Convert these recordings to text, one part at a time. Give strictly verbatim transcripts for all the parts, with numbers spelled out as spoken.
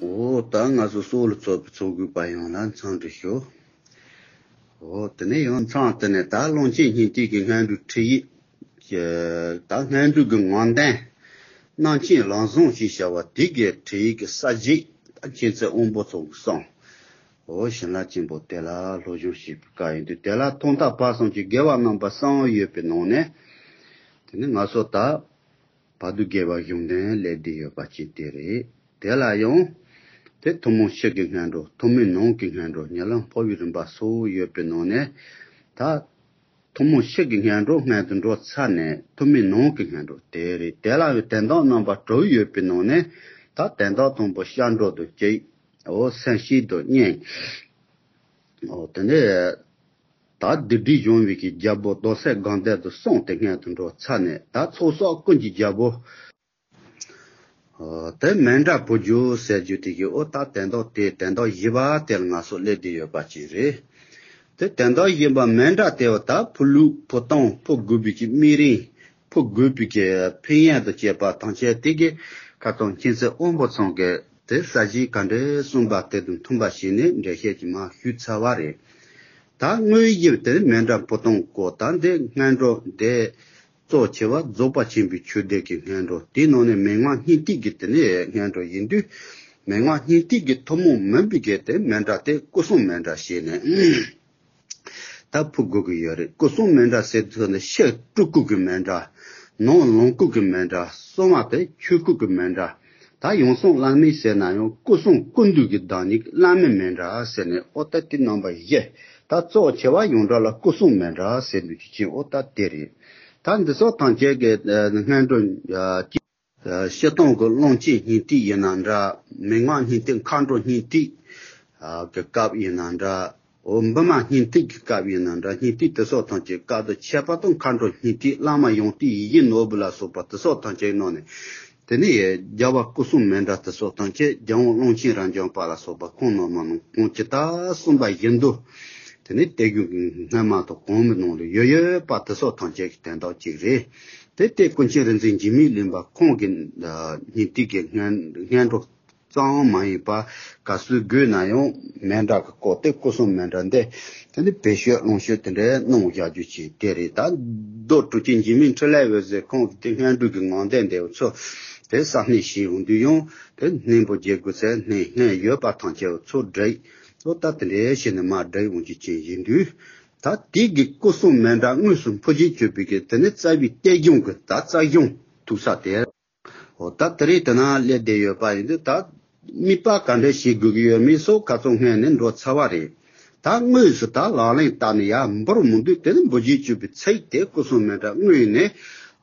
འོ་ད་ང་ཚོ་སོགས་ལ་ཚོགས་པའི་ཚོགས་དགོས་པ་ཡོངས་ལ་འཚམས་འདྲི་ཞུ། འོ་དེ་ནས་ཡང་མཚམས་དེ་ནས་ད་ཀློང་ཆེན་སྙིང་ཐིག་གི་སྔོན་འགྲོའི་ཁྲིད་ཡིག་ད་སྔོན་འགྲོའི་གི་ངང་བསྟན། རྣམ་མཁྱེན་ལམ་བཟང་ཞེས་བྱ་བ་དེ་གའི་ཁྲིད་ཡིག་གི་ས་བཞི་ད་མཁྱེན་བརྩེ་དབང་པོ་ཚོགས་ཀྱི་གསུང་། འོ་བྱིན་རླབས་ཆེན་པོ་དེ་ལ་སློབ་སྦྱོང་བྱེད་པའི་སྐབས་ཡིན་དུས་དེ་ལ་ཐོག་མཐའ་བར་གསུམ་གྱི་དགེ་བ་རྣམ་པ་གསུམ་ཡོད་པའི་ནང་ནས། དེ་ནས་ང་ཚོ་ད་བར་དུ་དགེ་བ་གཞུང་དོན་ལས་འདས་ཡོད་པ་ཅིག་དེ་རེད། དེ་ལ་ཡང་དེ་ཐུན་མོང་ཕྱི་གི་སྔོན་འགྲོ། ཐུན་མིན་ནང་གི་སྔོན་འགྲོ། ཉེ་ལམ་འཕོ་བའི་རིམ་པ་སོགས་ཡོད་པའི་ནང་ནས། ད་ཐུན་མོང་ཕྱི་གི་སྔོན་འགྲོ་སྔོན་དུ་འགྲོ་ཚར་ནས་ཐུན་མིན་ནང་གི་སྔོན་འགྲོ་དེ་རེད། དེ་ལ་ཡང་དོན་དག་རྣམ་པ་དྲུག་ཡོད་པའི་ནང་ནས། ད་དོན་དག་དང་པོ་སྐྱབས་འགྲོ་དང་གཅིག་འོ་སེམས་བསྐྱེད་དང་གཉིས། འོ་དེ་ནས་ད་སྡིག་སྒྲིབ་སྦྱོང་བའི་གི་རྒྱལ་པོ་རྡོར་སེམས་སྒོམ་བཟླས་དང་གསུམ་དེ་སྔོན་དུ་འགྲོ་ཚར་ནས། ད་ཚོགས་གསོག་ཀུན་གྱི་རྒྱལ་པོ། འོ་དེ་མཎྜལ་ཕུལ་རྒྱུ་ཟེར་རྒྱུ་དེ་གི་འོ་ད་དོན་དག་དེ་དོན་དག་བཞི་པ་དེ་ལ་ང་ཚོ་སླེབས་བསྡད་ཡོད་པ་ཅིག་རེད། དེ་དོན་དག་བཞི་པ་མཎྜལ་དེ་འོ་ད་ཕུལ་ལུགས། ཕུལ་སྟངས། ཕུལ་དགོས་པའི་གི་དམིགས་རིམ། ཕུལ་དགོས་པའི་གི་ཕན་ཡོན་དང་བཅས་པ་ཐམས་ཅད་དེ་གི་ཁ་སང་མཁྱེན་བརྩེ་དབང་པོ་ཚང་གི་དེ་ས་གཞི་ག་འདྲས་གསུངས་པ་དེ་དང་མཐུན་པ་བྱས་ནས་འགྲེལ་བཤད་ཀྱི་མར་ཞུས་ཚར་བ་རེད། ད་དངོས་གཞི་དེ་མཎྜལ་ཕུལ་སྟངས་སྐོར། ད་འདི་སྔོན་འགྲོ་འདི་གཙོ་ཆེ་བ་རྫོགས་པ་ཆེན་པོའི་ཆོས་སྡེ་གི་སྔོན་འགྲོ། དེའི་ནང་ནས་མན་ངག་སྙིང་ཐིག་གི་དེ་ནས་སྔོན་འགྲོ་ཡིན་དུས། མན་ངག་སྙིང་ཐིག་གི་ཐུན་མོང་མིན་པའི་གི་དེ་མཎྜལ་དེ་སྐུ་གསུང་མཎྜལ་བྱས་ནས། ད་ཕུལ་དགོས་ཀྱི་ཡོད་རེད། སྐུ་གསུང་མཎྜལ་ཟེར་དུས་ནི་ཕྱི་སྤྲུལ་སྐུ་གི་མཎྜལ། ནང་ལོངས་སྐུ་གི་མཎྜལ། གསང་བ་དེ་ཆོས་སྐུ་གི་མཎྜལ། ད་ཡང་གསང་བླ་མེད་ཟེར་ན་ཡང་སྐུ་གསུང་ཀུན་འདུས་ཀྱི་བདག་ཉིད་བླ་མེད་མཎྜལ་ཟེར་ནས། འོ་ད་དེ་རྣམ་པ་བཞི། ད་གཙོ་ཆེ་བ་ཡོངས་གྲགས་ལ་སྐུ་གསུང་མཎྜལ་ཟེར་འདུག་ཅིག་ཅིག་འོ་ད་དེ་རེད། ད་འདི་ཚོ་ཐམས་ཅད་ཀྱི་སྔོན་འགྲོ། སྤྱིར་བཏང་གི་ཀློང་ཆེན་སྙིང་ཐིག་ཡིན་ན་འདྲ། མན་ངག་སྙིང་ཐིག། མཁའ་འགྲོ་སྙིང་ཐིག་གི་སྐབས་ཡིན་ན་འདྲ། འོ་བི་མ་སྙིང་ཐིག་གི་སྐབས་ཡིན་ན་འདྲ། སྙིང་ཐིག་དེ་སོགས་ཐམས་ཅད་སྐབས་དང་ཁྱད་པར་དུ་མཁའ་འགྲོ་སྙིང་ཐིག། བླ་མ་ཡང་ཏིག་ཡིད་བཞིན་ནོར་བུ་ལ་སོགས་པ་དེ་སོགས་ཐམས་ཅད་ནང་ནས། དེ་ནས་རྒྱལ་བ་སྐུ་གསུང་མཎྜལ་དེ་སོགས་ཐམས་ཅད་རྒྱལ་དབང་ཀློང་ཆེན་རབ་འབྱམས་པ་ལ་སོགས་པ་ཁོང་རྣམ་པ་རྣམས་གོང་ཇི་ལྟར་གསུངས་པ་བཞིན་དུ། དེ་ནས་དེ་གི་སྔོན་མ་དང་གོང་མའི་ནང་ལ་ཡོད་ཡོད་པ་དེ་སོགས་ཐམས་ཅད་ཀྱི་དོན་དག་ཅིག་རེད། དེ་ལྟས་ཀུན་མཁྱེན་རིག་འཛིན་འཇིགས་མེད་གླིང་པ་ཁོང་གི་སྙིང་ཐིག་གི་སྔོན་སྔོན་འགྲོ་ཙམ་མ་ཡིན་པ་ག་ཚོད་དགོས་ན་ཡང་མཎྜལ་གྱི་སྐོར་དེ་སྐུ་གསུང་མཎྜལ་འདི་དེ་ནི་བེད་སྤྱོད་ལོངས་སྤྱོད་དེ་འདྲའི་གནང་བཞག་རྒྱུ་ཅིག་དེ་རེད། ད་རྡོ་གྲུབ་ཆེན་འཇིགས་མེད་འཕྲིན་ལས་འོད་ཟེར་ཁོང་གི་དེ་སྔོན་འགྲོ་གི་ངང་བསྟན་འདི་ཚོ་དེ་ས་གནས་ཤིག་འོང་དུས་ཡང་དེ་སྙིང་པོ་རྒྱལ་དགོས་ཚེ་སྙིང་སྙིང་ཡོད་པ་ཐམས་ཅད་ཚོ་འདྲེས། ཚོ་ད་དེ་འདྲའི་ཞིག་ནི་མ་འདྲེས་འོང་རྒྱུ་ཅན་ཡིན་དུས། ད་དེ་གི་སྐུ་གསུང་མཎྜལ་དངོས་སུ་འཕོ་བྱེད་བཅུག་པའི་གི་དེ་ནི་རྩ་བའི་གཏེར་གཞུང་གི་ད་རྩ་གཞུང་ཐུག་ས་དེ། འོ་ད་དེ་རིང་དེ་ན་སླེབས་བསྡད་ཡོད་པ་ཡིན་དུས། ད་དམིགས་པ་ག་འདྲ་བྱེད་དགོས་ཀྱི་ཡོད་མེད་སོགས་ཁ་སང་སྔོན་ནས་འགྲོ་ཚར་བ་རེད། ད་དངོས་སུ་ད་ལག་ལེན་བསྟར་ནས་ཡར་འབུལ་མི་འདུག་དེ་ནི་འབུལ་བྱེད་བཅུག་པའི་ཚིག་དེ་སྐུ་གསུང་མཎྜལ་དངོས་ནས་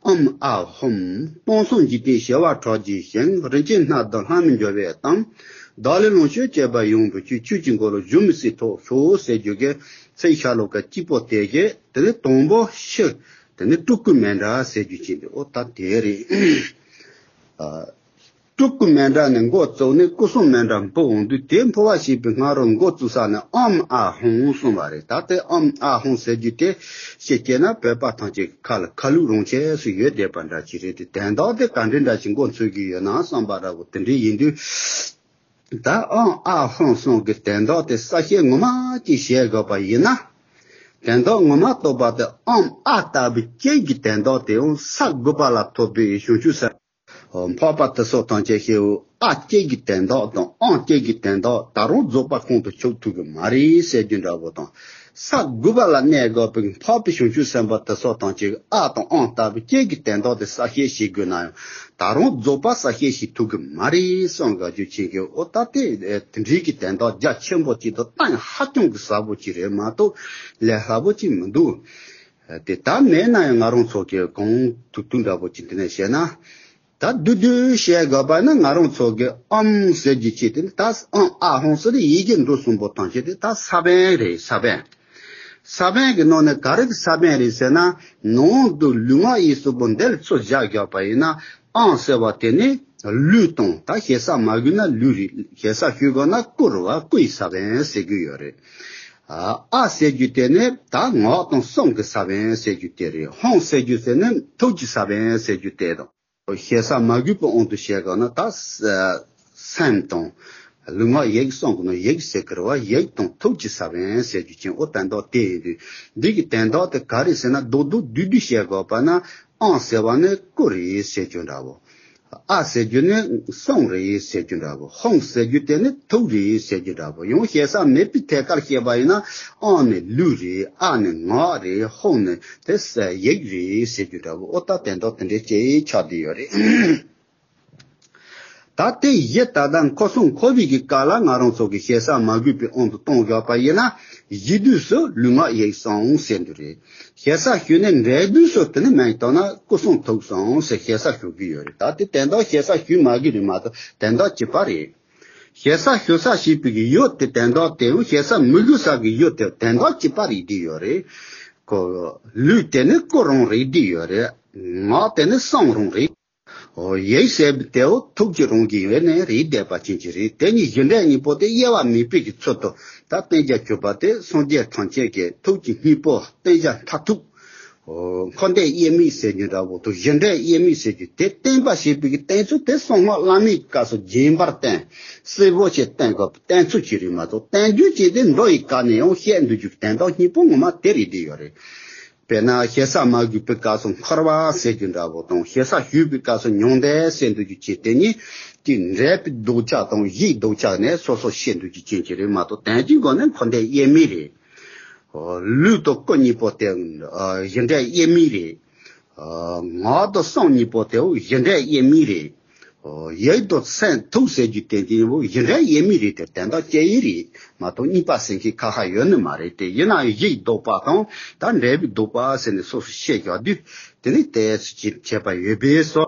ཨོཾ་ཨཱཿཧཱུྃ། སྟོང་གསུམ་འཇིག་རྟེན་བྱེ་བ་ཕྲག་བརྒྱའི་ཞིང་། རིན་ཆེན་སྣ་བདུན་ལྷ་མིན་འབྱུང་བའི་གཏམ། བདག་ལུས་ལོངས་སྤྱོད་བཅས་པ་ཡོངས་སུ་སྤྱོད། ཆོས་ཀྱི་འཁོར་ལོ་བཞུ་མི་སྲིད་ཐོབ་ཤོག་ཟེར་རྒྱུ་གི་ཚིག་ཤ་ལོ་ཀ་གཅིག་པོ་དེ་གི་དེ་ནི་དང་པོ་ཕྱི་དེ་ནི་སྤྲུལ་སྐུ་མཎྜལ་ཟེར་རྒྱུ་ཅིག་འདུག་འོ་ད་དེ་རེད། ཨ། སྤྲུལ་སྐུ་མཎྜལ་ནས་འགོ་བཙུགས་ནས་སྐུ་གསུང་མཎྜལ་འབུལ་འོང་དུས། དེ་འབུལ་བ་ཞེས་པའི་སྔ་རོལ་འགོ་བཙུགས་ས་ནས་ཨོཾ་ཨཱཿཧཱུྃ་གསུངས་པ་རེད། ད་ལྟའི་ཨོཾ་ཨཱཿཧཱུྃ་ཟེར་རྒྱུ་དེ་ཤེས་སྐྱེས་ན་བོད་པ་ཐམས་ཅད་ཁ་ལ་ཁ་ལུད་རང་ཆས་སུ་ཡོད་བསྡད་པ་འདྲ་ཅིག་རེད་དེ། དོན་དག་དེ་ག་འདྲའི་འདྲ་ཞིག་འགོ་འཚོལ་གྱི་ཡོད་ན་བསམ་པ་འདྲ་བོ་དེ་འདྲ་ཡིན་དུས། ད་ཨོཾ་ཨཱཿཧཱུྃ་གསུམ་གྱི་དོན་དག་དེ་གསལ་བཤད་ངོ་མ་ཅིག་བྱེད་དགོས་པ་ཡིན་ན། དོན་དག་ངོ་མ་རྟོགས་པ་དེ་ཨོཾ་ཨཱཿལྟ་བུ་གཅིག་གི་དོན་དག་དེ་ཡང་ས་དགུ་པ་ལ་ཐོབ་པའི་བྱང་ཆུབ་སེམས། འཕགས་པ་དེ་སོགས་ཐམས་ཅད་ཤེའུ་ཨཱཿལྟ་བུ་གཅིག་གི་དོན་དག་དང་ཨོཾ་གཅིག་གི་དོན་དག་ད་རུང་རྫོགས་པ་ཁོང་དུ་ཆུད་ཐུབ་ཀྱི་མ་རེད་ཟེར་རྒྱུ་འདྲ་བོ་དང་། ས་དགུ་པ་ལ་གནས་དགོས་པའི་འཕགས་པའི་བྱང་ཆུབ་སེམས་དཔའ་དེ་སོགས་ཐམས་ཅད་ཨཱཿདང་ཨོཾ་ལྟ་བུ་གཅིག་གི་དོན་དག་དེ་གསལ་བཤད་བྱེད་དགོས་ན་ཡང་ད་རུང་རྫོགས་པ་གསལ་བཤད་བྱེད་ཐུབ་ཀྱི་མ་རེད་བསམ་དགའ་རྒྱུ་ཅན་གྱི། འོ་ད་དེ་དེ་འདྲའི་གི་དོན་དག་རྒྱ་ཆེན་པོ་ཅིག་དང་གཏན་ཧ་ཅང་གི་ཟབ་པོ་ཅིག་རེད་མ་གཏོགས་ལས་སླ་པོ་ཅིག་མི་འདུག་དེ་ལྟར་མེད་ན་ཡང་ང་རང་ཚོ་གི་གོང་དུ་དུས་འདྲ་པོ་ཅིག་དེ་ནས་བཤད་ན། ད་བསྡུས་བསྡུས་བཤད་དགོས་པ་ན་ང་རང་ཚོ་གི་ཨོཾ་ཟེར་རྒྱུ་ཅིག་དེ་ནི་ད་ཨོཾ་ཨཱཿཧཱུྃ་ཟེར་ནས་ཡི་གེ་འབྲུ་གསུམ་པོ་ཐམས་ཅད་དེ་ད་ས་བོན་རེད། ས་བོན། ས་བོན་གྱི་ནང་ནས་ག་རེ་གི་ས་བོན་རེད་ཟེར་ན། ནང་དུ་ལུས་ངག་ཡིད་གསུམ་པོ་འདི་ལ་ཚུར་བཞག་དགོས་པ་ཡིན་ན། ཨོཾ་ཟེར་བ་དེ་ནི་ལུས་དང་། ད་ཞེ་ས་མ་དགོས་ན་ལུས་རེད། ཞེ་ས་ཞུ་དགོས་ན་སྐུ་རེད་བ། སྐུ་ཡི་ས་བོན་ཟེར་གྱི་ཡོད་རེད། ཨཱཿཟེར་རྒྱུ་དེ་ནི་ད་ངག་དང་གསུང་གི་ས་བོན་ཟེར་རྒྱུ་དེ་རེད། ཧཱུྃ་ཟེར་རྒྱུ་དེ་ནི་ཐུགས་ཀྱི་ས་བོན་ཟེར་རྒྱུ་དེ་དང་། ཞེ་ས་མ་དགོས་པའི་དབང་དུ་བྱས་དགོས་ན་ད་སེམས་དང་ ལུས་ངག་ཡིད་གསུམ་གྱི་ནང་ཡིད་ཟེར་གི་རེད་བ། ཡིད་དང་ཐུགས་ཀྱི་ས་བོན་ཟེར་རྒྱུ་ཅན། འོ་དོན་དག་དེ་ཡིན་དུས། འདི་གི་དོན་དག་དེ་ག་རེ་ཟེར་ན། རྡོག་རྡོག་བསྡུས་བསྡུས་བཤད་དགོས་པ་ན། ཨང་ཟེར་བ་ནི་སྐུ་རེད་ཟེར་རྒྱུ་འདྲ་བོ། ཨ་ཟེར་རྒྱུ་ནི་གསུང་རེད་ཟེར་རྒྱུ་འདྲ་བོ། ཧོང་ཟེར་རྒྱུ་དེ་ནི་ཐུགས་རེད་ཟེར་རྒྱུ་འདྲ་བོ། ཡང་ཞེ་ས་མེད་པའི་ཐད་ཀར་བཤད་པ་ཡིན་ན། ཨང་ནི་ལུས་རེད། ཨ་ནི་ངག་རེད། ཧོང་ནི་དེ་ཡིད་རེད་ཟེར་རྒྱུ་འདྲ་བོ། འོ་ད་དོན་དག་དེ་འདྲའི་སྐྱེ་ཆགས་བསྡད་ཡོད་རེད། ད་དེ་གཞི་ད་ལྟ་འཁོར་གསུམ་འཁོར་བའི་གི་སྐབས་ལ་ང་རང་ཚོ་གི་ཞེ་ས་མ་དགོས་པའི་དབང་དུ་གཏོང་དགོས་པ་ཡིན་ན། གཞི་དུས་སུ་ལུས་ངག་ཡིད་གསུམ་ཟེར་འདུག་རེད། ཞེ་ས་ཞུས་ནས་འབྲས་དུས་སུ་དེ་ནི་མིང་བཏགས་ན་སྐུ་གསུང་ཐུགས་གསུམ་ཟེར་ཞེ་ས་ཞུ་གི་ཡོད་རེད། ད་དེ་དོན་དག་ཞེ་ས་ཞུས་མ་གི་རེད་མ་གཏོགས་དོན་དག་གཅིག་པ་རེད། ཞེ་ས་ཞུ་ས་ཞེས་པའི་གི་ཡུལ་དེ་དོན་དག་དེའང་ཞེ་ས་མི་དགོས་ས་གི་ཡུལ་དེ་དོན་དག་གཅིག་པ་རེད་བསྡད་ཡོད་རེད། ཁོ་ལུས་དེ་ནི་སྐུ་རང་རེད་བསྡད་ཡོད་རེད། ངག་དེ་ནི་གསུང་རང་རེད། ཨོ་ཡིད་ཟེར་བ་དེའོ་ཐུགས་ཀྱི་རང་གི་ཡོད་ནི་རེད་བསྡད་པ་ཅན་གྱི་རེད། དེ་ཉིད་གཞི་འབྲས་གཉིས་པོ་དེ་དབྱེ་བ་མེད་པའི་གི་ཚུལ་དུ་ད་བསྟན་བྱ་གྱུར་པ་དེ་སངས་རྒྱས་ཐམས་ཅད་ཀྱི་ཐུགས་ཀྱི་དངོས་པོ་བསྟན་བྱ་མཐར་ཐུག་ཨོ་འཁོར་འདས་དབྱེར་མེད་ཟེར་རྒྱུ་འདྲ་བོ་དང་། གཞི་འབྲས་དབྱེར་མེད་ཟེར་རྒྱུ་དེ་བསྟན་པ་ཞེས་པའི་གི་བསྟན་ཚུལ་དེ་གསང་སྔགས་བླ་མེད་ཀྱི་སྐབས་སུ་རྒྱས་པར་བསྟན། གསལ་པོ་ཞིག་བསྟན་དགོས་པའི་བསྟན་ཚུལ་ཅིག་རེད་མ་གཏོགས། བསྟན་རྒྱུ་ཅིག་དེ་མདོ་ཡི་སྐབས་ནས་ཡང་བཤད་འདུག་རྒྱུ་དོན་དག་གཉིས་པོ་ངོ་མ་དེ་རེད་བསྡད་ཡོད་རེད། དཔེར་ན་ཞེ་ས་མ་དགོས་པའི་སྐབས་སུ་འཁོར་བ་ཟེར་རྒྱུ་འདྲ་བོ་དང་། ཞེ་ས་ཞུས་པའི་སྐབས་སུ་མྱང་འདས་ཟེར་འདུག་རྒྱུ་ཅན་དེ་གཉིས་ཀྱི་འབྲས་བུའི་ལྡོག་ཆ་དང་གཞིའི་ལྡོག་ཆ་ནས་སོ་སོ་བཤད་འདུག་རྒྱུ་ཅན་ཅིག་རེད་མ་གཏོགས། དོན་གྱི་སྒོ་ནས་འཁོར་འདས་དབྱེར་མེད་རེད། ལུས་དང་སྐུ་གཉིས་པོ་དེ་གཞི་འབྲས་དབྱེར་མེད་རེད། ངག་དང་གསུང་གཉིས་པོ་དེ་གཞི་འབྲས་དབྱེར་མེད་རེད། ཡིད་དང་སེམས་ཐུགས་ཟེར་རྒྱུ་དེ་གཉིས་པོ་གཞི་འབྲས་དབྱེར་མེད་རེད་དེ། དོན་དག་གཅིག་རེད་མ་གཏོགས་གཉིས་པ་ཟེར་མཁན་ཁ་ཁ་ཡོད་ནི་མ་རེད་དེ། ཡིན་ན་གཞིའི་ལྡོག་པ་དང་ད་འབྲས་བུའི་ལྡོག་པ་ཟེར་ནས་སོ་སོ་བཤད་བཞག་དུས། དེ་ནི་དེ་སུ་ཅིག་བྱས་པ་ཡོད་པས་སོ།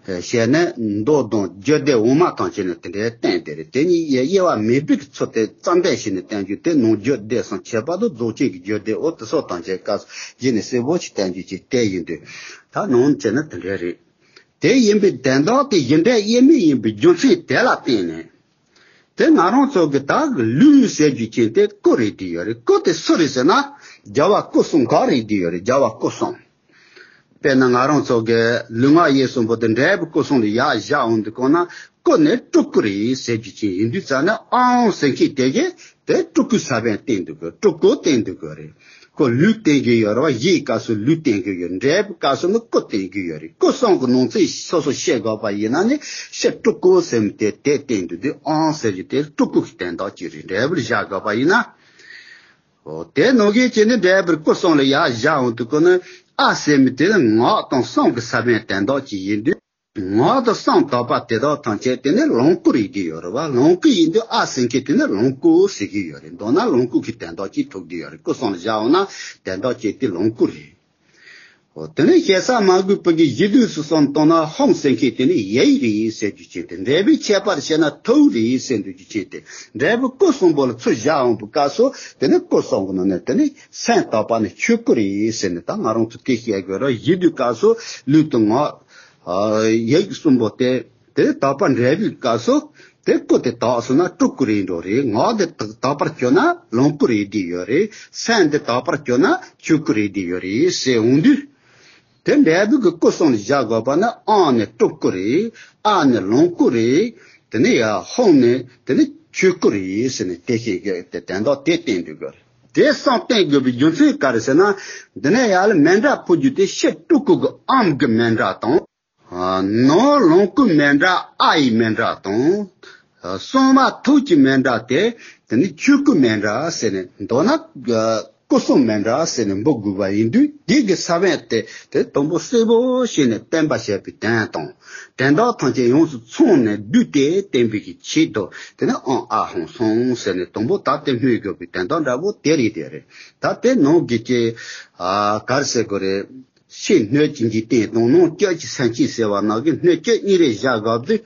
བཤད་ན་མདོ་དང་རྒྱུད་སྡེ་འོག་མ་ཐམས་ཅད་ནས་དེ་འདྲའི་བསྟན་དེ་རེད། དེ་གཉིས་དབྱེ་བ་མེད་པའི་ཚུལ་དེ་རྩ་འགྲེལ་བྱས་ནས་བསྟན་རྒྱུ་དེ་ནང་རྒྱུད་སྡེ་གསུམ་ཁྱད་པར་དུ་རྫོགས་ཆེན་གྱི་རྒྱུད་སྡེ་འོ་དེ་སོགས་ཐམས་ཅད་སྐབས་སུ་བཞེས་ནས་གསལ་པོ་ཞིག་བསྟན་རྒྱུ་ཅིག་དེ་ཡིན་དུས། ད་ནང་བྱས་ན་དེ་འདྲའི་རེད། དེ་ཡིན་པའི་དོན་དག་དེ་གཞི་འབྲས་དབྱེར་མེད་ཡིན་པའི་རྒྱུ་མཚན་དེ་ལ་བརྟེན་ནས། དེ་ང་རང་ཚོ་གི་ད་གི་ལུས་ཟེར་རྒྱུ་ཅན་དེ་སྐུ་རེད་བསྡད་ཡོད་རེད། སྐུ་དེ་སུ་རེད་ཟེར་ན། རྒྱལ་བ་སྐུ་གསུམ་ག་རེད་བསྡད་ཡོད་རེད། རྒྱལ་བ་སྐུ་གསུམ། དཔེར་ན་ང་རང་ཚོ་གི་ལུས་ངག་ཡིད་གསུམ་པོ་དེ་འབྲས་བུ་སྐུ་གསུམ་ལ་ཡར་བཞག་འོང་དུས་སྒང་ན། སྐུ་ནི་སྤྲུལ་སྐུ་རེད་ཟེར་རྒྱུ་ཅན་ཡིན་དུས་ཙ་ན། ཨང་ཟེར་མཁན་དེ་གས་དེ་སྤྲུལ་སྐུའི་ས་བོན་བསྟན་འདུག་གི། སྤྲུལ་སྐུ་བསྟན་འདུག་གི་རེད། ཁོ་ལུས་བསྟན་གྱི་ཡོད་རེད་བ། གཞིའི་སྐབས་སུ་ལུས་བསྟན་གྱི་ཡོད་རེད། འབྲས་བུའི་སྐབས་སུ་ནི་སྐུ་བསྟན་གྱི་ཡོད་རེད། སྐུ་གསུམ་གྱི་ནང་ཚན་སོ་སོ་བཤད་དགོས་པ་ཡིན་ན་ནི། ཕྱི་སྤྲུལ་སྐུ་ཟེར་མི་དེ་དེ་བསྟན་འདུག་དུས། ཨང་ཟེར་རྒྱུ་དེ་སྤྲུལ་སྐུ་གི་དོན་དག་ཅིག་རེད། འབྲས་བུ་ལ་བཞག་དགོས་པ་ཡིན་ན། འོ་དེ་ནང་བཞིན་བྱས་ནས་འབྲས་བུ་སྐུ་གསུམ་ལ་ཡར་བཞག་འོང་དུས་སྒང་ན། ཨ་ཟེར་མི་དེ་ནི་ངག་དང་གསུང་གི་ས་བོན་དོན་དག་ཅིག་ཡིན་དུས། ངག་དང་གསུང་དག་པ་དེ་དག་ཐམས་ཅད་དེ་ནི་ལོངས་སྐུ་རེད་བསྡད་ཡོད་རེད་བ། ལོངས་སྐུ་ཡིན་དུས་ཨ་ཟེར་མཁན་དེ་ནི་ལོངས་སྐུ་ཟེར་གྱི་ཡོད་རེད། མདོར་ན་ལོངས་སྐུ་གི་དོན་དག་ཅིག་ཐུག་བསྡད་ཡོད་རེད། སྐུ་གསུམ་ལ་བཞག་འོང་ན་དོན་དག་ཅིག་དེ་ལོངས་སྐུ་རེད། འོ་དེ་ནི་ཞེ་ས་མ་དགོས་པའི་གི་གཞི་དུས་སུ་བསམ་བཏང་ན། ཧོང་ཟེར་མཁན་དེ་ནི་ཡིད་རེད་ཟེར་རྒྱུ་ཅན་དེ། འབྲས་བུའི་ཁྱད་པར་བཤད་ན་ཐུགས་རེད་ཟེར་འདུག་རྒྱུ་ཅན་དེ། འབྲས་བུ་སྐུ་གསུམ་པོ་ལ་ཚུར་བཞག་འོང་པའི་སྐབས་སུ་དེ་ནི་སྐུ་གསུམ་གྱི་ནང་ནས་དེ་ནི་སེམས་དག་པ་ནི་ཆོས་སྐུ་རེད་ཟེར་ནས། ད་ང་རང་ཚོ་དེ་བཤད་དགོས་རེད། གཞི་དུས་སྐབས་སུ་ལུས་དང་ངག་ཡིད་གསུམ་པོ་དེ། དེ་དག་པ་འབྲས་བུའི་སྐབས་སུ་དེ་སྐུ་དེ་དག་སོང་ན་སྤྲུལ་སྐུ་རེད་འགྲོ་རེད། ངག་དེ་དག་པར་གྱུར་ན་ལོངས་སྐུ་རེད་བསྡད་ཡོད་རེད། སེམས་དེ་དག་པར་གྱུར་ན་ཆོས་སྐུ་རེད་བསྡད་ཡོད་རེད་ཟེར་འོང་དུས། དེ་འབྲས་བུ་གི་སྐུ་གསུམ་ལ་བཞག་དགོས་པ་ན། ཨང་ནི་སྤྲུལ་སྐུ་རེད། ཨ་ནི་ལོངས་སྐུ་རེད། དེ་ནི་ཡ་ཧོང་ནི་དེ་ནི་ཆོས་སྐུ་རེད་ཟེར་ནས་དེ་བཤད་དགོས་དེ་དོན་དག་དེ་བསྟན་འདུག་གི་རེད། དེ་གསུམ་བསྟན་དགོས་པའི་རྒྱུ་མཚན་ག་རེ་ཟེར་ན། འདི་ནས་ཡར་ལ་མཎྜལ་ཕུལ་རྒྱུ་དེ་ཕྱི་སྤྲུལ་སྐུ་གི་ཨམ་གི་མཎྜལ་དང་། ནང་ལོངས་སྐུའི་མཎྜལ་ཨ་ཡི་མཎྜལ་དང་། གསང་བ་ཐུགས་ཀྱི་མཎྜལ་དེ་དེ་ནི་ཆོས་སྐུའི་མཎྜལ་ཟེར་ནས། མདོར་ན་སྐུ་གསུམ་མཎྜལ་ཟེར་ནས་འབོད་དགོས་པ་ཡིན་དུས། དེ་གི་ས་བོན་དེ་དེ་དང་པོ་གསལ་པོ་བྱས་ནས་བསྟན་པ་བྱས་པའི་དོན་དང་། དོན་དག་ཐམས་ཅད་ཡོངས་སུ་ཚང་ནས་བསྡུས་ཏེ་བསྟན་པའི་གི་ཆེད་དུ། དེ་ནི་ཨང་ཨ་ཧོང་གསུམ་ཟེར་ནས་དང་པོ་ད་དེ་སྨོས་དགོས་པའི་དོན་དག་འདྲ་པོ་དེ་རེད་དེ་རེད། ད་དེ་ནང་གི་ཅི་ག་རེ་ཟེར་དགོས་རེད། ཕྱི་སྣོད་བཅུད་ཀྱི་རྟེན་དང་ནང་བཅུད་ཀྱི་སེམས་ཅན་ཟེར་བ་ནང་གི་སྣོད་བཅུད་གཉིས་རེ་བཞག་དགོས་དུས།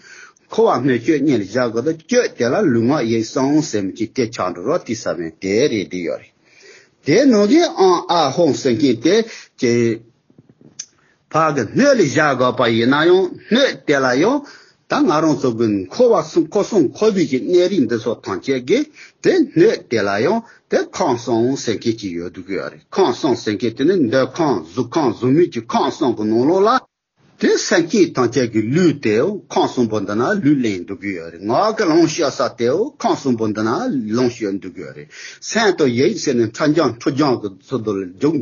འཁོར་བ་སྣོད་བཅུད་གཉིས་ལ་བཞག་དགོས་དུས། བཅུད་དེ་ལ་ལུས་ངག་ཡིད་གསུམ་ཟེར་མི་ཅིག་དེ་ཆགས་འགྲོ་རོགས་དེ་ས་བོན་དེ་རེད་བསྡད་ཡོད་རེད། དེ་ནང་གི་ཨང་ཨ་ཧོང་ཟེར་མཁན་དེ་ཅི་ཕ་གི་སྣོད་ལ་བཞག་དགོས་པ་ཡིན་ན་ཡང་། སྣོད་དེ་ལ་ཡང་ད་ང་རང་ཚོ་གི་འཁོར་བ་གསུམ། འཁོར་གསུམ་འཁོར་བའི་གི་གནས་རིགས་འདི་ཚོ་ཐམས་ཅད་ཀྱི་དེ་སྣོད་དེ་ལ་ཡང་དེ་ཁམས་གསུམ་ཟེར་མཁན་ཅིག་ཡོད་འདུག་གི་རེད། ཁམས་གསུམ་ཟེར་མཁན་དེ་ནི་འདོད་ཁམས་གཟུགས་ཁམས་གཟུགས་མེད་ཀྱི་ཁམས་གསུམ་གྱི་ནང་ལོགས་ལ། དེ་སེམས་བསྐྱེད་ཐམས་ཅད་ཀྱི་ལུས་དེའོ་ཁམས་གསུམ་པོ་འདི་ན་ལུས་ལེན་འདུག་གི་ཡོད་རེད། ངག་གི་ལོངས་སྤྱོད་ས་དེའོ་ཁམས་གསུམ་པོ་འདི་ན་ལོངས་སྤྱོད་འདུག་གི་ཡོད་རེད། སེམས་དང་ཡིད་ཟེར་ནས་ཕྲ་རྒྱང་ཁྲོ་རྒྱང་གི་ཚུལ་དུ་རྒྱུག་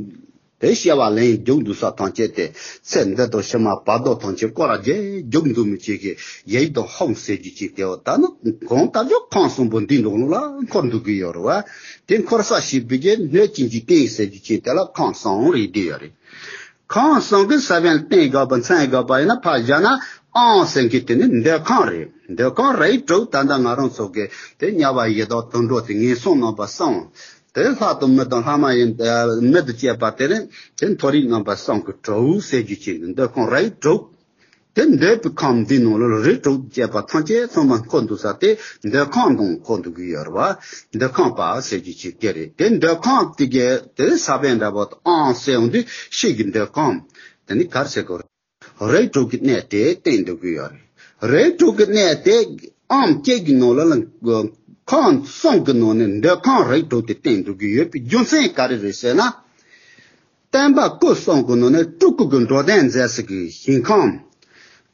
དེ་བཤད་པ་ལན་རྒྱུག་འདུག་ས་ཐམས་ཅད་དེ་ཚེ་འདི་དང་ཕྱི་མ་བར་དོ་ཐམས་ཅད་སྐོར་ར་རྒྱས་རྒྱུག་འདུག་མི་བྱེད་ཀྱི་ཡིད་དང་ཧོང་ཟེར་རྒྱུ་ཅིག་དེའོ། ད་ནི་གང་ལྟར་ཀྱང་ཁམས་གསུམ་པོ་འདི་ནང་ལོགས་ལ་འཁོར་འདུག་གི་ཡོད་རེད་བ། དེ་འཁོར་ས་ཞིག་པའི་གི་སྣོད་ཀྱི་འཇིག་རྟེན་ཟེར་རྒྱུ་ཅིག་དེ་ལ་ཁམས་གསུམ་རེད་བསྡད་ཡོད་རེད། ཁམས་གསུམ་གྱི་ས་བོན་བསྟེན་དགོས་པ་མཚོན་དགོས་པ་ཡིན་ན་ཕར་བཞག་ན་ཨང་ཟེར་མཁན་དེ་ནི་འདོད་ཁམས་རེད། འདོད་ཁམས་རིགས་དྲུག་ད་ལྟ་ང་རང་ཚོ་གི་དེ་དམྱལ་བ་ཡི་དྭགས་དུད་འགྲོ་དེ་ངན་སོང་རྣམ་པ་གསུམ། དེ་ལྷ་དང་མི་དང་ལྷ་མ་ཡིན་མི་དང་བཅས་པ་དེ་ནི་དེ་མཐོ་རིས་རྣམ་པ་གསུམ་གྱི་གྲོགས་ཟེར་རྒྱུ་ཅིག་འདོད་ཁམས་རིགས་དྲུག་དེ་འདོད་པའི་ཁམས་འདི་ནང་ལ་རིགས་དྲུག་བཅས་པ་ཐམས་ཅད་ཚང་མ་འཁོར་འདུག་ས་དེ་འདོད་ཁམས་དང་འཁོར་འདུག་གི་ཡོད་རེད་བ། འདོད་ཁམས་པ་ཟེར་རྒྱུ་ཅིག་དེ་རེད། དེ་འདོད་ཁམས་དེ་གའི་དེ་ས་བོན་འདྲ་པོ་ཨང་ཟེར་འོང་དུས་ཤེས་ཀྱི་འདོད་ཁམས་དེ་ནི་གར་ཟེར་དགོས་རེད། རིགས་དྲུག་གི་གནས་དེ་བསྟན་འདུག་གི་ཡོད་རེད། རིགས་དྲུག་གི་གནས་དེ་ཨང་གཅིག་གི་ནང་ལ་ལ་ཁམས་གསུམ་གི་ནང་ནས་འདོད་ཁམས་རིགས་དྲུག་དེ་བསྟན་འདུག་གི་ཡོད་པའི་རྒྱུ་མཚན་ག་རེ་རེད་ཟེར་ན། བསྟན་པ་སྐུ་གསུམ་གྱི་ནང་ནས་སྤྲུལ་སྐུ་གི་འགྲོ་དོན་མཛད་ས་གི་ཞིང་ཁམས།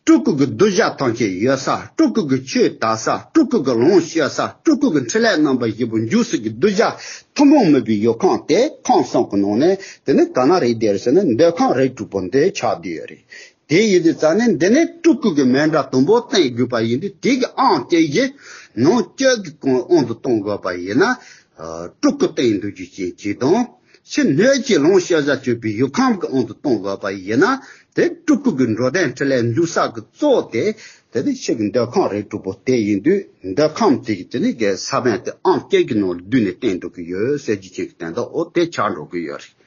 སྤྲུལ་སྐུ་གི་གདུལ་བྱ་ཐམས་ཅད་ཡོད་ས། སྤྲུལ་སྐུ་གི་ཆོས་དར་ས། སྤྲུལ་སྐུ་གི་ལོངས་སྤྱོད་ས། སྤྲུལ་སྐུ་གི་འཕྲིན་ལས་རྣམ་པ་བཞི་པོ་འཇུག་ས་གི་གདུལ་བྱ་ཐུན་མོང་མིན་པའི་ཡུལ་ཁམས་དེ་ཁམས་གསུམ་གྱི་ནང་ནས་དེ་ནི་ག་ན་རེད་དེ་རེད་ཟེར་ན་འདོད་ཁམས་རིགས་དྲུག་པོ་འདི་ཆགས་བསྡད་ཡོད་རེད། དེ་ཡིན་དུས་ཙང་ནས་འདི་ནས་སྤྲུལ་སྐུ་གི་མཎྜལ་དུམ་བུ་བསྟན་དགོས་པ་ཡིན་དུས་དེ་གི་ཨང་དེ་བཞི་ནང་བཅུད་ཀྱི་དབང་དུ་གཏོང་དགོས་པ་ཡིན་ན། སྤྲུལ་སྐུ་བསྟན་འདུག་རྒྱུ་ཅན་གཅིག་དང་། ཕྱི་སྣོད་ཀྱི་ལོངས་སྤྱོད་བྱ་སྤྱོད་པའི་ཡུལ་ཁམས་ཀྱི་དབང་དུ་གཏོང་དགོས་པ་ཡིན་ན། དེ་སྤྲུལ་སྐུ་གི་འགྲོ་དོན་འཕྲིན་ལས་འཇུག་ས་གི་གཙོ་བོ་དེ། དེ་ནི་ཕྱི་གི་འདོད་ཁམས་རིགས་དྲུག་པོ་དེ་ཡིན་དུས་འདོད་ཁམས་དེ་གི་དེ་ནི་གི་ས་བོན་དེ་ཨང་གཅིག་གི་ནང་ལ་བསྡུས་ནས་བསྟན་འགྲོ་གི་ཡོད་ཟེར་རྒྱུ་ཅན་གྱི་དོན་དག་འོ་དེ་ཆགས་འགྲོ་གི་ཡོད་རེད།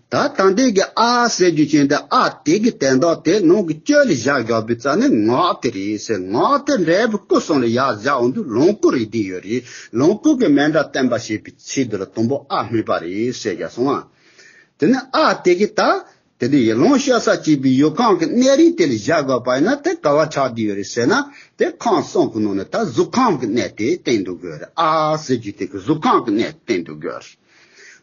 ད་ད་ལྟའི་གི་ཨ་ཟེར་རྒྱུ་ཅན་དེ་ཨ་དེ་གི་དོན་དག་དེ་ནང་གི་བཅུད་ལ་བཞག་དགོས་པའི་རྩ་ནི་ངག་དེ་རེད་ཟེར། ངག་དེ་འབྲས་བུ་སྐུ་གསུམ་ལ་ཡར་བཞག་འོང་དུས་ལོངས་སྐུ་རེད་བསྡད་ཡོད་རེད། ལོངས་སྐུ་གི་མཎྜལ་བསྟན་པ་ཞེས་པའི་ཚིག་འདི་ལ་དང་པོ་ཨ་སྨོས་པ་རེད་ཟེར་བཞག་སོང་ང་། དེ་ནི་ཨ་དེ་གི་ད་དེ་དུས་ཡི་ལོངས་སྤྱོད་ས་བྱེད་པའི་ཡུལ་ཁམས་ཀྱི་གནས་རིས་དེ་ལ་བཞག་དགོས་པ་ཡིན་ན་དེ་ག་བ་ཆགས་བསྡད་ཡོད་རེད་ཟེར་ན། དེ་ཁམས་གསུམ་གྱི་ནང་ནས་ད་གཟུགས་ཁམས་ཀྱི་གནས་དེ་བསྟན་འདུག་གི་རེད། ཨ་ཟེར་རྒྱུ་དེ་གི་གཟུགས་ཁམས་ཀྱི་གནས་བསྟན་འདུག་གི་རེད།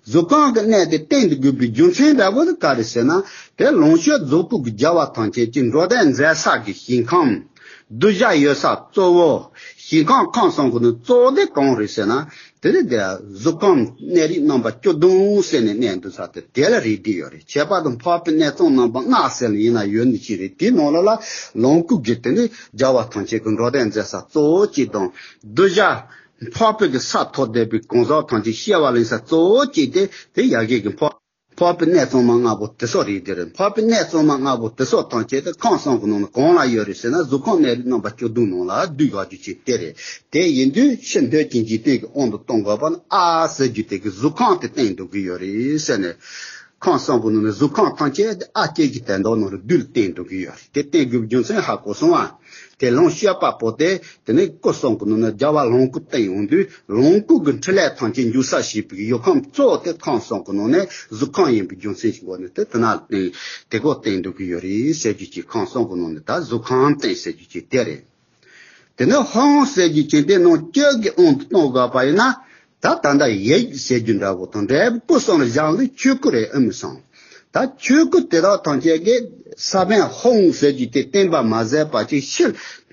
གཟུགས་ཁམས་ཀྱི་གནས་དེ་བསྟན་འདུག་དགོས་པའི་རྒྱུ་མཚན་འདྲ་པོ་དེ་ག་རེ་ཟེར་ན། དེ་ལོངས་སྤྱོད་རྫོགས་སྐུ་གི་རྒྱལ་བ་ཐམས་ཅད་ཀྱི་འགྲོ་དོན་མཛད་ས་གི་ཞིང་ཁམས། གདུལ་བྱ་ཡོད་ས་གཙོ་བོ། ཞིང་ཁམས་ཁམས་གསུམ་གྱི་ནང་གཙོ་བོ་དེ་གང་རེད་ཟེར་ན། དེ་ནི་དེ་གཟུགས་ཁམས་གནས་རིས་རྣམ་པ་བཅུ་བདུན་ཟེར་ནས་གནས་འདུག་ས་དེ་དེ་ལ་རེད་བསྡད་ཡོད་རེད། ཁྱད་པར་དུ་འཕགས་པའི་གནས་ཚང་རྣམ་པ་ལྔ་ཟེར་ནས་ཡིན་ན་ཡོད་ནི་ཅི་རེད། དེའི་ནང་ལ་ལ་ལོངས་སྐུ་གི་དེ་ནི་རྒྱལ་བ་ཐམས་ཅད་ཀྱི་འགྲོ་དོན་མཛད་ས་གཙོ་བོ་གཅིག་དང་། གདུལ་བྱ་འཕགས་པའི་གི་ས་ཐོབ་བསྡད་པའི་གང་ཟག་ཐམས་ཅད་སྐྱེ་བ་ལེན་ས་གཙོ་བོ་གཅིག་དེ་དེ་ཡ་གི་གི་འཕགས། འཕགས་པའི་གནས་གཙང་མ་ལྔ་པོ་དེ་ཚོ་རེད་དེ་རེད། འཕགས་པའི་གནས་གཙང་མ་ལྔ་པོ་དེ་ཚོ་ཐམས་ཅད་དེ་ཁམས་གསུམ་གྱི་ནང་ནས་གང་ལ་ཡོད་རེད་ཟེར་ན་གཟུགས་ཁམས་གནས་རིས་རྣམ་པ་བཅུ་བདུན་ནང་ལ་བསྡུས་ཡོད་རྒྱུ་ཅིག་དེ་རེད། དེ་ཡིན་དུས་ཕྱི་སྣོད་ཀྱི་འཇིག་རྟེན་གྱི་དབང་དུ་གཏོང་དགོས་པ་ན་ཨ་ཟེར་རྒྱུ་དེ་གི་གཟུགས་ཁམས་དེ་བསྟན་འགྲོ་གི་ཡོད་རེད་ཟེར་ནས། ཁམས་གསུམ་གྱི་ནང་ནས་གཟུགས་ཁམས་ཐམས་ཅད་དེ་ཨ་ཅེ་གི་དོན་དག་ནང་ལ་བསྡུས་བསྟན་འགྲོ་གི་ཡོད་རེད། དེ་བསྟན་དགོས་པའི་རྒྱུ་མཚན་ཧ་གོ་སོང་ཨ། དེ་ལོངས་སྤྱོད་པ་པོ་དེ་དེ་ནས་སྐུ་གསུམ་གྱི་ནང་ནས་རྒྱལ་བ་ལོངས་སྐུ་བསྟན་ཡོང་དུས་ལོངས་སྐུ་གི་འཕྲིན་ལས་ཐམས་ཅད་འཇུག་ས་ཞེས་པའི་ཡུལ་ཁམས་གཙོ་བོ་དེ་ཁམས་གསུམ་གྱི་ནང་ནས་གཟུགས་ཁམས་ཡིན་པའི་རྒྱུ་མཚན་གྱི་སྒོ་ནས་དེ་དེ་ན་བསྟན་དེ་གོ་བསྟན་འགྲོ་གི་ཡོད་རེད་ཟེར་རྒྱུ་ཅིག་ཁམས་གསུམ་གྱི་ནང་ནས་ད་གཟུགས་ཁམས་བསྟན་ཟེར་རྒྱུ་ཅིག་དེ་རེད། དེ་ནས་ཧོང་ཟེར་རྒྱུ་ཅིག་དེ་ནང་བཅུད་ཀྱི་དབང་དུ་གཏོང་དགོས་པ་ཡིན་ན། ད་ད་ལྟ་ཡིད་ཟེར་རྒྱུ་འདྲ་པོ་དང་འབྲས་བུ་སྐུ་གསུམ་ལ་བཞག་ནས་ཆོས་སྐུ་རེད་ཨེ་མི་སོང་། ད་ཆོས་སྐུ་དེ་དག་ཐམས་ཅད་ཀྱི་ས་བོན་ཧོང་ཟེར་རྒྱུ་དེ་བསྟན་པ་མ་ཟད་པ་ཅིག་ཕྱིར་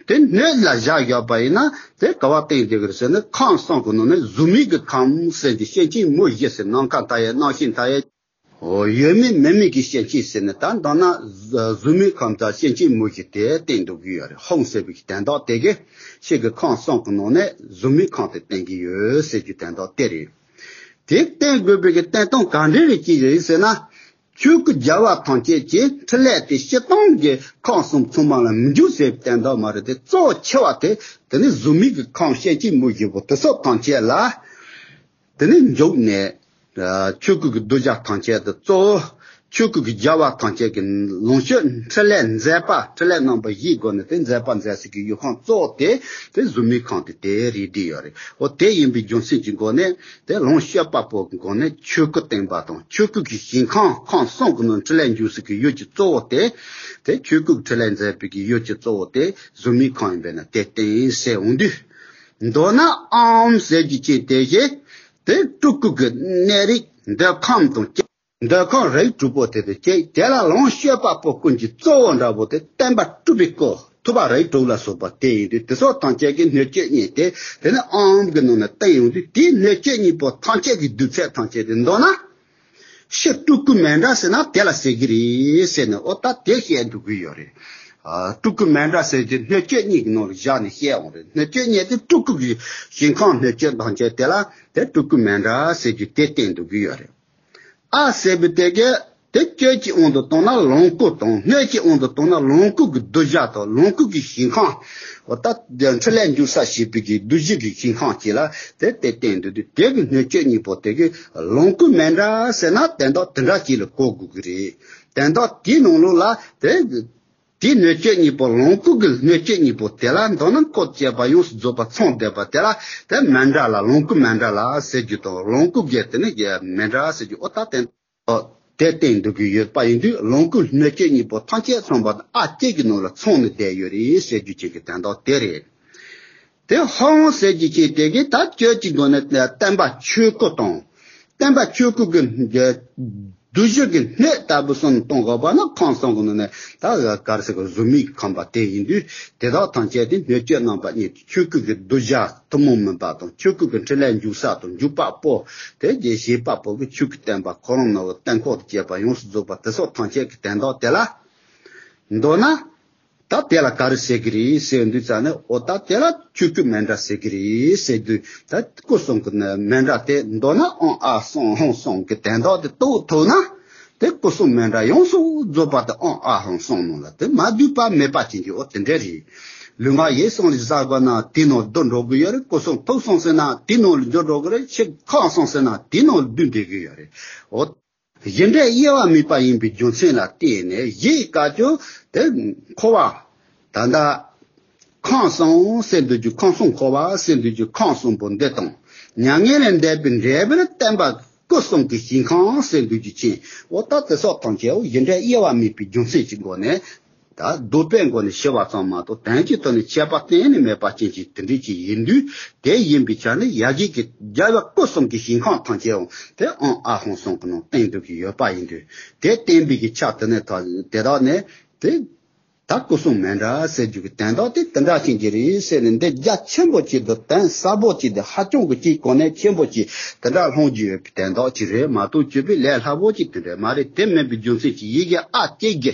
དེ་སྣོད་ལ་བཞག་ཡོད་པ་ཡིན་ན་དེ་ག་བ་བསྟན་དགོས་ཀྱི་རེད་ཟེར་ན་ཁམས་གསུམ་གྱི་ནང་ནས་གཟུགས་མེད་ཀྱི་ཁམས་ཟེར་རྒྱུ་སྐྱེ་མཆེད་མུ་བཞི་ཟེར་ནམ་མཁའ་མཐའ་ཡས་རྣམ་ཤེས་མཐའ་ཡས། འོ་ཡོད་མེད་མེད་མེད་ཀྱི་སྐྱེ་མཆེད་ཟེར་ནས་ད་མདོར་ན་གཟུགས་མེད་ཁམས་དང་སྐྱེ་མཆེད་མུ་བཞི་དེ་བསྟན་འདུག་གི་ཡོད་རེད། ཧོང་ཟེར་བའི་གི་དོན་དག་དེ་གི་ཕྱི་གི་ཁམས་གསུམ་གི་ནང་ནས་གཟུགས་མེད་ཁམས་དེ་བསྟན་གི་ཡོད་ཟེར་གྱི་དོན་དག་དེ་རེད། དེ་བསྟན་དགོས་པའི་གི་བསྟན་སྟངས་ག་འདྲ་རེད་ཅི་རེད་ཟེར་ན། ཆོས་སྐུ་རྒྱལ་བ་ཐམས་ཅད་ཀྱི་འཕྲིན་ལས་དེ་སྤྱིར་བཏང་གི་ཁམས་གསུམ་ཚང་མ་ལ་མི་འཇུག་ཟེར་བའི་དོན་དག་མ་རེད་དེ། གཙོ་བོ་ཆེ་བ་དེ་དེ་ནི་གཟུགས་མེད་ཀྱི་ཁམས་སྐྱེ་མཆེད་མུ་བཞི་པོ་དེ་ཚོ་ཐམས་ཅད་ལ། དེ་ནས་འཇུག་ནས། ཆོས་སྐུ་གི་གདུལ་བྱ་ཐམས་ཅད་དུ་གཙོ་བོ། ཆོས་སྐུ་གི་རྒྱལ་བ་ཐམས་ཅད་ཀྱི་ལོངས་སྤྱོད་འཕྲིན་ལས་མཛད་པ་འཕྲིན་ལས་རྣམ་པ་བཞིའི་སྒོ་ནས་དེ་མཛད་པ་མཛད་སའི་གི་ཡུལ་ཁམས་གཙོ་བོ་དེ་དེ་གཟུགས་མེད་ཁམས་དེ་དེ་རེད་བསྡད་ཡོད་རེད། འོ་དེ་ཡིན་པའི་རྒྱུ་མཚན་གྱི་སྒོ་ནས་དེ་ལོངས་སྤྱོད་པ་པོ་གི་སྒོ་ནས་ཆོས་སྐུ་བསྟན་པ་དང་ཆོས་སྐུ་གི་ཞིང་ཁམས་ཁམས་གསུམ་གི་ནང་འཕྲིན་ལས་འཇུག་སའི་གི་ཡུལ་གྱི་གཙོ་བོ་དེ་དེ་ཆོས་སྐུ་གི་འཕྲིན་ལས་མཛད་པའི་གི་ཡུལ་གྱི་གཙོ་བོ་དེ་གཟུགས་མེད་ཁམས་ཡིན་པས་ན་དེ་བསྟན་ཟེར་འོང་དུས། མདོར་ན་ཨམ་ཟེར་གྱི་ཅན་དེ་བཞིན། དེ་སྤྲུལ་སྐུ་གི་གནས་རིས་འདོད་ཁམས་དང་བཅས། འདོད་ཁམས་རིགས་དྲུག་པོ་དེ་དང་གཅིག་དེ་ལ་ལོངས་སྤྱོད་པ་པོ་ཀུན་གྱི་གཙོ་བོ་འདྲ་པོ་དེ་བསྟན་པ་སྤྲུལ་པའི་སྐུ་ཐུབ་པ་རིགས་དྲུག་ལ་སོགས་པ་དེ་ཡིན་དུས་དེ་སོགས་ཐམས་ཅད་ཀྱི་སྣོད་བཅུད་གཉིས་ཏེ། དེ་ནི་ཨོཾ་གྱི་ནང་ནས་བསྟན་ཡོང་དུས་དེའི་སྣོད་བཅུད་གཉིས་པོ་ཐམས་ཅད་ཀྱི་བསྡུས་ཚད་ཐམས་ཅད་དེ་མདོར་ན། ཕྱི་སྤྲུལ་སྐུ་མཎྜལ་ཟེར་ན་དེ་ལ་ཟེར་གྱི་རེད་ཟེར་ནས་ཨོ་ད་དེ་བཤད་འདུག་གི་ཡོད་རེད། ཨ་སྤྲུལ་སྐུ་མཎྜལ་ཟེར་གྱི་སྣོད་བཅུད་གཉིས་ཀྱི་ནང་ལ་བཞག་ནས་བཤད་འོང་རེད། སྣོད་བཅུད་གཉིས་དེ་སྤྲུལ་སྐུ་གི་ཞིང་ཁམས་སྣོད་བཅུད་ཐམས་ཅད་དེ་ལ་དེ་སྤྲུལ་སྐུ་མཎྜལ་ཟེར་གྱི་དེ་བསྟན་འདུག་གི་ཡོད་རེད། ཨ་ཟེར་བའི་དེ་གའི་དེ་བཅུད་ཀྱི་དབང་དུ་བཏང་ན་ལོངས་སྐུ་དང་སྣོད་ཀྱི་དབང་དུ་བཏང་ན་ལོངས་སྐུ་གི་གདུལ་བྱ་དང་ལོངས་སྐུ་གི་ཞིང་ཁམས། འོ་ད་འཕྲིན་ལས་འཇུག་ས་ཞེས་པའི་གི་གདུལ་བྱའི་གི་ཞིང་ཁམས་ཅིག་ལ་དེ་དེ་བསྟན་འདུག་དུས་དེ་གི་སྣོད་བཅུད་གཉིས་པོ་དེ་གི་ལོངས་སྐུ་མཎྜལ་ཟེར་ན་དོན་དག་དེ་འདྲ་ཅིག་ལ་གོ་དགོས་ཀྱི་རེད། དོན་དག་དེའི་ནང་ལོགས་ལ་དེ། དེའི་སྣོད་བཅུད་གཉིས་པོ་ལོངས་སྐུ་གི་སྣོད་བཅུད་གཉིས་པོ་དེ་ལ་མདོར་ན་བཀོད་སྤྱད་པ་ཡོངས་སུ་རྫོགས་པ་ཚང་བསྡད་པ་དེ་ལ་དེ་མཎྜལ་ལ་ལོངས་སྐུ་མཎྜལ་ལ་ཟེར་རྒྱུ་དང་ལོངས་སྐུ་གི་དེ་ནི་མཎྜལ་ཟེར་རྒྱུ་ཨོ་ད་དེ་དེ་བསྟན་འདུག་གི་ཡོད་པ་ཡིན་དུས་ལོངས་སྐུ་སྣོད་བཅུད་གཉིས་པོ་ཐམས་ཅད་ཚང་བ་ཨ་གཅིག་གི་ནང་ལ་ཚང་ནས་བསྡད་ཡོད་རེད་ཟེར་རྒྱུ་ཅིག་གི་དོན་དག་དེ་རེད། དེ་ཧཱུྃ་ཟེར་རྒྱུ་ཅིག་དེ་གི་ད་བཅུད་ཀྱི་སྒོ་ནས་བསྟན་པ་ཆོས་སྐུ་དང་། བསྟན་པ་ཆོས་སྐུ་གི་གདུལ་བྱ་གི་སྣོད་ལྟ་བུ་གསུམ་གཏོང་དགོས་པ་ན་ཁམས་གསུམ་གི་ནང་ནས་ད་ག་རེ་ཟེར་གི་གཟུགས་མེད་ཁམས་པ་དེ་ཡིན་དུས་དེ་དག་ཐམས་ཅད་དེ་སྣོད་བཅུད་རྣམ་པ་གཉིས་ཆོས་སྐུ་གི་གདུལ་བྱ་ཐུན་མོང་མིན་པ་དང་ཆོས་སྐུ་གི་འཕྲིན་ལས་འཇུག་ས་དང་འཇུག་པ་པོ་དེ་རྗེ་བཞི་པ་པོ་གི་ཆོས་ཀྱི་བསྟན་པ་ཁོ་རང་ནང་གི་བསྟན་འཁོར་དང་བཅས་པ་ཡོངས་སུ་རྫོགས་པ་དེ་སོགས་ཐམས་ཅད་ཀྱི་དོན་དག་དེ་ལ། མདོར་ན། ད་དེ་ལ་ག་རེ་ཟེར་གི་རེད་ཟེར་དུས་ཙ་ནས་ཨོ་ད་དེ་ལ་ཆོས་སྐུ་མཎྜལ་ཟེར་གི་རེད་ཟེར་དུས་ད་སྐུ་གསུམ་གྱི་མཎྜལ་དེ་མདོར་ན་ཨོཾ་ཨཱཿཧཱུྃ་ཧཱུྃ་གསུམ་གྱི་དོན་དག་དེ་རྟོགས་ཐུབ་ན་དེ་སྐུ་གསུམ་མཎྜལ་ཡོངས་སུ་རྫོགས་པ་དེ་ཨོཾ་ཨཱཿཧཱུྃ་གསུམ་ནང་ལ་དེ་མ་འདུས་པ་མེད་པ་ཅན་གྱི་ཨོ་དེ་འདྲ་རེད། ལུས་ངག་ཡིད་གསུམ་ལ་བཞག་དགོས་ན་དེའི་ནང་བསྡུ་འགྲོ་གི་ཡོད་རེད། སྐུ་གསུམ་ཐུགས་གསུམ་ཟེར་ན་དེའི་ནང་ལ་འགྲོ་གི་རེད། ཕྱི་ཁམས་གསུམ་ཟེར་ན་དེའི་ནང་ལ་བསྡུ་བསྡད་གི་ཡོད་རེད། ཨོ། གཞི་འབྲས་དབྱེ་བ་མེད་པ་ཡིན་པའི་རྒྱུ་མཚན་ལ་བརྟེན་ནས་གཞི་དཀར་ཅོ་དེ་འཁོར་བ། ད་ལྟ་ཁམས་གསུམ་ཟེར་འདུག་རྒྱུ་ཁམས་གསུམ་འཁོར་བ་ཟེར་འདུག་རྒྱུ་ཁམས་གསུམ་པོ་འདི་དང་མྱ་ངན་ལས་འདས་པའི་འབྲས་བུ་ལ་བསྟན་པ་སྐུ་གསུམ་གྱི་ཞིང་ཁམས་ཟེར་འདུག་རྒྱུ་ཅན་འོ་ད་དེ་སོགས་ཐམས་ཅད་འོ་གཞི་འབྲས་དབྱེ་བ་མེད་པའི་རྒྱུ་མཚན་གྱི་སྒོ་ནས། ད་མདོ་པའི་སྒོ་ནས་ཤེས་པ་ཙམ་མ་གཏོགས་དོན་གྱི་ཐོག་ནས་ཁྱད་པར་གཏན་ནས་མེད་པ་ཅན་གྱི་དེ་འདྲ་ཅིག་ཡིན་དུས་དེ་ཡིན་པའི་ཆ་ནས་ཡ་གྱལ་གྱི་རྒྱལ་བ་སྐུ་གསུམ་གྱི་ཞིང་ཁམས་ཐམས་ཅད་འོང་དེ་ཨོཾ་ཨཱཿཧཱུྃ་ཧཱུྃ་གསུམ་གྱི་ནང་བསྟན་འདུག་གི་ཡོད་པ་ཡིན་དུས་དེ་བསྟན་པའི་གི་ཆ་དེ་ནས་ཐོག་དེ་དག་ནས་དེ་ད་སྐུ་གསུམ་མཎྜལ་ཟེར་རྒྱུ་གི་དོན་དག་དེ་དེ་འདྲ་ཅན་གྱི་རེད་ཟེར་ནས་འདི་རྒྱ་ཆེན་པོ་ཅིག་ཏུ་དོན་ཟབ་པོ་ཅིག་དེ་ཧ་ཅང་གི་ཅིག་གོ་གནས་ཆེན་པོ་ཅིག་དེ་འདྲ་སློང་རྒྱུ་ཡོད་པའི་དོན་དག་ཅིག་རེད་མ་གཏོགས་བརྗོད་པའི་ལས་སླ་པོ་ཅིག་དེ་འདྲ་མ་རེད། དེ་མིན་པའི་རྒྱུ་མཚན་གྱིས་ཡི་གེ་ཨ་གྱལ་གྱི།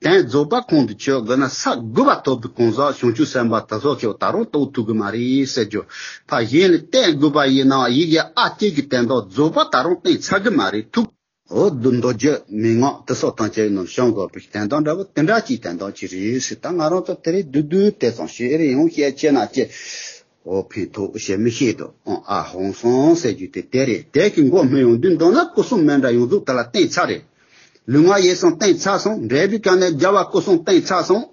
དོན་རྫོགས་པ་ཁོང་དུ་ཆུད་དགོས་ན་ས་དགུ་པ་ཐོབ་པའི་གང་ཟག་བྱང་ཆུབ་སེམས་དཔའ་དེ་ཚོ་ཁྱོད་ད་རུང་རྟོགས་ཐུབ་ཀྱི་མ་རེད་ཟེར་རྒྱུ། ཕ་གཞན་ལ་བསྟན་དགོས་པ་ཡིན་ནའང་ཡི་གེ་ཨ་གྱལ་གྱི་དོན་དག་རྫོགས་པ་ད་རུང་བསྟན་ཚར་གྱི་མ་རེད། ཐུགས་འོ་འདུ་མདོ་རྒྱུད་མན་ངག་དེ་སོགས་ཐམས་ཅད་ནང་བྱང་དགོས་པའི་དོན་དག་འདྲ་བོ་དེ་འདྲ་ཅིག་དོན་དག་ཅིག་རེད་ཟེར། ད་ང་རང་ཚོ་དེ་རིང་བསྡུས་བསྡུས་དེ་ཙམ་ཞིག་རེ་ཡང་བཤད་ཆེ་ན་ཆེ། འོ་ཕན་ཐོགས་ཞེས་མི་ཤེས་དོ། ཨོཾ་ཨཱཿཧཱུྃ་ཧཱུྃ་ཟེར་རྒྱུ་དེ་དེ་རེད། དེ་གི་མགོ་སྨོས་ཡོང་དུས་མདོར་ན་སྐུ་གསུམ་མཎྜལ་ཡོངས་རྫོགས་དེ་ལ་བསྟན་ཚར་རེད། ལུས་ངག་ཡིད་གསུམ་བསྟན་ཚར་སོང་། འབྲས་བུའི་སྐབས་ནས་རྒྱལ་བ་སྐུ་གསུམ་བསྟན་ཚར་སོང་།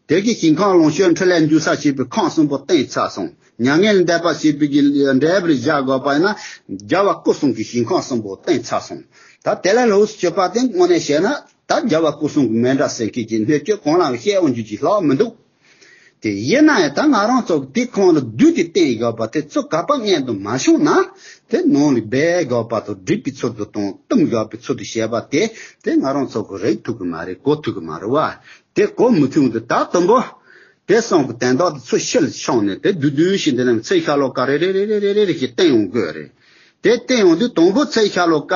དེ་གི་ཞིང་ཁམས་ལོངས་སྤྱོད་འཕྲིན་ལས་འཇུག་ས་བྱེད་པའི་ཁམས་གསུམ་པོ་བསྟན་ཚར་སོང་། མྱ་ངན་ལས་འདས་པ་བྱེད་པའི་གི་འབྲས་བུ་ལ་བཞག་དགོས་པ་ཡིན་ན་རྒྱལ་བ་སྐུ་གསུམ་གྱི་ཞིང་ཁམས་གསུམ་པོ་བསྟན་ཚར་སོང་། ད་དེ་ལས་ལོགས་སུ་གྱུར་པ་དེ་དངོས་གནས་བཤད་ན་ད་རྒྱལ་བ་སྐུ་གསུམ་གྱི་མཎྜལ་ཟེར་མཁན་གྱི་སྣོད་བཅུད་གང་ལའང་བཤད་འོང་རྒྱུ་ཅིག་ལྷག་མི་འདུག་དེ་ཡིན་ན་ཡང་ད་ང་རང་ཚོ་དེ་ཁོང་ལ་བསྡུས་ཏེ་བསྟན་ཡོད་པ་དེ་ཚོ་ག་པ་སྔོན་དུ་མ་བྱུང་ན་དེ་ནང་ལ་སྦས་ཡོད་པ་དང་སྒྲིག་པའི་ཚུལ་དུ་དང་བཏུམས་ཡོད་པའི་ཚུལ་དུ་བྱས་པ་དེ་དེ་ང་རང་ཚོ་གི་རིག་ཐུབ་ཀྱི་མ་རེད། གོ་ཐུབ་ཀྱི་མ་རེད་བ། དེ་གོ་མི་ཐུབ་དུས་ད་དུམ་བུ་དེ་གསུམ་གྱི་དོན་དག་དེ་ཚུར་ཕྱི་ལ་ཕྱུང་ནས་དེ་བསྡུས་བསྡུས་ཤིག་འདི་ནས་ཚེ་ཤ་ལོ་ཀ་རེ་རེ་རེ་རེ་ཞིག་བསྟན་ཡོང་དགོས་རེད། དེ་བསྟན་ཡོང་དུས་དང་པོ་ཚེ་ཤ་ལོ་ཀ་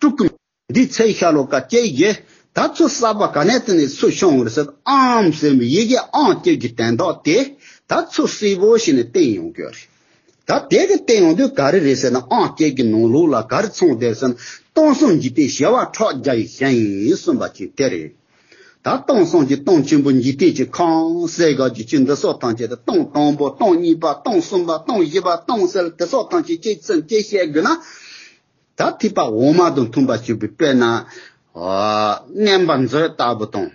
དྲུག་གི་འདི་ཚེ་ཤ་ལོ་ཀ་གཅིག་གིས་ད་ཚུར་གསར་པ་ག་ནས་དེ་ནས་ཚུར་བྱུང་བར་ཟེར། ཨོཾ་ཟེར་བའི་ཡི་གེ་ཨང་གཅིག་གི་དོན་དག་དེ་ད་ཚུར་གསལ་པོ་ཞིག་ནས་བསྟན་ཡོང་གི་རེད། ད་དེ་གི་བསྟན་ཡོང་དུས་ག་རེ་རེད་ཟེར་ན་ཨང་གཅིག་གི་ནང་ལོགས་ལ་ག་རེ་ཚང་བསྡད་ཟེར་ན་སྟོང་གསུམ་འཇིག་རྟེན་བྱེ་བ་ཕྲག་བརྒྱ་ཡི་ཞིང་གསུངས་པ་ཅིག་དེ་རེད། ད་སྟོང་གསུམ་གྱི་སྟོང་ཆེན་པོ་འཇིག་རྟེན་གྱི་ཁམས་ཟེར་ག་གི་ཅི་འདི་སོགས་ཐམས་ཅད་དེ་སྟོང་དང་པོ་སྟོང་གཉིས་པ་སྟོང་གསུམ་པ་སྟོང་བཞི་པ་སྟོང་ཟེར་དེ་སོགས་ཐམས་ཅད་ཅིག་ཙམ་ཅིག་བཤད་དགོས་ན། ད་ཐེག་པ་འོག་མ་དང་མཐུན་པ་བྱེད་པའི་དཔེར་ན། ཨ་མངོན་པ་མཛོད་ལྟ་བུ་དང་།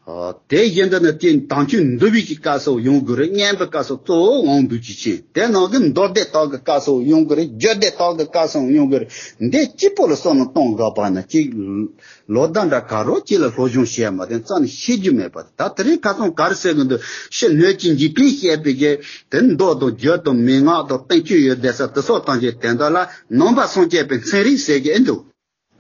ཨ་དེ་བཞིན་དུ་ནི་དེ་དམ་ཆོས་འདུལ་བའི་གི་སྐབས་སུ་ཡོང་དགོས་རེད། མངོན་པའི་སྐབས་སུ་གཙོ་བོ་དབང་སྡུད་ཀྱི་ཆེད་དེ་ནང་གི་མདོ་སྡེ་དག་གི་སྐབས་སུ་ཡོང་དགོས་རེད། རྒྱུད་སྡེ་དག་གི་སྐབས་སུ་ཡོང་དགོས་རེད། འདི་གཅིག་པོ་ལ་བསམ་བློ་གཏོང་དགོས་པ་ན་གཅིག་ལོ་ཟླ་འདྲ་ག་རོ་གཅིག་ལ་སློབ་སྦྱོང་བྱས་མ་དེ་རྩ་ནས་ཤེས་རྒྱུ་མེད་པ་ད་དེ་རིང་ཁ་སང་ག་རེ་ཟེར་གི་འདུག་ཕྱི་སྣོད་ཀྱི་འཇིག་རྟེན་བཤད་པའི་གི་དེ་མདོ་དང་རྒྱུད་དང་མན་ངག་དང་བསྟན་བཅོས་ཡོད་བསྡད་ས་དེ་སོགས་ཐམས་ཅད་དེ་འདྲ་ལ་ནང་པ་སངས་རྒྱས་པའི་ཚན་རིག་ཟེར་གི་ཨེ་འདུག་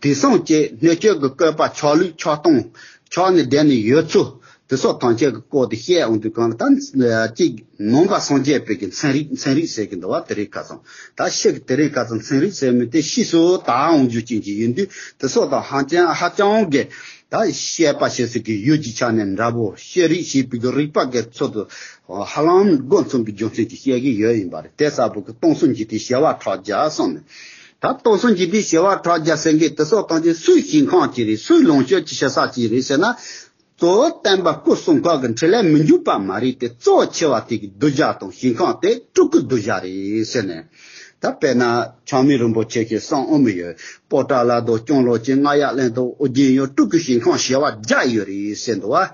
དེང་སང་ཀྱི་སྣོད་བཅུད་ཀྱི་བཀོད་པ་ཆགས་ལུགས་ཆགས་སྟངས་ཆགས་ནས་བསྡད་ནས་ཡོད་ཚུལ་དེ་སོགས་ཐམས་ཅད་ཀྱི་སྐོར་དུ་བཤད་འོང་དུས་གང་ལ་ད་གཅིག་ནང་པ་སངས་རྒྱས་པའི་གི་ཚན་རིག་ཚན་རིག་ཟེར་གི་འདུག་བ། དེ་རིང་ཁ་སང་ད་ཤི་གི་དེ་རིང་ཁ་སང་ཚན་རིག་ཟེར་མི་དེ་ཤི་སོ་ད་འོང་རྒྱུ་ཅན་གྱི་ཡིན་དུས་དེ་སོགས་དང་ཧ་ཅང་ཧ་ཅང་གི་ད་བཤད་པ་བཤད་ཟེར་གི་ཡུལ་གྱི་ཆ་ནས་འདྲ་པོ་ཤེས་རིག་ཞེས་པའི་གི་རིག་པ་གི་ཚོད་དུ་ཧ་ལམ་སྒོ་མཚུངས་པའི་རྒྱུ་མཚན་གྱིས་བཤད་གི་ཡོད་ཡིན་པ་རེད། དེ་ལྟ་བུ་གི་སྟོང་གསུམ་འཇིག་རྟེན་བྱེ་བ་ཕྲག་བརྒྱ་གསུངས་ནས་ད་སྟོང་གསུམ་འཇིག་རྟེན་བྱེ་བ་ཕྲག་བརྒྱ་ཟེར་མཁན་དེ་སོགས་ཐམས་ཅད་སུའི་ཞིང་ཁམས་ཀྱི་རེད། སུའི་ལོངས་སྤྱོད་ཀྱི་ཤ་ས་ཀྱི་རེད་ཟེར་ན། གཙོ་བོ་བསྟན་པ་སྐུ་གསུང་ཐུགས་ཀྱི་འཕྲིན་ལས་མི་འཇུག་པ་མ་རེད་དེ། གཙོ་བོ་ཆེ་བ་དེ་གི་གདུལ་བྱ་དང་ཞིང་ཁམས་དེ་སྤྲུལ་སྐུའི་གདུལ་བྱ་རེད་ཟེར་ནས། ད་དཔེར་ན་ཆགས་མེད་རིན་པོ་ཆེ་གིས་གསུངས་འོང་མི་ཡོད། པོ་ཏ་ལ་དང་སྐྱོང་ལོ་ཅན་རྔ་ཡབ་གླིང་དང་ཨོ་རྒྱན་ཡང་སྤྲུལ་སྐུའི་ཞིང་ཁམས་བྱེ་བ་བརྒྱ་ཡོད་རེད་ཟེར་འདུག་བ།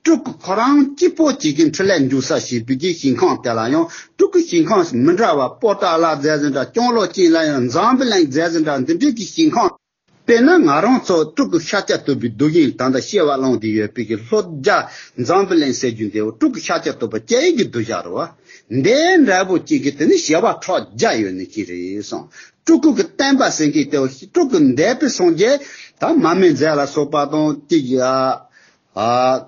སྤྲུལ་སྐུ་ཁོ་རང་གཅིག་པོ་གཅིག་གི་འཕྲིན་ལས་འཇུག་ས་ཞེས་པའི་གི་ཞིང་ཁམས་དེ་ལ་ཡང་སྤྲུལ་སྐུའི་ཞིང་ཁམས་མི་འདྲ་བ། པོ་ཏ་ལ་མཛད་ཟིན་འདྲ། སྐྱོང་ལོ་ཅན་ལ་ཡང་འཛམ་བུ་གླིང་མཛད་ཟིན་འདྲ། འདི་འདྲའི་གི་ཞིང་ཁམས། དཔེར་ན་ང་རང་ཚོ་སྤྲུལ་སྐུ་ཤཱཀྱ་ཐུབ་པའི་གདུལ་ཞིང་ད་ལྟ་བཤད་པ་གླེང་བསྡད་ཡོད་པའི་གི་ལྷོ་རྒྱ་འཛམ་བུ་གླིང་ཟེར་རྒྱུ་འདི་སྤྲུལ་སྐུ་ཤཱཀྱ་ཐུབ་པ་སྐྱེ་ཡི་གི་གདུལ་བྱ་རེད་བ། འདི་འདྲ་པོ་གཅིག་གི་དེ་ནི་བྱེ་བ་ཕྲག་བརྒྱ་ཡོད་ནི་གཅིག་རེད་གསུངས། སྤྲུལ་སྐུ་གི་བསྟན་པ་ཟེར་མཁན་དེ་སྤྲུལ་སྐུ་འདས་པའི་སངས་རྒྱས་ད་མར་མེ་མཛད་ལ་སོགས་པ་དང་གཅིག་ཨ། ཨ།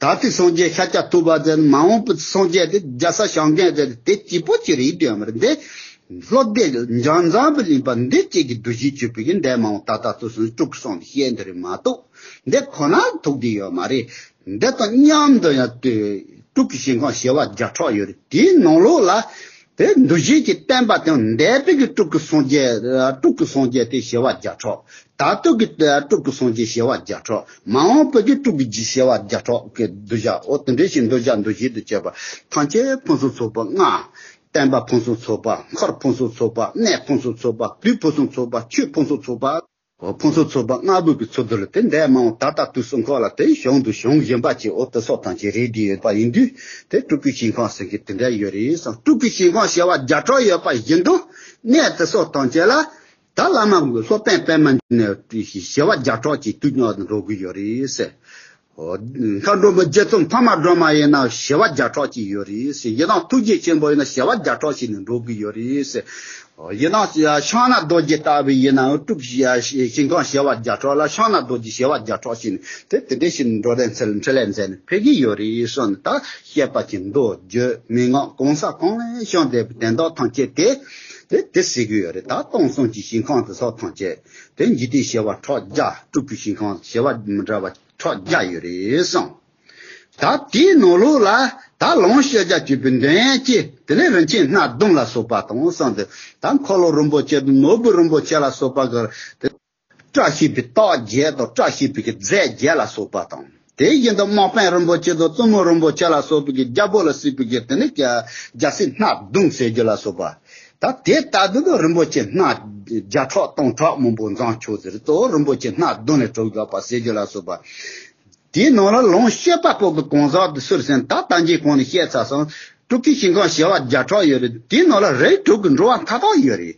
ད་ལྟའི་སངས་རྒྱས་ཤཱཀྱ་ཐུབ་པ་ཟེར་ན་མ་འོངས་པའི་སངས་རྒྱས་དེ་རྒྱལ་ས་བྱམས་མགོན་ཟེར་དེ་གཅིག་པོ་གཅིག་རེད་དོན་མ་རེད། འདི་ལྷོ་སྡེ་འཇང་འཛམ་བུ་གླིང་པ་འདི་གཅིག་གི་གདུལ་ཞིང་གཅིག་པའི་གི་འདས་མ་འོངས་ད་ལྟ་དུས་གསུམ་སྤྲུལ་སྐུ་སངས་རྒྱས་བཤད་འདི་རེད་མ་གཏོགས་འདི་ཁོ་ན་ཐུག་བསྡད་ཡོད་མ་རེད། འདི་དང་མཉམ་དུ་ཡང་དུས་སྤྲུལ་སྐུའི་ཞིང་ཁམས་བྱེ་བ་བརྒྱ་ཕྲག་ཡོད་རེད། དེའི་ནང་ལོགས་ལ་དེ་གདུལ་ཞིང་གི་བསྟན་པ་དང་འདས་པའི་གི་སྤྲུལ་སྐུ་སངས་རྒྱས་སྤྲུལ་སྐུ་སངས་རྒྱས་དེ་བྱེ་བ་བརྒྱ་ཕྲག་ད་ལྟོ་གི་སྤྲུལ་སྐུ་སངས་རྒྱས་བྱེ་བ་བརྒྱ་ཕྲག་མ་འོངས་པའི་གི་སྤྲུལ་སྐུ་བྱེ་བ་བརྒྱ་ཕྲག་གི་གདུལ་བྱ། འོ་དེ་འདྲའི་ཞིག་གདུལ་བྱ་འདུལ་ཞིང་དུ་བྱེད་པ་ཐམས་ཅད་ཕུན་སུམ་ཚོགས་པ་ལྔ། བསྟན་པ་ཕུན་སུམ་ཚོགས་པ། མཁར་ཕུན་སུམ་ཚོགས་པ། གནས་ཕུན་སུམ་ཚོགས་པ། དུས་ཕུན་སུམ་ཚོགས་པ། ཆོས་ཕུན་སུམ་ཚོགས་པ། འོ་ཕུན་སུམ་ཚོགས་པ་ལྔ་པོ་གི་ཚུལ་དུ་ལ་དེ་འདས་མ་འོངས་ད་ལྟ་དུས་གསུམ་ཁོག་ལ་དེ་བྱུང་དང་འབྱུང་བཞིན་པ་ཅིག་འོ་དེ་སོགས་ཐམས་ཅད་རེད་དེ་ཡོད་པ་ཡིན་དུས་དེ་སྤྲུལ་སྐུའི་ཞིང་ཁམས་ཟེར་མཁན་དེ་འདྲ་ཡོད་རེད་བསམ། སྤྲུལ་སྐུའི་ཞིང་ཁམས་བྱེ་བ་བརྒྱ་ཕྲག་ཡོད་པ་བཞིན་དུ་གནས་དེ་སོགས་ཐམས་ཅད་ལ། ད་བླ་མ་སློབ་དཔོན་པད་མ་འབྱུང་གནས་བྱེ་བ་བརྒྱ་ཕྲག་གཅིག་དུས་མཉམ་དུ་འགྲོ་གི་ཡོད་རེད་ཟེར། ཨོ། མཁའ་འགྲོ་མ་རྗེ་བཙུན་འཕགས་མ་སྒྲོལ་མ་ཡིན་ན་བྱེ་བ་བརྒྱ་ཕྲག་གཅིག་ཡོད་རེད་ཟེར། ཡིན་ནའང་ཐུགས་རྗེ་ཆེན་པོ་ཡིན་ན་བྱེ་བ་བརྒྱ་ཕྲག་གཅིག་ནས་འགྲོ་གི་ཡོད་རེད་ཟེར། ཨོ། ཡིན་ནའང་ཕྱག་ན་རྡོ་རྗེ་ལྟ་བུ་ཡིན་ནའང་སྤྲུལ་ཞིང་ཁམས་བྱེ་བ་བརྒྱ་ཕྲག་ལ་ཕྱག་ན་རྡོ་རྗེ་བྱེ་བ་བརྒྱ་ཕྲག་གཅིག་ནས་དེ་དེ་འདྲ་ཞིག་འགྲོ་དོན་ཚུལ་འཕྲིན་ལས་མཛད་ནས་ཕེབས་ཀྱི་ཡོད་རེད་གསུངས་ནས། ད་བཤད་པ་ཅིག་མདོ་རྒྱུད་མན་ངག་གང་ཟག་གང་ལས་བྱུང་བསྡད་པའི་དོན་དག་ཐམས་ཅད་དེ། དེ་དེ་ཟེར་གི་ཡོད་རེད། ད་སྟོང་གསུམ་གྱི་ཞིང་ཁམས་དེ་སོགས་ཐམས་ཅད་དེ་འཇིག་རྟེན་བྱེ་བ་ཕྲག་བརྒྱ། སྤྲུལ་སྐུའི་ཞིང་ཁམས་བྱེ་བ་མི་འདྲ་བ་ཕྲག་བརྒྱ་ཡོད་རེད་གསུངས། ད་དེའི་ནང་ལོགས་ལ་ད་ལོངས་སྤྱོད་རྒྱ་བཅུ་པའི་འདོན་ཡན་གྱི་དེ་ནས་རིན་ཆེན་སྣ་བདུན་ལ་སོགས་པ་དང་གསུངས་ཏེ། ད་འཁོར་ལོ་རིན་པོ་ཆེ་དང་ནོར་བུ་རིན་པོ་ཆེ་ལ་སོགས་པ་གི་དེ། བཀྲ་ཤིས་པའི་རྟགས་བརྒྱད་དང་བཀྲ་ཤིས་པའི་གི་རྫས་བརྒྱད་ལ་སོགས་པ་དང་། དེ་བཞིན་དུ་དམག་དཔོན་རིན་པོ་ཆེ་དང་བཙུན་མོ་རིན་པོ་ཆེ་ལ་སོགས་པའི་གི་རྒྱལ་པོ་ལ་སྲིད་པའི་གི་དེ་ནི་རྒྱལ་སྲིད་སྣ་བདུན་ཟེར་རྒྱུ་ལ་སོགས་པ། ད་དེ་ལྟ་དུས་དུ་རིན་པོ་ཆེ་སྣ་བརྒྱ་ཕྲག་སྟོང་ཕྲག་མང་པོ་འཛོམས་ཆོག་ཟེར། གཙོ་བོ་རིན་པོ་ཆེ་སྣ་བདུན་ལས་གྲུབ་དགོས་པ་ཟེར་རྒྱུ་ལ་སོགས་པ། དེའི་ནང་ལ་ལོངས་སྤྱོད་པ་པོ་གི་གང་ཟག་དེ་སུ་རེད་ཟེར་ན། ད་ལྟ་འཇིག་གོང་ནས་བཤད་ཚར་སོང་། སྤྲུལ་སྐུའི་ཞིང་ཁམས་བྱེ་བ་བརྒྱ་ཕྲག་ཡོད་རེད། དེའི་ནང་ལ་རིགས་དྲུག་གི་འགྲོ་བ་མཐའ་དག་ཡོད་རེད།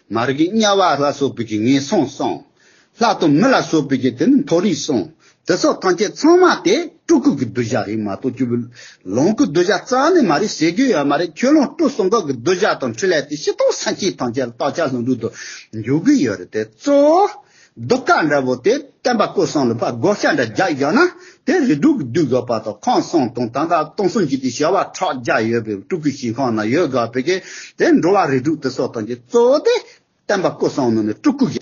མ་རིག་པའི་དམྱལ་བ་ལ་སོགས་པའི་གི་ངན་སོང་གསུམ། ལྷ་དང་མི་ལ་སོགས་པའི་གི་དེ་ནི་མཐོ་རིས་གསུམ། དེ་སོགས་ཐམས་ཅད་ཚང་མ་དེ་སྤྲུལ་སྐུ་གི་གདུལ་བྱ་རེད་མ་གཏོགས་ཆོས་པའི་ལོངས་སྐུའི་གདུལ་བྱ་རྩ་ནས་མ་རེད་ཟེར་རྒྱུ་ཡོད་མ་རེད། ཆོས་ལོངས་སྤྲུལ་གསུམ་གི་གདུལ་བྱ་དང་འཕྲིན་ལས་དེ་སྤྱིར་བཏང་སེམས་ཅན་ཐམས་ཅད་ལ་བརྟག་དཔྱད་ལྷུན་གྲུབ་ཏུ་འཇུག་གི་ཡོད་རེད་དེ། གཙོ་བོ་གདུལ་དཀའ་འདྲ་པོ་དེ་བསྟན་པ་སྐུ་གསུམ་ལ་ཕར་བགོ་བཤའ་འདྲ་རྒྱག་བཞག་ན། དེ་རིགས་དྲུག་གི་འདུལ་དགོས་པ་དང་། ཁམས་གསུམ་དང་ད་ལྟ་སྟོང་གསུམ་འཇིག་རྟེན་བྱེ་བ་ཕྲག་བརྒྱ་ཡོད་པའི་སྤྲུལ་སྐུའི་ཞིང་ཁམས་ན་ཡོད་དགོས་པའི་གི་དེ་འགྲོ་བ་རིགས་དྲུག་དེ་སོགས་ཐམས་ཅད་གཙོ་བོ་དེ་བསྟན་པ་སྐུ་གསུམ་ནང་ནས་སྤྲུལ་སྐུ་གི་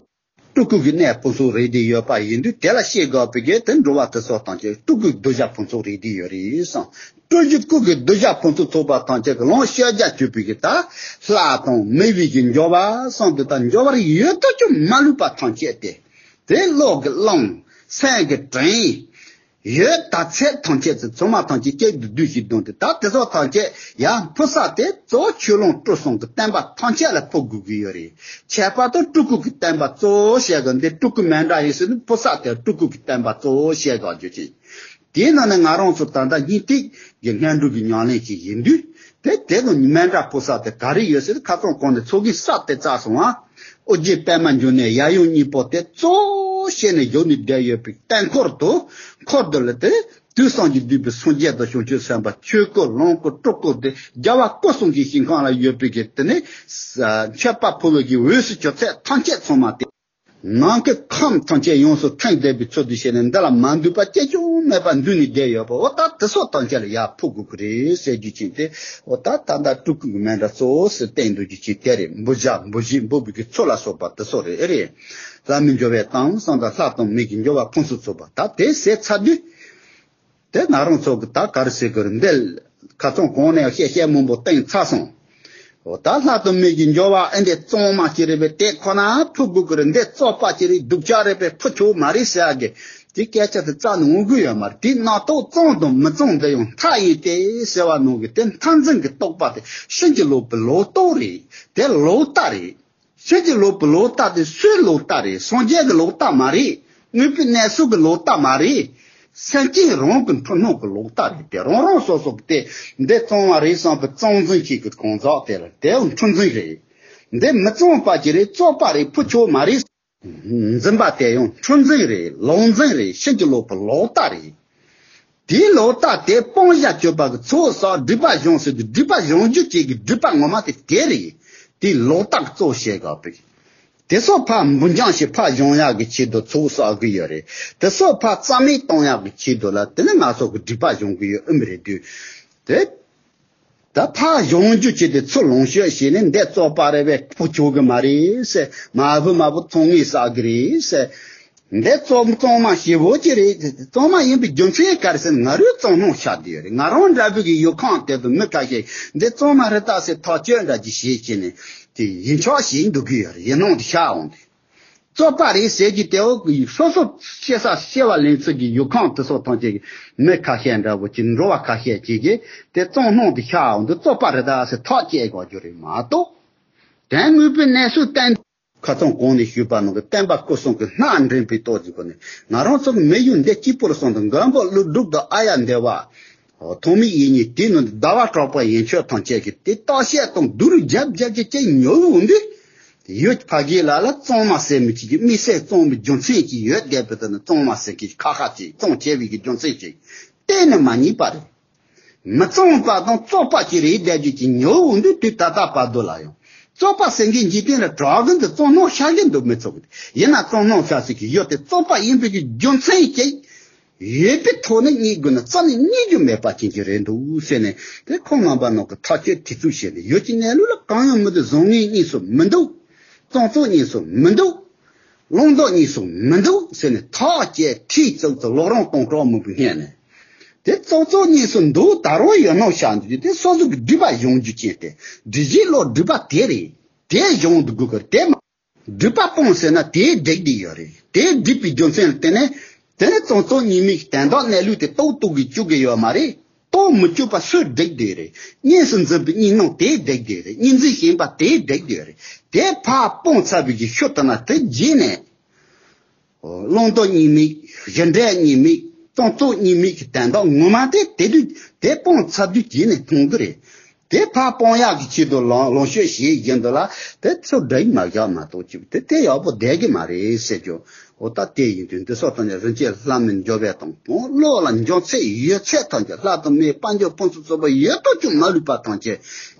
སྤྲུལ་སྐུ་གི་གནས་ཕུན་ཚོགས་རེད་དེ་ཡོད་པ་ཡིན་དུས། དེ་ལ་ཤེས་དགོས་པའི་གི་དེ་འགྲོ་བ་དེ་སོགས་ཐམས་ཅད་སྤྲུལ་སྐུའི་གདུལ་བྱ་ཕུན་ཚོགས་རེད་དེ་ཡོད་རེད་གསུངས། སྤྲུལ་སྐུ་གི་གདུལ་བྱ་ཕུན་སུམ་ཚོགས་པ་ཐམས་ཅད་ཀྱི་ལོངས་སྤྱོད་རྒྱ་བཅུ་པའི་གི་ད་ལྷ་དང་མི་བའི་གི་འབྱོར་བ་གསུངས་ཏེ། ད་འབྱོར་བ་ཡོད་དོ་ཅོག་མ་ལུས་པ་ཐམས་ཅད་དེ། དེ་བློ་གི་རླུང་། སེམས་ཀྱི་དྲན། ཡོད་ད་ཚད་ཐམས་ཅད་ཚེ་ཚང་མ་ཐམས་ཅད་གཅིག་ཏུ་བསྡུས་ཤིང་བསྡོམས་ཏེ། ད་དེ་སོགས་ཐམས་ཅད་ཡང་ཕུལ་ས་དེ་གཙོ་བོ་ཆོས་ལོངས་སྤྲུལ་གསུམ་གྱི་བསྟན་པ་ཐམས་ཅད་ལ་ཕུལ་དགོས་ཀྱི་ཡོད་རེད། ཁྱད་པར་དུ་སྤྲུལ་སྐུ་གི་བསྟན་པ་གཙོ་བོ་བཤད་དགོས། འདི་སྤྲུལ་སྐུ་མཎྜལ་ཡིན་ཟེར་ནས་ཕུལ་ས་དེ་སྤྲུལ་སྐུ་གི་བསྟན་པ་གཙོ་བོ་བཤད་དགོས་རྒྱུ་ཅན། དེའི་ནང་ནས་ང་རང་ཚོ་ད་ལྟ་སྙིང་ཐིག་གི་སྔོན་འགྲོ་གི་ཉམས་ལེན་ཅིག་ཡིན་དུས། དེ་དེ་དང་མཎྜལ་ཕུལ་ས་དེ་ག་རེ་ཡོད་ཟེར་ན། ཁ་སང་གོང་ནས་ཚོགས་ཀྱི་ས་དེ་བཙལ་སོང་ཨ། ཨོ་རྒྱན་པད་མ་འབྱུང་གནས་ཡབ་ཡུམ་གཉིས་པོ་དེ་གཙོ་བོ་བྱས་ནས་བཞུགས་ནས་བསྡད་ཡོད་པའི་གཏན་འཁོར་དུ། འཁོར་དུ་ལ་དེ་དུས་གསུམ་གྱི་འདུས་པའི་སངས་རྒྱས་དང་བྱང་ཆུབ་སེམས་དཔའ། ཆོས་སྐུ་ལོངས་སྐུ་སྤྲུལ་སྐུ་དེ་རྒྱལ་བ་སྐུ་གསུམ་གྱི་ཞིང་ཁམས་ལ་ཡོད་པའི་གི་དེ་ནས་མཆོད་པ་ཕུལ་བའི་གི་འོས་སུ་གྱུར་ཚད་ཐམས་ཅད་ཚང་མ་དེ། ནང་གི་ཁམས་ཐམས་ཅད་ཡོངས་སུ་ཁེངས་བསྡད་པའི་ཚུལ་དུ་བྱས་ནས། འདི་ལ་མ་འདུས་པ་ཅི་ཡང་མེད་པར་འདུས་ནས་བསྡད་ཡོད་པ། འོ་ད་དེ་ཚོ་ཐམས་ཅད་ལ་ཡར་ཕུ་དགོས་ཀྱི་རེད་ཟེར་རྒྱུ་ཅན་དེ། འོ་ད་ད་ལྟ་སྤྲུལ་སྐུ་གི་མཎྜལ་གཙོ་བོ་ཟེར་བསྟན་འདུག་རྒྱུ་ཅན་དེ་རེད། འབུལ་བྱ་འབུལ་བཞེས་འབུལ་བའི་གི་ཚུལ་ལ་སོགས་པ་དེ་ཚོ་རེད། ཨེ་རེད། ལྷ་མིའི་འབྱོར་བའི་དྭངས་བསམ་དང་། ལྷ་དང་མིའི་གི་འབྱོར་བ་ཕུན་སུམ་ཚོགས་པ། ད་དེ་ཟེར་ཚར་དུས། དེ་ང་རང་ཚོ་གི་ད་ག་རེ་ཟེར་དགོས་རེད། འདི་ཁ་སང་གོང་ནས་བཤད་བཤད་མང་པོ་བསྟན་ཚར་སོང་། འོ་ད་ལྷ་དང་མི་གི་འབྱོར་བ་ཨེ་འདི་གཙང་མ་ཅིག་རེད་པས། དེ་ཁོ་ན་ཕུལ་དགོས་ཀྱི་རེད། འདི་བཙོག་པ་ཅིག་རེད། སྡུག་ཅག་རེད་པས། ཕུལ་ཆོག་མ་རེད་ཟེར་ཡ་གི་དེ་སྐད་ཆ་དེ་རྩ་ནས་འོང་གི་ཡོད་མ་རེད། དེ་རྣམ་རྟོག་གཙང་དང་མི་གཙང་འདི་ཡང་མཐའ་ཡས་ཏེ་ཟེར་བ་ནང་གི་དེ་མཐའ་འཛིན་གྱི་རྟོག་པ་དེ་ཕྱིན་ཅི་ལོག་པའི་ལོག་རྟོག་རེད། དེ་ལོག་ལྟ་རེད། ཕྱིན་ཅི་ལོག་པའི་ལོག་ལྟ་དེ་སུའི་ལོག་ལྟ་རེད། སངས་རྒྱས་ཀྱི་ལོག་ལྟ་མ་རེད། དངོས་པོའི་གནས་ཚུལ་གྱི་ལོག་ལྟ་མ་རེད། སེམས་ཅན་རང་གི་འཁྲུལ་སྣང་གི་ལོག་ལྟ་རེད། དེ་རང་རང་སོ་སོ་གི་དེ་འདི་གཙང་བ་རེད་བསམ་པའི་གཙང་འཛིན་བྱེད་ཀྱི་གང་ཟག་དེ་ལ་དེ་འཁྲུལ་འཛིན་རེད། འདི་མི་གཙང་བ་ཅིག་རེད། བཙོག་པ་རེད། ཕུལ་ཆོག་མ་རེད། འཛིན་པ་དེ་ཡང་འཁྲུལ་འཛིན་རེད། ལོག་འཛིན་རེད། ཕྱིན་ཅི་ལོག་པའི་ལོག་ལྟ་རེད། དེའི་ལོག་ལྟ་དེ་སྤང་བྱ་སྤྱོད་པ་གི་ཚོགས་བསགས་སྒྲིབ་པ་སྦྱོང་ཟེར་དུས། སྒྲིབ་པ་སྦྱོང་རྒྱུ་བཅས་ཀྱི་སྒྲིབ་པ་ངོ་མ་དེ་དེ་རེད། དེའི་ལོག་ལྟ་གཙོ་བྱས་དགོས་པས། དེ་སོགས་ཕར་འབུར་འགྱངས་བྱས་ཕར་སྦྱོང་ཡག་གི་ཆེད་དུ་ཚོགས་བསགས་ཀྱི་ཡོད་རེད། དེ་སོགས་ཕར་རྩ་མེད་གཏོང་ཡག་གི་ཆེད་དུ་ལ་དེ་ནི་ང་ཚོ་གི་སྒྲིབ་པ་སྦྱོང་གི་ཡོད་ཨེ་མི་རེད་དུས། དེ། ད་ཕར་སྦྱོང་རྒྱུ་བྱས་ཏེ་ཚུར་ལོངས་སྤྱོད་བྱས་ནས་འདི་བཙོག་པ་རེད་པས། ཕུལ་ཆོག་གི་མ་རེད་ཟེར། མ་ཕུལ་མ་ཕུལ་ཚོང་ངེས་བསགས་ཀྱི་རེད་ཟེར། འདི་གཙང་གཙང་མ་ཞེ་པོ་ཅིག་རེད། གཙང་མ་ཡིན་པའི་རྒྱུ་མཚན་ག་རེ་ཟེར་ན། ང་རང་གཙང་སྣང་ཤར་བསྡད་ཡོད་རེད། ང་རང་འདྲ་པོ་གི་ཡུལ་ཁམས་དེ་ཚོ་མི་ཁ་ཤས་འདི་གཙང་མ་རེད་ད་ཟེར་ཐག་གཅོད་འདྲ་ཅིག་བྱེད་བྱས་ནས་དེ་ཡིད་ཆོག་བྱེད་འདུག་གི་ཡོད་རེད། ཡིད་སྣང་དུ་ཤར་འོང་དུས། བཙོག་པ་རེད་ཟེར་གྱི་དེའོ། སོ་སོ་སྐྱེ་ས་སྐྱེ་བ་ལེན་ཚུལ་གྱི་ཡུལ་ཁམས་དེ་ཚོ་ཐམས་ཅད་ཀྱི་མི་ཁ་ཤས་འདྲ་པོ་ཅིག་འགྲོ་བ་ཁ་ཤས་ཅིག་གིས་དེ་གཙང་སྣང་དུ་ཤར་འོང་དུས་བཙོག་པ་རེད་ད་ཟེར་ཐག་བཅད་དགོས་རྒྱུ་རེད་མ་གཏོགས། དོན་དངོས་པོའི་གནས་ཚུལ་བསྟན། ཁ་སང་གོང་ནས་ཞུས་པ་ནང་གི་བསྟན་པ་སྐུ་གསུམ་གྱི་སྣ་འདྲེན་པའི་སྟོབས་ཀྱི་སྒོ་ནས། ང་རང་ཚོ་གི་མི་ཡུལ་འདི་གཅིག་པུར་སོང་དུས་མགོན་པོ་ཀླུ་སྒྲུབ་དང་ཨཱརྱ་དེ་ཝ། ཐོགས་མེད་དབྱིག་གཉེན། དེའི་ནང་དུ་ཟླ་བ་གྲགས་པ་ཡན་ཆོད་ཐམས་ཅད་ཀྱིས་དེ་བརྟག་དཔྱད་དང་བསྡུར་རྒྱབ་རྒྱབ་ཀྱི་ཅིག་ཉོ་འོང་དུས། ཡུལ་ཕ་གི་ལ་ལ་གཙང་མ་ཟེར་མི་གཅིག་གི་དམིགས་བསལ་གཙང་མའི་རྒྱུ་མཚན་ཅིག་ཡོད་བསྡད་པའི་དེ་ནི་གཙང་མ་ཟེར་མཁན་ཁ་ཁ་ཅིག་གཙང་ཆེ་བའི་གི་རྒྱུ་མཚན་ཅིག་གཏན་ནས་མ་རྙེད་པ་རེད། མི་གཙང་བ་དང་བཙོག་པ་ཅིག་རེད་བསྡད་རྒྱུ་ཅིག་ཉོ་འོང་དུས། དུས་ད་ལྟ་བར་དུ་ལ་ཡང་བཙོག་པ་ཟེར་མཁན་འཇིག་རྟེན་ལ་གྲགས་ཀྱི་འདུག་གཙང་སྣང་ཤར་གྱི་འདུག་མི་ཚོ་གི། ཡིན་ན་གཙང་སྣང་ཤར་ཟེར་གྱི་ཡོད་དེ་བཙོག་པ་ཡིན་པའི་གི་རྒྱུ་མཚན་ཅིག་ཡོད་པའི་ཐོག་ནས་རྙེད་དགོས་ན་རྩ་ནས་རྙེད་རྒྱུ་མེད་པ་ཅན་ཅིག་རེད་འདུག་ཟེར་ནས། དེ་ཁོང་རྣམ་པ་ནང་གི་ཐག་གཅོད་དེ་ཚོ་བྱས་ནས། ཡུལ་གྱི་གནས་ལུགས་ལ་གང་ཡང་མི་འདུག་བཟང་ངན་གཉིས་སུ་མི་འདུག་གཙང་བཙོག་གཉིས་སུ་མི་འདུག་ལོངས་སྟོབས་གཉིས་སུ་མི་འདུག་ཟེར་ནས་ཐག་བཅད་ཐིག་བཙུགས་ཚུལ་ལོག་རང་སྟོང་གྲོགས་མང་པོའི་སྔོན་ནས། དེ་གཙང་བཙོག་གཉིས་སུ་འདུག་ད་རུང་ཡོད་སྣང་ཤར་འདུག་རྒྱུ་དེ་སོ་སོ་གི་སྒྲིབ་པ་སྦྱོང་རྒྱུ་ཅན་ཏེ། སྒྲིབ་བྱེད་བློ་སྒྲིབ་པ་དེ་རེད། དེ་སྦྱོང་དུ་དགོས་ཀྱི་རེད། དེ་མ། སྒྲིབ་པ་སྤོང་ཟེར་ན་དེའི་སྒྲིབ་བསྡད་ཡོད་རེད། དེའི་སྒྲིབ་པའི་རྒྱུ་མཚན་ལ་བརྟེན་ནས། དེ་ནི་གཙང་བཙོག་གཉིས་མེད་ཀྱི་དོན་དག་གནས་ལུགས་དེ་རྟོགས་རྟོགས་ཀྱི་བཅུག་གི་ཡོད་མ་རེད། རྟོགས་མི་བཅུག་པ་སུས་སྒྲིབ་བསྡད་རེད། གཉིས་སུ་འཛིན་པའི་གཉིས་སྣང་དེས་སྒྲིབ་བསྡད་རེད། གཉིས་འཛིན་ཞེན་པ་དེས་སྒྲིབ་བསྡད་རེད། དེ་ཕར་སྤོང་ཚར་བའི་གི་ཤུལ་དུ་ན་དེ་རྗེས་ནས། ལོངས་སྟོབས་གཉིས་མེད། གཞི་འབྲས་གཉིས་མེད། གཙང་བཙོག་གཉིས་མེད་ཀྱི་དོན་དག་ངོ་མ་དེ་དེ་དུས་དེ་སྤོང་ཚར་དུས་རྗེས་ནས་མཐོང་གི་རེད། དེ་ཕར་སྤོང་ཡག་གི་ཆེད་དུ་ལོངས་ལོངས་སྤྱོད་བྱེད་བཞིན་དུ་ལ་དེ་ཚུར་སྒྲིབ་མ་བཞག་མ་གཏོགས་ཅིག་དེ་དེ་ཡག་པོ་བསྡད་ཀྱི་མ་རེད་ཟེར་རྒྱུ། འོ་ད་དེ་ཡིན་དུས་འདི་སོགས་ཐམས་ཅད་རིན་ཆེན་ལྷ་མིའི་འབྱོར་བས་དང་བློ་ལ་འབྱོར་ཚད་ཡོད་ཚད་ཐམས་ཅད་ལྷ་དང་མིའི་དཔལ་འབྱོར་ཕུན་སུམ་ཚོགས་པ་ཡོད་དོ་ཅུང་མ་ལུས་པ་ཐམས་ཅད་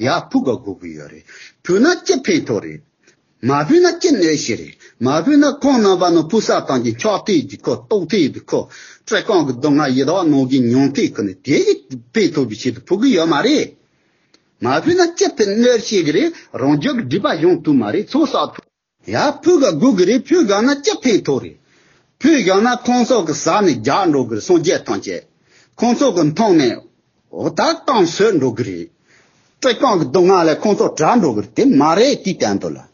ཡར་ཕུལ་དགོས་དགོས་ཀྱི་ཡོད་རེད། ཕུལ་ན་ཅི་ཕན་ཐོགས་རེད། མ་ཕུལ་ན་ཅི་གནོད་བྱེད་རེད། མ་ཕུལ་ན་ཁོང་རྣམ་པ་ནི་ཕུལ་ས་ཐམས་ཅད་ཆགས་ཐིག་གི་ཁུག་རྟོག་ཐིག་གི་ཁུག་སྤྲིན་ཁང་གི་སྡུག་བསྔལ་ཡི་དྭགས་ནང་གི་མྱོང་ཐིག་ཁུག་ནི་དེ་ཡི་ཕན་ཐོགས་པའི་ཆེད་དུ་ཕུལ་གི་ཡོད་མ་རེད། མ་ཕུལ་ན་ཅི་ཕན་གནོད་བྱེད་ཀྱི་རེད། རང་རྒྱུད་ཀྱི་སྒྲིབ་པ་སྦྱོང་ཐུབ་མ་རེད། ཚོགས་བསགས་ཐུབ། ཡར་ཕུལ་དགོས་དགོས་ཀྱི་རེད། ཕུལ་དགོས་ན་ཅི་ཕན་ཐོགས་རེད། ཕུལ་དགོས་ན་ཁོང་ཚོ་གི་ཟ་ནས་རྒྱགས་འགྲོ་གི་རེད། སངས་རྒྱས་ཐམས་ཅད་ཁོང་ཚོ་གི་མཐོང་ནས། འོ་ད་གཏམ་བཟོས་འགྲོ་གི་རེད། སྤྲིན་ཁང་གི་སྡུག་བསྔལ་ལས་ཁོང་ཚོ་དྲག་འགྲོ་གི་རེད། དེ་མ་རེད། དེའི་སྟེང་དུ་ལ།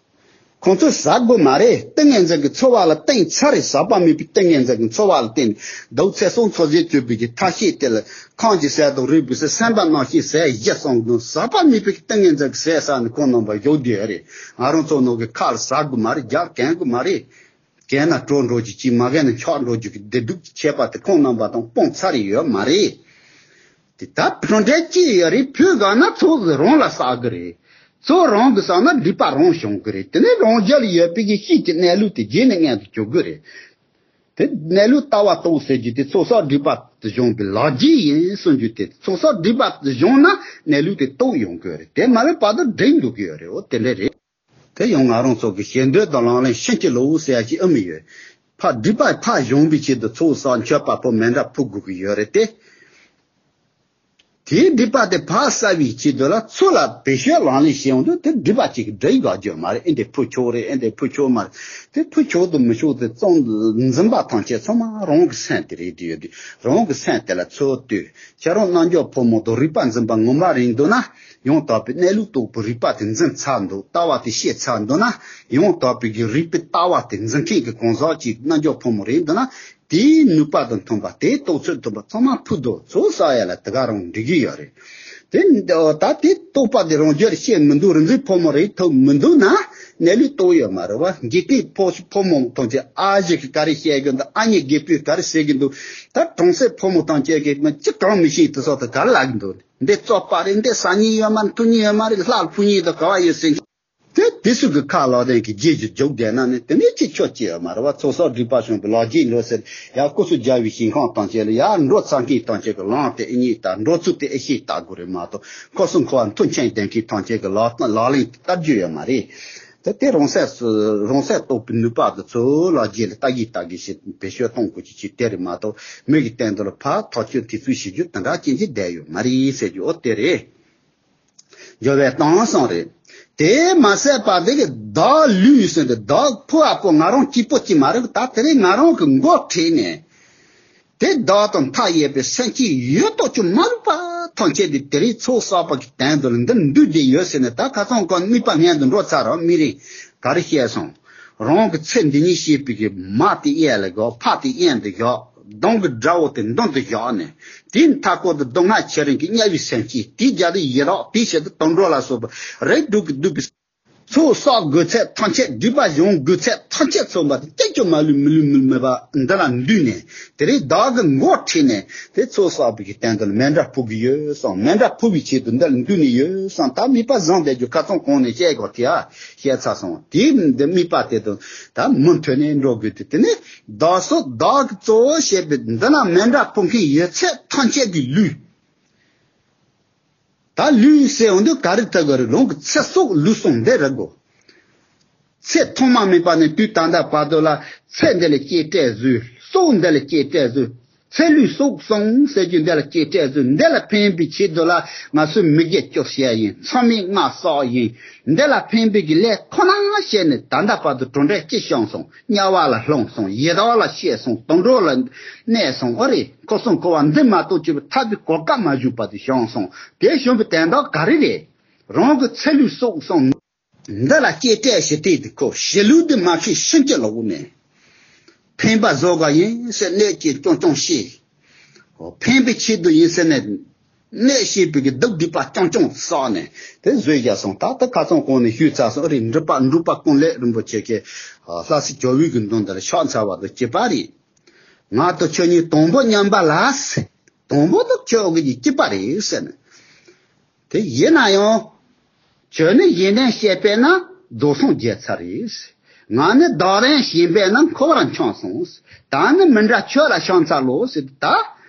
ཁོང་ཚོས་ཟ་དགོས་མ་རེད། ཏིང་ངེ་འཛིན་གྱི་འཚོ་བ་ལ་བརྟེན་ཚར་རེད། ཟག་པ་མེད་པའི་ཏིང་ངེ་འཛིན་གྱི་འཚོ་བ་ལ་བརྟེན་ནས་གདུགས་ཚེ་གསུམ་འཚོ་བྱེད་སྤྱོད་པའི་གི་ཐབས་ཤེས་དེ་ལ་ཁམས་ཀྱི་ཟས་དང་རུས་པའི་ཟས་སེམས་པ་རྣམ་ཤེས་ཟས་བཞི་གསུམ་དང་ཟག་པ་མེད་པའི་ཏིང་ངེ་འཛིན་གྱི་ཟས་ཟ་ནས་ཁོང་རྣམ་པ་བཞུགས་བསྡད་ཡོད་རེད། ང་རང་ཚོ་ནང་གི་ཁ་ལ་ཟ་དགོས་མ་རེད། རྒྱགས་གོན་དགོས་མ་རེད། གན་ན་གྲོ་འགྲོ་རྒྱུ་གཅིག་མ་གན་ན་ཆག་འགྲོ་རྒྱུ་གི་བདེ་སྡུག་གི་ཁྱད་པར་དེ་ཁོང་རྣམ་པ་དང་སྤོང་ཚར་ཡོད་མ་རེད། དེ་ད་གྲུབ་འབྲས་ཅི་ཡོད་རེད། ཕུལ་དགོས་ན་ཚོགས་ཀྱིས་རང་ལ་བསགས་ཀྱི་རེད། ཚོགས་རང་གིས་བསགས་ན་སྒྲིབ་པ་རང་བྱུང་གི་རེད། དེ་ནས་རང་རྒྱུད་ལ་ཡོད་པའི་གི་གཤིས་ཀྱི་གནས་ལུགས་དེ་རྗེས་ནས་མངོན་དུ་གྱུར་གི་རེད། དེ་གནས་ལུགས་ལྟ་བ་རྟོགས་ཟེར་རྒྱུ་དེ་ཚོགས་བསགས་སྒྲིབ་པ་དེ་སྦྱོང་བའི་ལག་རྗེས་ཡིན་གསུང་རྒྱུ་དེ། ཚོགས་བསགས་སྒྲིབ་པ་དེ་སྦྱོང་ན་གནས་ལུགས་དེ་རྟོགས་ཡོང་གི་རེད། དེ་མ་རེད་བར་དུ་སྒྲིབ་འདུག་གི་ཡོད་རེད། འོ་དེ་འདྲ་རེད། དེ་ཡང་ང་རང་ཚོ་གི་ཞེ་འདོད་དང་ལག་ལེན་ཕྱིན་ཅི་ལོག་ཟེར་ཡ་ཅིག་ཨེ་མི་ཡོད། ཕར་སྒྲིབ་པ་ཕར་སྦྱོང་བའི་ཆེད་དུ་ཚོགས་བསགས་མཆོད་པ་ཕུལ་མཎྜལ་ཕུལ་དགོས་ཀྱི་ཡོད་རེད་དེ། དེའི་སྒྲིབ་པ་དེ་ཕར་བསལ་བའི་ཆེད་དུ་ལ་ཚུར་ལ་བེད་སྤྱོད་ལག་ལེན་བྱེད་ཡོང་དུས་དེ་སྒྲིབ་པ་གཅིག་གི་འདྲེ་ཡི་དགག་རྒྱུ་མ་རེད། ཨེ་འདི་ཕུལ་ཆོག་རེད། ཨེ་འདི་ཕུལ་ཆོག་མ་རེད། དེ་ཕུལ་ཆོག་ཏུ་མི་ཆོག་དེ་བཙོང་འཛིན་པ་ཐམས་ཅད་ཚང་མ་རང་གི་སེམས་དེ་རེད་དེ་ཡོད་དུས་རང་གི་སེམས་དེ་ལ་ཚུར་ལྟོས། ཁྱེད་རང་རྣལ་འབྱོར་ཕོ་མོ་དང་རིག་པ་འཛིན་པ་ངོ་མ་རེད་འདུག་ན། ཡང་དག་པའི་གནས་ལུགས་རྟོགས་པའི་རིག་པ་དེ་འཛིན་ཚར་འདུག་ལྟ་བ་དེ་ཤེས་ཚར་འདུག་ན། ཡང་དག་པའི་གི་རིག་པའི་ལྟ་བ་དེ་འཛིན་མཁན་གྱི་གང་ཟག་ཅིག་རྣལ་འབྱོར་ཕོ་མོ་རེད་འདུག་ན། དེའི་ནུས་པ་དང་མཐུན་པ་དེའི་རྟོགས་ཚུལ་མཐུན་པ་ཚང་མ་ཕུལ་འདུག་ཚོགས་བསགས་ཡ་ལ་དེ་ག་རང་འགྲིག་གི་ཡོད་རེད། དེ་ད་དེ་རྟོགས་པ་དེ་རང་རྒྱུད་ཤེས་མི་འདུག་རིག་འཛིན་ཕོ་མོ་རེད་ཐུབ་མི་འདུག་ན། གནས་ལུགས་རྟོགས་ཡོད་མ་རེད་བ། དགེ་སྤུན་ཕོ་ཕོ་མོ་ཐམས་ཅད་ཨ་ཞིག་གིས་ག་རེ་བཤད་གི་འདུག་ཨ་མྱེས་དགེ་སྤུན་ག་རེ་ཟེར་གི་འདུག་ད་གྲོང་གསེབ་ཕོ་མོ་ཐམས་ཅད་ཀྱིས་མི་ཅི་གང་མི་ཤེས་དུ་སོགས་དུ་ག་རེ་ལབ་གི་འདུག་འདི་བཙོག་པ་རེད། འདི་ཟ་ཉེན་ཡོད་མ་རེད། འཐུང་ཉེན་ཡོད་མ་རེད། ལྷ་ལ་ཕུལ་ཉེན་དང་ག་བ་ཡོད་ཟེར། དེ་དེ་སུ་གི་ཁ་ལག་ལྡན་གྱི་རྗེས་ཀྱི་རྒྱུག་བསྡད་ན་ནི་དེ་ནས་ཅི་ཆོག་ཅི་ཡོད་མ་རེད་བ། ཚོགས་བསགས་སྒྲིབ་པ་བྱུང་བའི་ལག་རྗེས་འགྲོ་ཟེར་ཡ་སྐུ་གསུམ་རྒྱལ་བའི་ཞིང་ཁམས་ཐམས་ཅད་ལ་ཡ་འགྲོ་ཚར་མཁན་ཐམས་ཅད་ཀྱི་ལམ་དེ་ཨེ་རྙེད་ད། འགྲོ་ཚུལ་དེ་ཨེ་ཤེས་ལྟ་དགོས་རེད་མ་གཏོགས་འཁོར་གསུམ་འཁོར་བ་མཐུ་ཆེན་ལྡན་མཁན་ཐམས་ཅད་ཀྱི་ལག་ལག་ལེན་ལྟ་རྒྱུ་ཡོད་མ་རེད། དེ་དེ་རང་སེམས་སུ་རང་སེམས་རྟོགས་པའི་ནུས་པ་དེ་ཚོ་ལག་རྗེས་ལ་ལྟ་གིན་ལྟ་གིན་ཞེས་བེད་སྤྱོད་གཏོང་དགོས་ཀྱི་ཆེད་དེ་རེད་མ་གཏོགས་མི་གི་སྟེང་དུ་ལ་ཕར་ཐག་གཅོད་དེ་ཚོའི་བྱེད་རྒྱུ་དེ་འདྲ་ཅན་ཅིག་བསྡད་ཡོད་མ་རེད་ཟེར་རྒྱུ་ཨོ་དེ་རེད། སྦྱོར་བའི་གཏམ་གསུམ་རེད། དེ་མ་ཟད་པ་དེ་གི་བདག་ལུས་ཟེར་ཏེ་བདག་ཕོ་བ་པོ་ང་རང་གཅིག་པོ་གཅིག་མ་རེད། ད་དེ་རིང་ང་རང་གི་མགོ་ཁྲིད་ནས། དེ་བདག་དང་མཐའ་ཡས་པའི་སེམས་ཅན་ཡོད་དོ་ཅོག་མ་ལུས་པ་ཐམས་ཅད་དེ་དེ་རིང་ཚོགས་བསགས་པ་གི་དོན་དུ་ལ་འདིར་འདུས་བསྡད་ཡོད་ཟེར་ནས། ད་ཁ་སང་ཀ་དམིགས་པ་སྔོན་དུ་འགྲོ་ཚར་རོ། མི་རིགས་ག་རེ་བཤད་སོང་། རང་གི་ཚེ་འདི་ཉིད་ཤེས་པའི་གི་མ་དེ་གཡས་ལ་དགོས། ཕ་དེ་གཡོན་དུ་བཞག་གདོང་གི་དགྲ་བོ་དེ་མདུན་དུ་བཞག་ནས། དེའི་མཐའ་སྐོར་དུ་སྡུག་བསྔལ་ཆེ་རིང་གི་དམྱལ་བའི་སེམས་ཅན། དེའི་རྒྱ་དེ་ཡི་རག་དེའི་ཕྱིར་དུ་དུད་འགྲོ་ལ་སོགས་པ་རིགས་དྲུག་གིས་བསྡུས་པའི་ཚོགས་བསགས་དགོས་ཚད་ཐམས་ཅད། སྒྲིབ་པ་སྦྱོང་དགོས་ཚད་ཐམས་ཅད་ཚང་མ་དེ་ཅི་ཀྱང་མ་ལུས་མི་ལུས་མི་མེད་པ་འདི་ལ་འདུས་ནས། དེ་རིང་བདག་གི་མགོ་ཁྲིད་ནས་དེ་ཚོགས་བསགས་པའི་གི་སྟེང་དུ་མཎྜལ་ཕུལ་གི་ཡོད་གསུངས། མཎྜལ་ཕུལ་བའི་ཆེད་དུ་འདི་ལ་འདུས་ནས་ཡོད་གསུངས། ད་དམིགས་པ་བཟང་བསྡད་རྒྱུ་ཁ་སང་གོང་ནས་བཤད་དགོས་དེ་ཨ་བཤད་ཚར་སོང་། དེའི་འདི་དམིགས་པ་དེ་དང་ད་མུ་མཐུད་ནས་འགྲོ་དགོས་ཏེ། དེ་ནས་བདག་སོགས་བདག་གིས་གཙོ་བོ་བྱས་པའི་འདི་ན་མཎྜལ་ཕུལ་མཁན་ཡོད་ཚད་ཐམས་ཅད་ཀྱི་ལུས། ད་ལུས་ཟེར་འོང་དུས་ག་རེ་ཐུག་གི་རེད། རང་གི་ཚེ་སྲོག་ལུས་ཟུངས་འདི་རེད་གོ། ཚེ་ཐོག་མ་མེད་པ་ནས་དུས་ད་ལྟ་བར་དུ་ལ་ཚེ་འདི་ལ་གཅེས་སྤྲས་བཟོས། སྲོག་འདི་ལ་གཅེས་སྤྲས་བཟོས། ཚེ་ལུས་སྲོག་ཟུངས་ཟེར་རྒྱུ་འདི་ལ་གཅེས་སྤྲས་བཟོས། འདི་ལ་ཕན་པའི་ཆེད་དུ་ལ་ང་ཚོས་མི་དགེ་བཅུ་བཤད་ཡིན། མཚམས་མེད་ལྔ་བསགས་ཡིན། འདི་ལ་ཕན་པའི་གི་ལས་ཁོ་ན་བྱས་ནས་ད་ལྟ་བར་དུ་གྲུབ་འབྲས་ཅི་བྱུང་སོང་། དམྱལ་བ་ལ་ལྷུང་སོང་། ཡི་དྭགས་ལ་སྐྱེས་སོང་། དུད་འགྲོ་ལ་གནས་སོང་། ཨོ་རེད། འཁོར་གསུམ་འཁོར་བ་འདི་མ་གཏོགས་སྐྱོབ་པའི་ཐབས་ཀྱི་གོ་སྐབས་མ་བྱུང་བར་དུ་བྱུང་སོང་། དེ་བྱུང་བའི་དོན་དག་ག་རེ་རེད། རང་གི་ཚེ་ལུས་སྲོག་ཟུངས་འདི་ལ་གཅེས་སྤྲས་བྱེད་དུས་དེ་ཁོ་གཞིས་ལུས་འདི་མ་ཁྱེར་ཕྱིན་ཅི་ལོག་ནས། ཕན་པ་བཟོ་ག་ཡིན་ཟེར་གནོད་བྱེད་རྐྱང་རྐྱང་བྱེད། ཕན་པའི་ཆེད་དུ་ཡིན་ཟེར་ནས་གནོད་བྱེད་པའི་གི་སྡུག་སྒྲིབ་པ་རྐྱང་རྐྱང་བསགས་ནས་དེ་བཟོས་བཞག་སོང་། ད་ལྟ་ཁ་སང་གོང་ནས་ཞུས་ཚར་སོང་། ཨ་རེ་འགྲུབ་པ་འགྲུབ་པ་ཀུན་ལེགས་རིན་པོ་ཆེ་གིས་ལྷ་སའི་ཇོ་བོའི་གི་མདུན་དུ་ཕྱག་འཚལ་བ་དང་བཅས་པ་རེད། ང་དང་ཁྱོད་གཉིས་དང་པོ་མཉམ་པ་ལ་ཟེར། དང་པོ་དང་ཁྱོད་ཀྱི་གཅིག་པ་རེད་ཟེར་ནས། དེ་ཡིན་ན་ཡང་། ཁྱོད་ནི་གཞན་དོན་བྱེད་པས་ན་རྫོགས་སངས་རྒྱས་ཚར་རེད། ང་ནི་བདག་དོན་བྱེད་པས་ན་འཁོར་བར་འཁྱམས་སོང་། ད་ནི་མི་འདྲ་ཁྱོད་ལ་ཕྱག་འཚལ་ལོ་ཟེར། ད་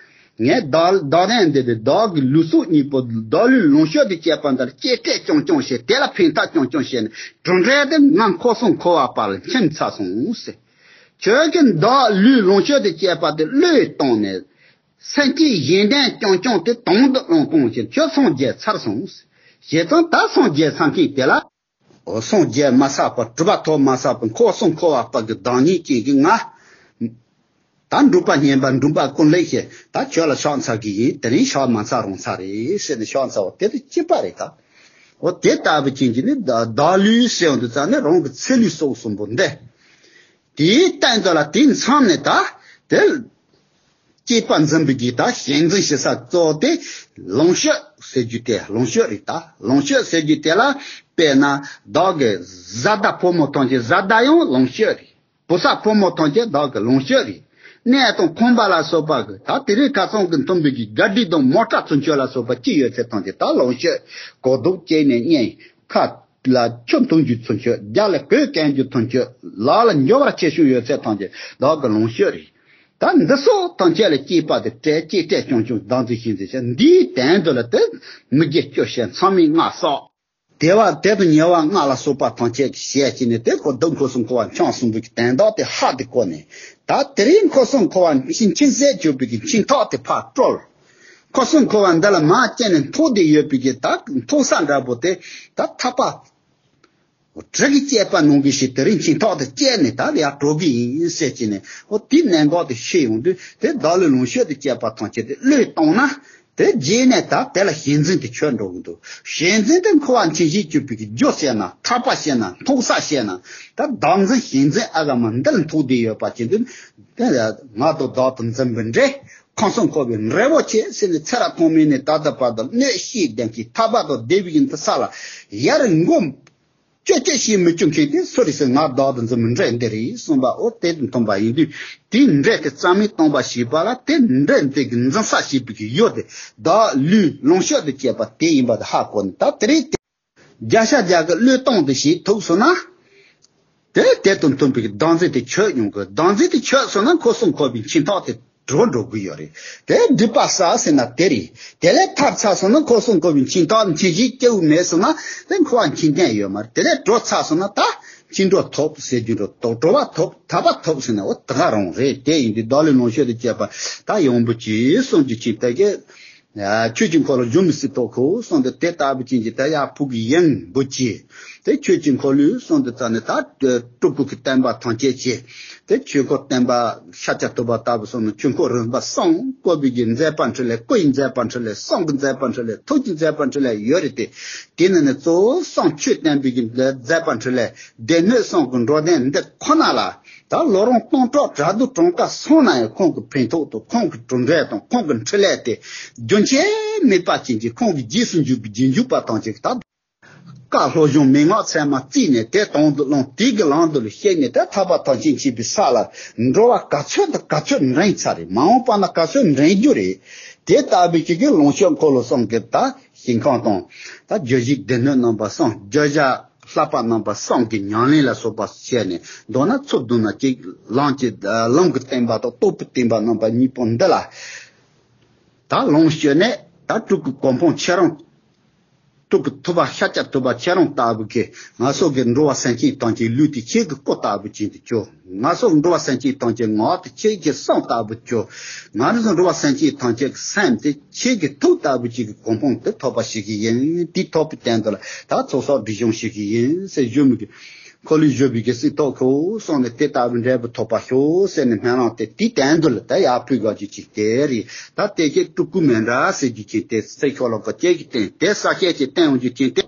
ངས་བདག་བདག་དོན་འདི་དེ་བདག་གི་ལུས་སྲོག་གཉིས་པོ་བདག་ལུས་ལོངས་སྤྱོད་དུ་བྱས་པ་འདིར་གཅེས་སྤྲས་རྐྱང་རྐྱང་བྱས། དེ་ལ་ཕན་ཐབས་རྐྱང་རྐྱང་བྱས་ནས་གྲུབ་འབྲས་དེ་ང་འཁོར་གསུམ་འཁོར་བ་བར་ལ་འཁྱམས་ཚར་སོང་ཟེར། ཁྱོད་ཀྱིས་བདག་ལུས་ལོངས་སྤྱོད་དུ་བྱས་པ་དེ་བློས་བཏང་ནས། སེམས་ཅན་གཞན་དོན་རྐྱང་རྐྱང་དེ་དང་དུ་བླངས་གཏོང་ཕྱིར་ཁྱོད་སངས་རྒྱས་ཚར་སོང་། བྱས་ཙང་ད་སངས་རྒྱས་ཚར་མཁན་དེ་ལ། འོ་སངས་རྒྱས་མ་ཚར་བར་གྲུབ་པ་ཐོབ་མ་ཚར་བར་འཁོར་གསུམ་འཁོར་བ་བར་གྱི་བདག་ཉིད་ཅན་གྱི་ང་། ད་འགྲུབ་པ་བརྙེས་པ་འགྲུབ་པ་ཀུན་ལེགས་ཞེས་ད་ཁྱོད་ལ་ཕྱག་འཚལ་གྱི་ཡིན། དེ་རིང་ཕྱག་མ་འཚལ་རུང་ཚར་རེད་ཟེར་ནས་ཕྱག་འཚལ་བ་དེ་དང་གཅིག་པ་རེད་ད། འོ་དེ་ལྟ་བུ་ཅན་གྱི་ནི་བདག་ལུས་ཟེར་བ་འདི་ཙམ་ནས་རང་གི་ཚེ་ལུས་སྲོག་གསུམ་པོ་འདི། དེའི་སྟེང་དུ་ལ་དེའི་མཚམས་ནས་ད་དེ་སྐྱེས་པ་འཛིན་པའི་གི་ད་ཞེན་འཛིན་བྱེད་ས་གཙོ་བོ་དེ་ལོངས་སྤྱོད་ཟེར་རྒྱུ་དེ་ལོངས་སྤྱོད་རེད་ད། ལོངས་སྤྱོད་ཟེར་རྒྱུ་དེ་ལ་དཔེར་ན་བདག་གི་བཟའ་ཟླ་ཕོ་མོ་ཐམས་ཅད་བཟའ་ཟླ་ཡང་ལོངས་སྤྱོད་རེད། བུ་ཚ་ཕོ་མོ་ཐམས་ཅད་བདག་གི་ལོངས་སྤྱོད་རེད། གནས་དང་ཁང་པ་ལ་སོགས་པ་གི་ད་དེ་རིང་ཁ་སང་གི་མཐུན་པའི་གི་ག་ཌི་དང་མོ་ཊ་ཚུན་ཆད་ལ་སོགས་པ་ཅི་ཡོད་ཚད་ཐམས་ཅད་ད་ལོངས་སྤྱོད། གོ་ལྡོག་བཅད་ནས་གཉེན་ཁ། ལ་ཆུ་འཐུང་རྒྱུ་ཚུན་ཆད། རྒྱ་ལ་གོས་གྱོན་རྒྱུ་ཚུན་ཆད། ལག་ལ་འབྱོར་བ་ཆེ་ཆུང་ཡོད་ཚད་ཐམས་ཅད་བདག་གི་ལོངས་སྤྱོད་རེད། ད་འདི་སོགས་ཐམས་ཅད་ལ་སྐྱེས་པ་དེ་སྤྲད་ཅེས་སྤྲད་ཀྱང་ཀྱང་བདག་འཛིན་ཤིང་འཛིན་བྱ། འདིའི་དོན་དུ་ལ་དེ་མི་དགེ་བཅུ་བཤད། མཚམས་མེད་ལྔ་བསགས། དེ་བ་དེ་དང་ཉེ་བ་ལྔ་ལ་སོགས་པ་ཐམས་ཅད་ཀྱི་ཞལ་གྱིས་ནི་དེ་ཁོ་བདག་འཁོར་གསུམ་འཁོར་བ་འཁྱམས་གསུམ་པོའི་གི་དོན་དག་དེ་ཧ་དེ་གོ་ནས། ད་དེ་རིང་འཁོར་གསུམ་འཁོར་བ་མཆིས་མཆིས་ཟེར་གྱུར་པའི་གི་མཆིས་ཐག་དེ་ཕར་བཀྲོལ། འཁོར་གསུམ་འཁོར་བ་འདི་ལ་མ་བཅད་ནས་འཐུག་བསྡད་ཡོད་པའི་གི་ད་འཐུག་ས་འདྲ་པོ་དེ་ད་ཐག་པ་གྲི་གིས་བཅད་པ་ནང་གི་ཞིག་དེ་རིང་མཆིས་ཐག་དེ་བཅད་ནས་ད་ལ་ཡར་འགྲོ་གི་ཡིན་ཟེར་གྱིས་ནས། འོ་དེའི་གནད་འགག་དེ་ཤེས་ཡོང་དུས་དེ་བདག་བློས་ལོངས་སྤྱོད་དུ་བཅད་པ་ཐམས་ཅད་དེ་བློས་བཏང་ན། དེ་རྗེས་ནས་ད་དེ་ལ་ཞེན་འཛིན་དེ་ཆོད་འགྲོ་གི་འདུག་ཞེན་འཛིན་དེ་འཁོར་བ་མཆིས་ཞེས་གྱུར་པའི་གི་རྒྱུ་བཤད་ན། ཐར་པ་བཤད་ན། འཐུག་ས་བཤད་ན། ད་བདག་འཛིན་ཞེན་འཛིན་ཨ་ག་མ་འདི་ལ་འཐུག་བསྡད་ཡོད་པ་ཅིག་འདུག་དེ་ང་དང་བདག་ཏུ་འཛིན་པའི་འདྲེ། འཁོར་གསུམ་འཁོར་བའི་འདྲེ་བོ་ཆེ་ཟེར་ནས་ཚེ་རབས་ཐོག་མེད་ནས་ད་ལྟ་བར་དུ་གནོད་བྱེད་ལྡན་གྱི་ཐར་པ་དང་བདེ་བའི་ཡུལ་དུ་ས་ལ་ཡར་འགོམ། ཅོ་ཅོ་ཞིག་མི་བཅུག་མཁན་དེ་སུ་རེད་ཟེར། ང་བདག་ཏུ་འཛིན་པའི་འདྲེ་འདི་རེད་གསུངས་པ། འོ་དེ་དང་མཐུན་པ་ཡིན་དུས་དེའི་འདྲེ་དེ་རྩ་མེད་གཏོང་བ་ཞེས་པ་ལ་དེ་འདྲེ་འདི་གི་འཛིན་ས་ཞེས་པའི་གི་ཡུལ་དེ་བདག་བློས་ལོངས་སྤྱོད་དུ་བཅད་པ་དེ་ཡིན་པ་དེ་ཧ་གོ་ནས། ད་དེ་རིང་དེ་བརྒྱ་ཆ་བརྒྱ་གི་བློས་གཏོང་དུ་བྱེད་ཐུབ་སོང་ན། དེ་དེ་དང་མཐུན་པའི་གི་བདག་འཛིན་དེ་ཆོད་ཡོང་གི། བདག་འཛིན་དེ་ཆོད་སོང་ན་འཁོར་གསུམ་འཁོར་བའི་མཆིས་ཐག་དེ་གྲོལ་འགྲོ་གི་ཡོད་རེད། དེ་སྒྲིབ་པ་བསགས་ཟིན་ན་དེ་རེད། དེ་ལས་ཐར་ཚར་སོང་ན་འཁོར་གསུམ་འཁོར་བའི་མཆིས་ཐག་མཆིས་ཞེས་སྐྱེ་བོ་མེད་སོང་ན་དེ་འཁོར་བ་མཆིས་ལྡན་ཡོད་མ་རེད། དེ་ལས་གྲོལ་ཚར་སོང་ན་ད་མཆིས་གྲོལ་ཐོབ་ཟེར་རྒྱུ་འགྲོ་ཐོབ། གྲོལ་བ་ཐོབ། ཐར་པ་ཐོབ་ཟེར་ན་འོ་ད་ག་རང་རེད། དེ་ཡིན་དུས་བདག་བློས་ལོངས་སྤྱོད་དུ་བཅད་པ་ད་ཡོང་བུ་ཅི་གསུངས་རྒྱུ་ཅིག་ད་གི་ཆོས་ཀྱི་འཁོར་ལོ་སྒྱུ་མའི་རྩིས་ཐོག་ཁོ་གསུངས་ཏེ། དེ་ལྟ་བུ་ཅན་གྱི་ད་ཡར་ཕུག་གི་ཡིན་བུ་ཅི། དེ་ཆོས་ཀྱི་འཁོར་ལོའི་གསུངས་ཏེ་ཙ་ནས་ད་སྤྲུལ་སྐུ་གི་བསྟན་པ་ཐམས་ཅད་ཀྱི་དེ་ཆོས་འཁོར་བསྟན་པ་ཤཱཀྱ་ཐུབ་པ་ལྟ་བུ་སོགས་ནས་ཆོས་འཁོར་རིམ་པ་གསུམ་བསྐོར་བའི་གི་མཛད་པ་འཕྲིན་ལས། སྐུ་ཡི་མཛད་པ་འཕྲིན་ལས། གསུང་གི་མཛད་པ་འཕྲིན་ལས། ཐུགས་ཀྱི་མཛད་པ་འཕྲིན་ལས་ཡོད་རེད་དེ། དེ་ནས་ནི་གཙོ་བོ་གསུང་ཆོས་བསྟན་པའི་གི་མཛད་པ་འཕྲིན་ལས་སྡེ་སྣོད་གསུམ་གྱི་འགྲོ་དོན་འདི་ཁོ་ན་ལ། ད་ལོ་རིམ་སྟོང་ཕྲག་དྲུག་ཅུ་གྲངས་ཀ་སོང་ན་ཡང་ཁོང་གི་ཕན་ཐོགས་དང་ཁོང་གི་གྲུབ་འབྲས་དང་ཁོང་གི་འཕྲིན་ལས་དེ་རྒྱུན་ཆད་མེད་པ་ཅན་གྱི་ཁོང་གི་རྗེས་སུ་འཇུག་པའི་རྗེས་འཇུག་པ་དང་གཅིག་ད་བཀའ་བློ་སྦྱོང་མན་ངག་ཚད་མ་བརྩིས་ནས་དེ་དོན་དུ་བླངས། དེ་གི་ལམ་དུ་ལ་བཤད་ནས་དེ་ཐར་པ་ཐམས་ཅད་མཆིས་པའི་ས་ལ་འགྲོ་བ་ག་ཚོད་དང་ག་ཚོད་འདྲེན་ཚར་རེད། མ་འོངས་པ་ན་ག་ཚོད་འདྲེན་རྒྱུ་རེད། དེ་ལྟ་བུའི་ཅིག་གི་ལོངས་སྤྱོད་འཁོར་ལོ་གསུམ་གྱི་ད་ཞིང་ཁམས་དང་། ད་བརྗོད་བྱའི་སྡེ་སྣོད་རྣམ་པ་གསུམ། བརྗོད་བྱ་བསླབ་པ་རྣམ་པ་གསུམ་གྱི་ཉམས་ལེན་ལ་སོགས་པ་བྱས་ནས། མདོར་ན་ཚུར་བསྡུ་ན་གཅིག་ལམ་གྱི་ལམ་གྱི་བསྟན་པ་དང་རྟོགས་པའི་བསྟན་པ་རྣམ་པ་གཉིས་པོ་འདི་ལ་ད་ལོངས་སྤྱོད་ནས། ད་སྤྲུལ་སྐུ་གོ་འཕང་ཁྱེད་རང་སྤྲུལ་སྐུ་ཐུབ་པ་ཤཱཀྱ་ཐུབ་པ་ཁྱེད་རང་ལྟ་བུ་གིས་ང་སོགས་ཀྱི་འགྲོ་བ་སེམས་ཅན་ཐམས་ཅད་ལུས་དེ་ཁྱེད་ཀྱི་སྐུ་ལྟ་བུ་ཅན་དུ་གྱུར། ང་སོགས་འགྲོ་བ་སེམས་ཅན་ཐམས་ཅད་ངག་དེ་ཁྱེད་ཀྱི་གསུང་ལྟ་བུ་གྱུར། ང་རང་ཚོ་འགྲོ་བ་སེམས་ཅན་ཐམས་ཅད་ཀྱི་སེམས་དེ་ཁྱེད་ཀྱི་ཐུགས་ལྟ་བུ་ཅིག་གི་གོ་འཕང་དེ་ཐོབ་པ་ཞིག་གི་ཡིན། དེ་ཐོབ་པའི་དོན་དུ་ལ་ད་ཚོགས་བསགས་སྒྲིབ་སྦྱོང་ཞིག་གི་ཡིན་ཟེར་ཞུ་མི་དགོས། འཁོར་ལོས་སྒྱུར་བའི་གི་རྩིས་ཐོག་ཁོ་གསུངས་ནས་དེ་ལྟ་བུའི་འབྲས་བུ་ཐོབ་པར་ཤོག་ཟེར་ནས་སྨོན་ལམ་དེ་དེའི་དོན་དུ་ལ་ད་ཡར་ཕུལ་དགོས་རྒྱུ་ཅིག་དེ་རེད། ད་དེ་ཁྱེད་སྤྲུལ་སྐུ་མཎྜལ་ཟེར་རྒྱུ་ཅིག་དེ་ཚེ་ཤོ་ལོ་ཀ་གཅིག་གི་སྟེང་དེ་ས་བཤད་ཅིག་བསྟན་ཡོང་རྒྱུ་ཅིག་དེ།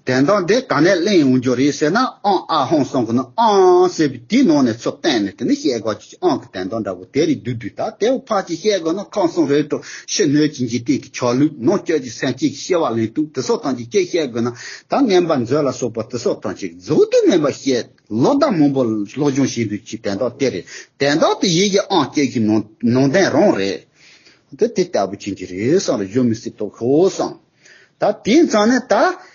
དོན་དག་འདི་ག་ནས་གླེང་ཡོང་རྒྱུ་རེད་ཟེར་ན། ཨང་ཨ་ཧོང་གསུམ་གྱི་ནང་ཨང་ཟེར་བའི་དེའི་ནང་ནས་ཚུར་བསྟན་ནས་དེ་ནི་བཤད་དགོས་ཀྱི་ཨང་གི་དོན་དག་འདྲ་བོ་དེ་རེད་འདུག་འདུག་ད་དེ་བོ་ཕར་ཅིག་བཤད་དགོས་ན་ཁམས་གསུམ་རིགས་དྲུག་ཕྱི་སྣོད་ཀྱི་འཇིག་རྟེན་གྱི་ཆགས་ལུགས། ནང་བཅུད་ཀྱི་སེམས་བསྐྱེད་ཀྱི་སྐྱེ་བ་ལེན་སྟངས་དེ་སོགས་ཐམས་ཅད་ཅིག་བཤད་དགོས་ན། ད་རྔན་པ་མཛོད་ལ་སོགས་པ་དེ་སོགས་ཐམས་ཅད་རྫོགས་དུས་རྔན་པ་བཤད་ལོ་ཟླ་མང་པོ་སློབ་སྦྱོང་བྱེད་དུས་ཀྱི་དོན་དག་དེ་རེད། དོན་དག་དེ་ཡི་གེ་ཨང་གཅིག་གི་ནང་ནང་དོན་རང་རེད། དེ་དེ་ལྟ་བུ་ཅན་གྱི་རེད་བསམ་རེ་གཞོན་མི་སྲིད་དོ་ཁོ་བསམ། ད་དེའི་མཚམས་ནས་ད།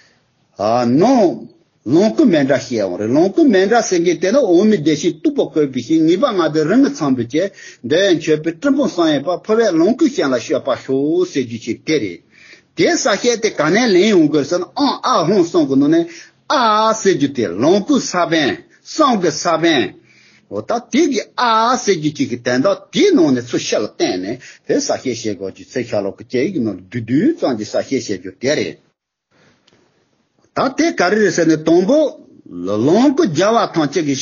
ཨ་ནོ། ལོངས་སྐུ་མཎྜལ་བཤད་འོང་རེད། ལོངས་སྐུ་མཎྜལ་ཟེར་མཁན་དེ་ནི་འོག་མིན་བདེ་གཤེགས་སྟུག་པོ་བཀོད་པའི་ཞིང་། ངེས་པ་ལྔ་ལྡན་རིམ་གྱིས་ཚང་བའི་ཕྱིར། འདོད་ཡོན་མཆོད་པའི་སྤྲིན་ཕུང་བསམ་ཡས་པ། འཕོ་བའི་ལོངས་སྐུའི་ཞིང་ལ་སྤྱོད་པར་ཤོག་ཟེར་རྒྱུ་ཅིག་དེ་རེད། དེའི་ས་བཤད་དེ་ག་ནས་ལེན་ཡོང་དགོས་ཟེར་ན། ཨང་ཨ་ཧོང་གསུམ་གྱི་ནང་ནས་ཨ་ཟེར་རྒྱུ་དེ་ལོངས་སྐུའི་ས་བོན། གསུང་གི་ས་བོན། འོ་ད་དེ་གི་ཨ་ཟེར་རྒྱུ་ཅིག་གི་དོན་དག་དེའི་ནང་ནས་ཚུར་ཕྱི་ལ་བཏོན་ནས་དེ་ས་བཤད་བཤད་དགོས་ཀྱི་ཚེ་ཤ་ལོ་ཀ་གཅིག་གི་ནང་ལ་བསྡུས་བསྡུས་ཙམ་གྱི་ས་བཤད་བཤད་རྒྱུ་དེ་རེད། ད་དེ་ག་རེ་རེད་ཟེར་ནས། དང་པོ་ལོངས་སྐུ་རྒྱལ་བ་ཐམས་ཅད་ཀྱི་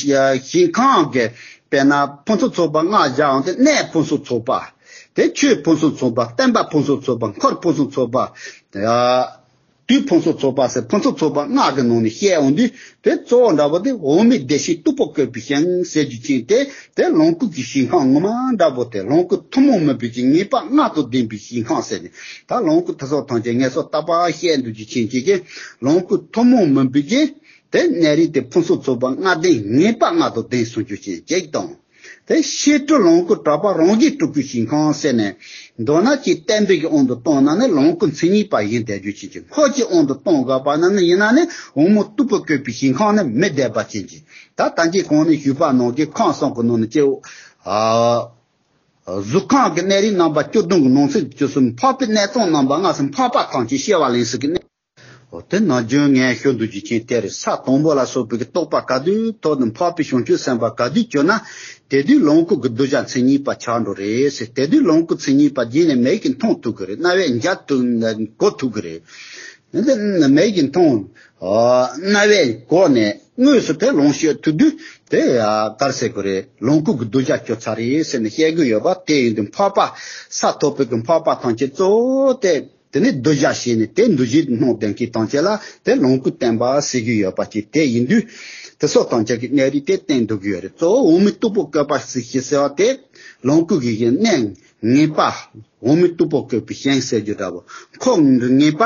ཞིང་ཁམས་ཀྱི། དཔེར་ན་ཕུན་སུམ་ཚོགས་པ་ལྔ་བཞག་འོང་དེ་གནས་ཕུན་སུམ་ཚོགས་པ། དེ་ཆོས་ཕུན་སུམ་ཚོགས་པ། བསྟན་པ་ཕུན་སུམ་ཚོགས་པ། འཁོར་ཕུན་སུམ་ཚོགས་པ། དུས་ཕུན་སུམ་ཚོགས་པ་ཟེར་ཕུན་སུམ་ཚོགས་པ་ལྔ་གི་ནང་ནས་བཤད་འོང་དུས། དེ་གཙོ་བོ་འདྲ་པོ་དེ་འོག་མིན་བདེ་གཤེགས་སྟུག་པོ་བཀོད་པའི་ཞིང་ཟེར་རྒྱུ་ཅིག་དེ། དེ་ལོངས་སྐུ་གི་ཞིང་ཁམས་ངོ་མ་འདྲ་པོ་དེ། ལོངས་སྐུ་ཐུན་མོང་མིན་པའི་ཅིག་ངེས་པ་ལྔ་དང་ལྡན་པའི་ཞིང་ཁམས་ཟེར་ནས། ད་ལོངས་སྐུ་དེ་སོགས་ཐམས་ཅད་ངེས་སོ་ལྟ་བ་བཤད་འདུག་ཅིག་ཅིག་གིས། ལོངས་སྐུ་ཐུན་མོང་མིན་པའི་ཅིག་དེ་གནས་རིས་དེ་ཕུན་སུམ་ཚོགས་པ་ལྔ་ལྡན་ངེས་པ་ལྔ་དང་ལྡན་གསུང་རྒྱུ་ཅན་ཅིག་དང་། དེ་ཤེས་སྤྲུལ་ལོངས་སྐུ་གྲགས་པ་རང་བཞིན་སྤྲུལ་སྐུའི་ཞིང་ཁམས་ཟེར་ནས། མདོར་ན་ཅིག་བསྟན་པའི་གི་དབང་དུ་བཏང་ན་ནི་ལོངས་སྐུ་མཚན་ཉིད་པ་ཡིན་བསྡད་རྒྱུ་ཅན་གྱི། འཁོར་གྱི་དབང་དུ་གཏོང་དགོས་པ་ན་ནི་ཡིན་ན་ནི་འོག་མིན་སྟུག་པོ་བཀོད་པའི་ཞིང་ཁམས་ནི་མི་བསྡད་པ་ཅན་གྱི། ད་ད་གིན་གོང་ནས་ཞུས་པ་ནང་གི་ཁམས་གསུམ་གྱི་ནང་ནས་སྐྱེ་བོ། ཨ། གཟུགས་ཁམས་ཀྱི་གནས་རིས་རྣམ་པ་བཅུ་བདུན་གྱི་ནང་ཚན་བཅུ་གསུམ། འཕགས་པའི་གནས་ཚང་རྣམ་པ་ལྔ་གསུམ། འཕགས་པ་ཐམས་ཅད་སྐྱེ་བ་ལེན་ས་གི་གནས། འོ་ དེ་ནང་རྒྱུན་ངས་ཤོད་འདུག་རྒྱུ་ཆེན་དེ་རེད། ས་དང་པོ་ལ་སོགས་པའི་རྟོགས་པ་ག་དུས་ཐོབ་ནས་འཕགས་པའི་བྱང་ཆུབ་སེམས་དཔའ་ག་དུས་གྱུར་ན། དེ་དུས་ལོངས་སྐུ་གི་གདུལ་བྱ་མཚན་ཉིད་པ་ཆགས་འགྲོ་རེད་ཟེར། དེ་དུས་ལོངས་སྐུ་མཚན་ཉིད་པ་རྒྱུད་ནས་མིག་གིས་མཐོང་ཐུབ་ཀྱི་རེད། རྣ་བས་འཇག་ཐུབ་གོ་ཐུབ་ཀྱི་རེད། འདི་མིག་གིས་མཐོང་། རྣ་བས་གོ་ནས་དངོས་སུ་དེ་ལོངས་སྤྱོད་ཐུབ་དུས་དེ་ག་རེ་ཟེར་དགོས་རེད། ལོངས་སྐུ་གི་གདུལ་བྱ་གྱུར་ཚར་རེད་ཟེར་ནས་བཤད་ཀྱི་ཡོད་པ་དེ་ཡིན་དུས། འཕགས་པ་ས་ཐོབ་པའི་གི་འཕགས་པ་ཐམས་ཅད་གཙོ་བོ་དེ། དེ་ནས་གདུལ་བྱ་ཞེས་ནས་དེ་འདུལ་བྱེད་སྣང་ལྡན་མཁན་ཐམས་ཅད་ལ་དེ་ལོངས་སྐུ་བསྟན་པ་ཟེར་གྱི་ཡོད་པ་ཅིག་དེ་ཡིན་དུས། དེ་སོགས་ཐམས་ཅད་ཀྱི་གནས་རིགས་དེ་བསྟན་འདུག་གི་ཡོད་རེད། གཙོ་བོ་འོག་མིན་སྟུག་པོ་བཀོད་པ་ཟེར་ཞེས་ཟེར་བ་དེ། ལོངས་སྐུ་གི་གནས་ངེས་པ་འོག་མིན་སྟུག་པོ་བཀོད་པའི་ཞིང་ཟེར་རྒྱུ་འདྲ་བོ། འཁོར་ངེས་པ་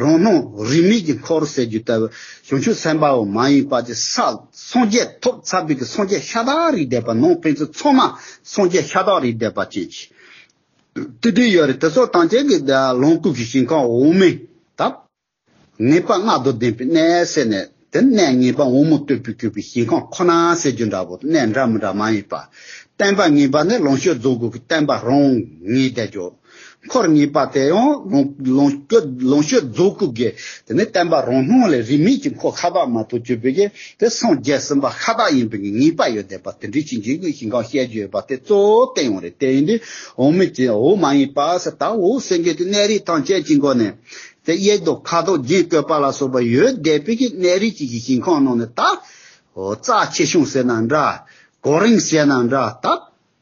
རང་སྣང་རིས་མེད་ཀྱི་འཁོར་ཟེར་རྒྱུ་ལྟ་བུ། བྱང་ཆུབ་སེམས་དཔའ་བོ་མ་ཡིན་པ་ཅིག་ས་སངས་རྒྱས་ཐོབ་ཚར་བའི་གི་སངས་རྒྱས་ཤ་སྟག་རིགས་ལྡན་པ། ནང་ཕན་ཚུན་ཚང་མ་སངས་རྒྱས་ཤ་སྟག་རིགས་ལྡན་པ་ཅན་ཅིག་དེ་དུས་ཡོད་རེད། དེ་སོགས་ཐམས་ཅད་ཀྱི་ལོངས་སྐུ་གི་ཞིང་ཁམས་འོག་མིན་ད་ངེས་པ་ལྔ་དང་ལྡན་པའི་གནས་ཟེར་ནས། དེ་གནས་ངེས་པ་འོག་མིན་སྟུག་པོ་བཀོད་པའི་ཞིང་ཁམས་ཁོ་ན་ཟེར་རྒྱུ་འདྲ་བོ། གནས་འདྲ་མི་འདྲ་མ་ཡིན་པ། བསྟན་པ་ངེས་པ་ནི་ལོངས་སྤྱོད་རྫོགས་སྐུ་གི་བསྟན་པ་རང་ངེས་བསྡད་རྒྱུ། འཁོར་ངེས་པ་དེ་ཡང་ལོངས་ལོངས་སྤྱོད་ལོངས་སྤྱོད་རྫོགས་སྐུ་གི་དེ་ནི་བསྟན་པ་རང་སྣང་ལས་རིས་མེད་ཀྱི་འཁོར་ཤ་སྟག་མ་གཏོགས་གྱུར་པའི་གི་དེ་སངས་རྒྱས་ཟིན་པ་ཤ་སྟག་ཡིན་པའི་གི་ངེས་པ་ཡོད་བསྡད་པ་དེ་འདྲའི་ཅིག་འཇིགས་སྐུལ་ཞིང་གང་བཤད་རྒྱུ་ཡོད་པ་དེ་གཙོ་བོ་བསྟན་ཡོང་རེད། དེ་ཡིན་དུས་འོག་མིན་གྱི་འོག་མ་ཡིན་པ་ཟེར། ད་འོག་ཟེར་མཁན་དེ་གནས་རིགས་ཐམས་ཅད་ཀྱི་མགོ་ནས་དེ་གཡས་དང་ཁ་དོག་རྒྱན་བཀོད་པ་ལ་སོགས་པ་ཡོད་བསྡད་པའི་གི་གནས་རིགས་ཀྱི་ཞིང་ཁམས་ནང་ནས། ད་རྩ་ཆེ་ཆུང་ཟེར་ན་འདྲ། གོ་རིམ་ཟེར་ན་འདྲ། ད་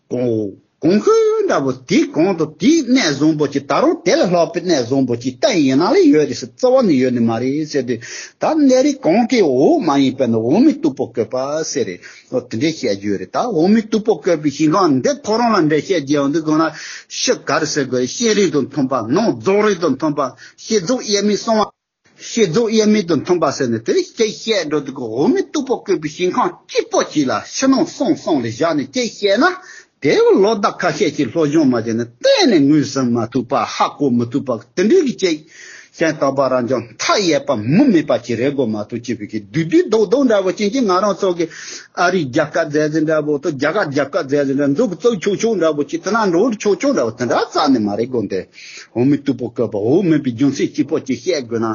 གོང་གོང་ཤོས་འདྲ་བོ་དེ་གོང་དུ་དེའི་གནས་བཟང་པོ་ཅིག་ད་རུང་དེ་ལས་ལྷག་པའི་གནས་བཟང་པོ་ཅིག་གཏན་ཡིན་ན་ལས་ཡོད་རེད་ཟེར། རྩ་བ་ནས་ཡོད་ནི་མ་རེད་ཟེར་དུས། ད་གནས་རིགས་གང་གི་འོག་མ་ཡིན་པ་ནི་འོག་མིན་སྟུག་པོ་བཀོད་པ་ཟེར་རེད། འོ་དེ་འདྲའི་བཤད་རྒྱུ་རེད། ད་འོག་མིན་སྟུག་པོ་བཀོད་པའི་ཞིང་ཁམས་འདི་ཁོ་རང་ལ་འདྲ་བཤད་རྒྱུ་ཡང་འདི་གང་ན་ཤི་ག་རེ་ཟེར་དགོས། ཤེས་རིག་དང་མཐུན་པ། ནང་རྫོགས་རིག་དང་མཐུན་པ། བསྐྱེད་རྫོགས་དབྱེར་མེད་གསང་བ། བསྐྱེད་རྫོགས་དབྱེར་མེད་དུ་མཐུན་པ་ཟེར་ནས་དེ་རིགས་ཅིག་བཤད་འགྲོ་དུས། ཀྱི་འོག་མིན་སྟུག་པོ་བཀོད་པའི་ཞིང་ཁམས་གཅིག་པོ་གཅིག་ལ་ཕྱི་ནང་གསང་གསུམ་ལ་བཞག་ནས་ཅིག་བཤད་ན། དེ་ལོ་ཟླ་ཁ་ཤས་ཀྱི་སློབ་སྦྱོང་མ་བྱས་ན་གཏན་ནས་ངོས་ཟིན་མ་ཐུབ་པ། ཧ་གོ་མི་ཐུབ་པ་དེ་འདྲའི་གི་ཅིག་གཞན་དག་པ་རང་ཅང་མཐའ་ཡས་པ་མུ་མེད་པ་ཅིག་རེད་དགོས་མ་གཏོགས། ཅིག་པའི་གི་བསྡུས་བསྡུས་རྡོག་རྡོག་འདྲ་བོ་ཅན་གྱི་ང་རང་ཚོ་གི་ཨ་རིའི་རྒྱལ་ཁབ་མཛད་ཟིན་འདྲ་བོ་དང་། རྒྱ་གར་རྒྱལ་ཁབ་མཛད་ཟིན་འདྲ། མཛོ་གི་གཙུག་ཆུང་ཆུང་འདྲ་བོ་ཅིག་དེ་ན་འགྲོ་བར་ཆོག་ཆོག་འདྲ་བོ་དེ་འདྲ་རྩ་ནས་མ་རེད་དགོས་ཏེ། འོག་མིན་སྟུག་པོ་བཀོད་པ་འོག་མིན་པའི་རྒྱུ་མཚན་གཅིག་པོ་གཅིག་བཤད་དགོས་ན།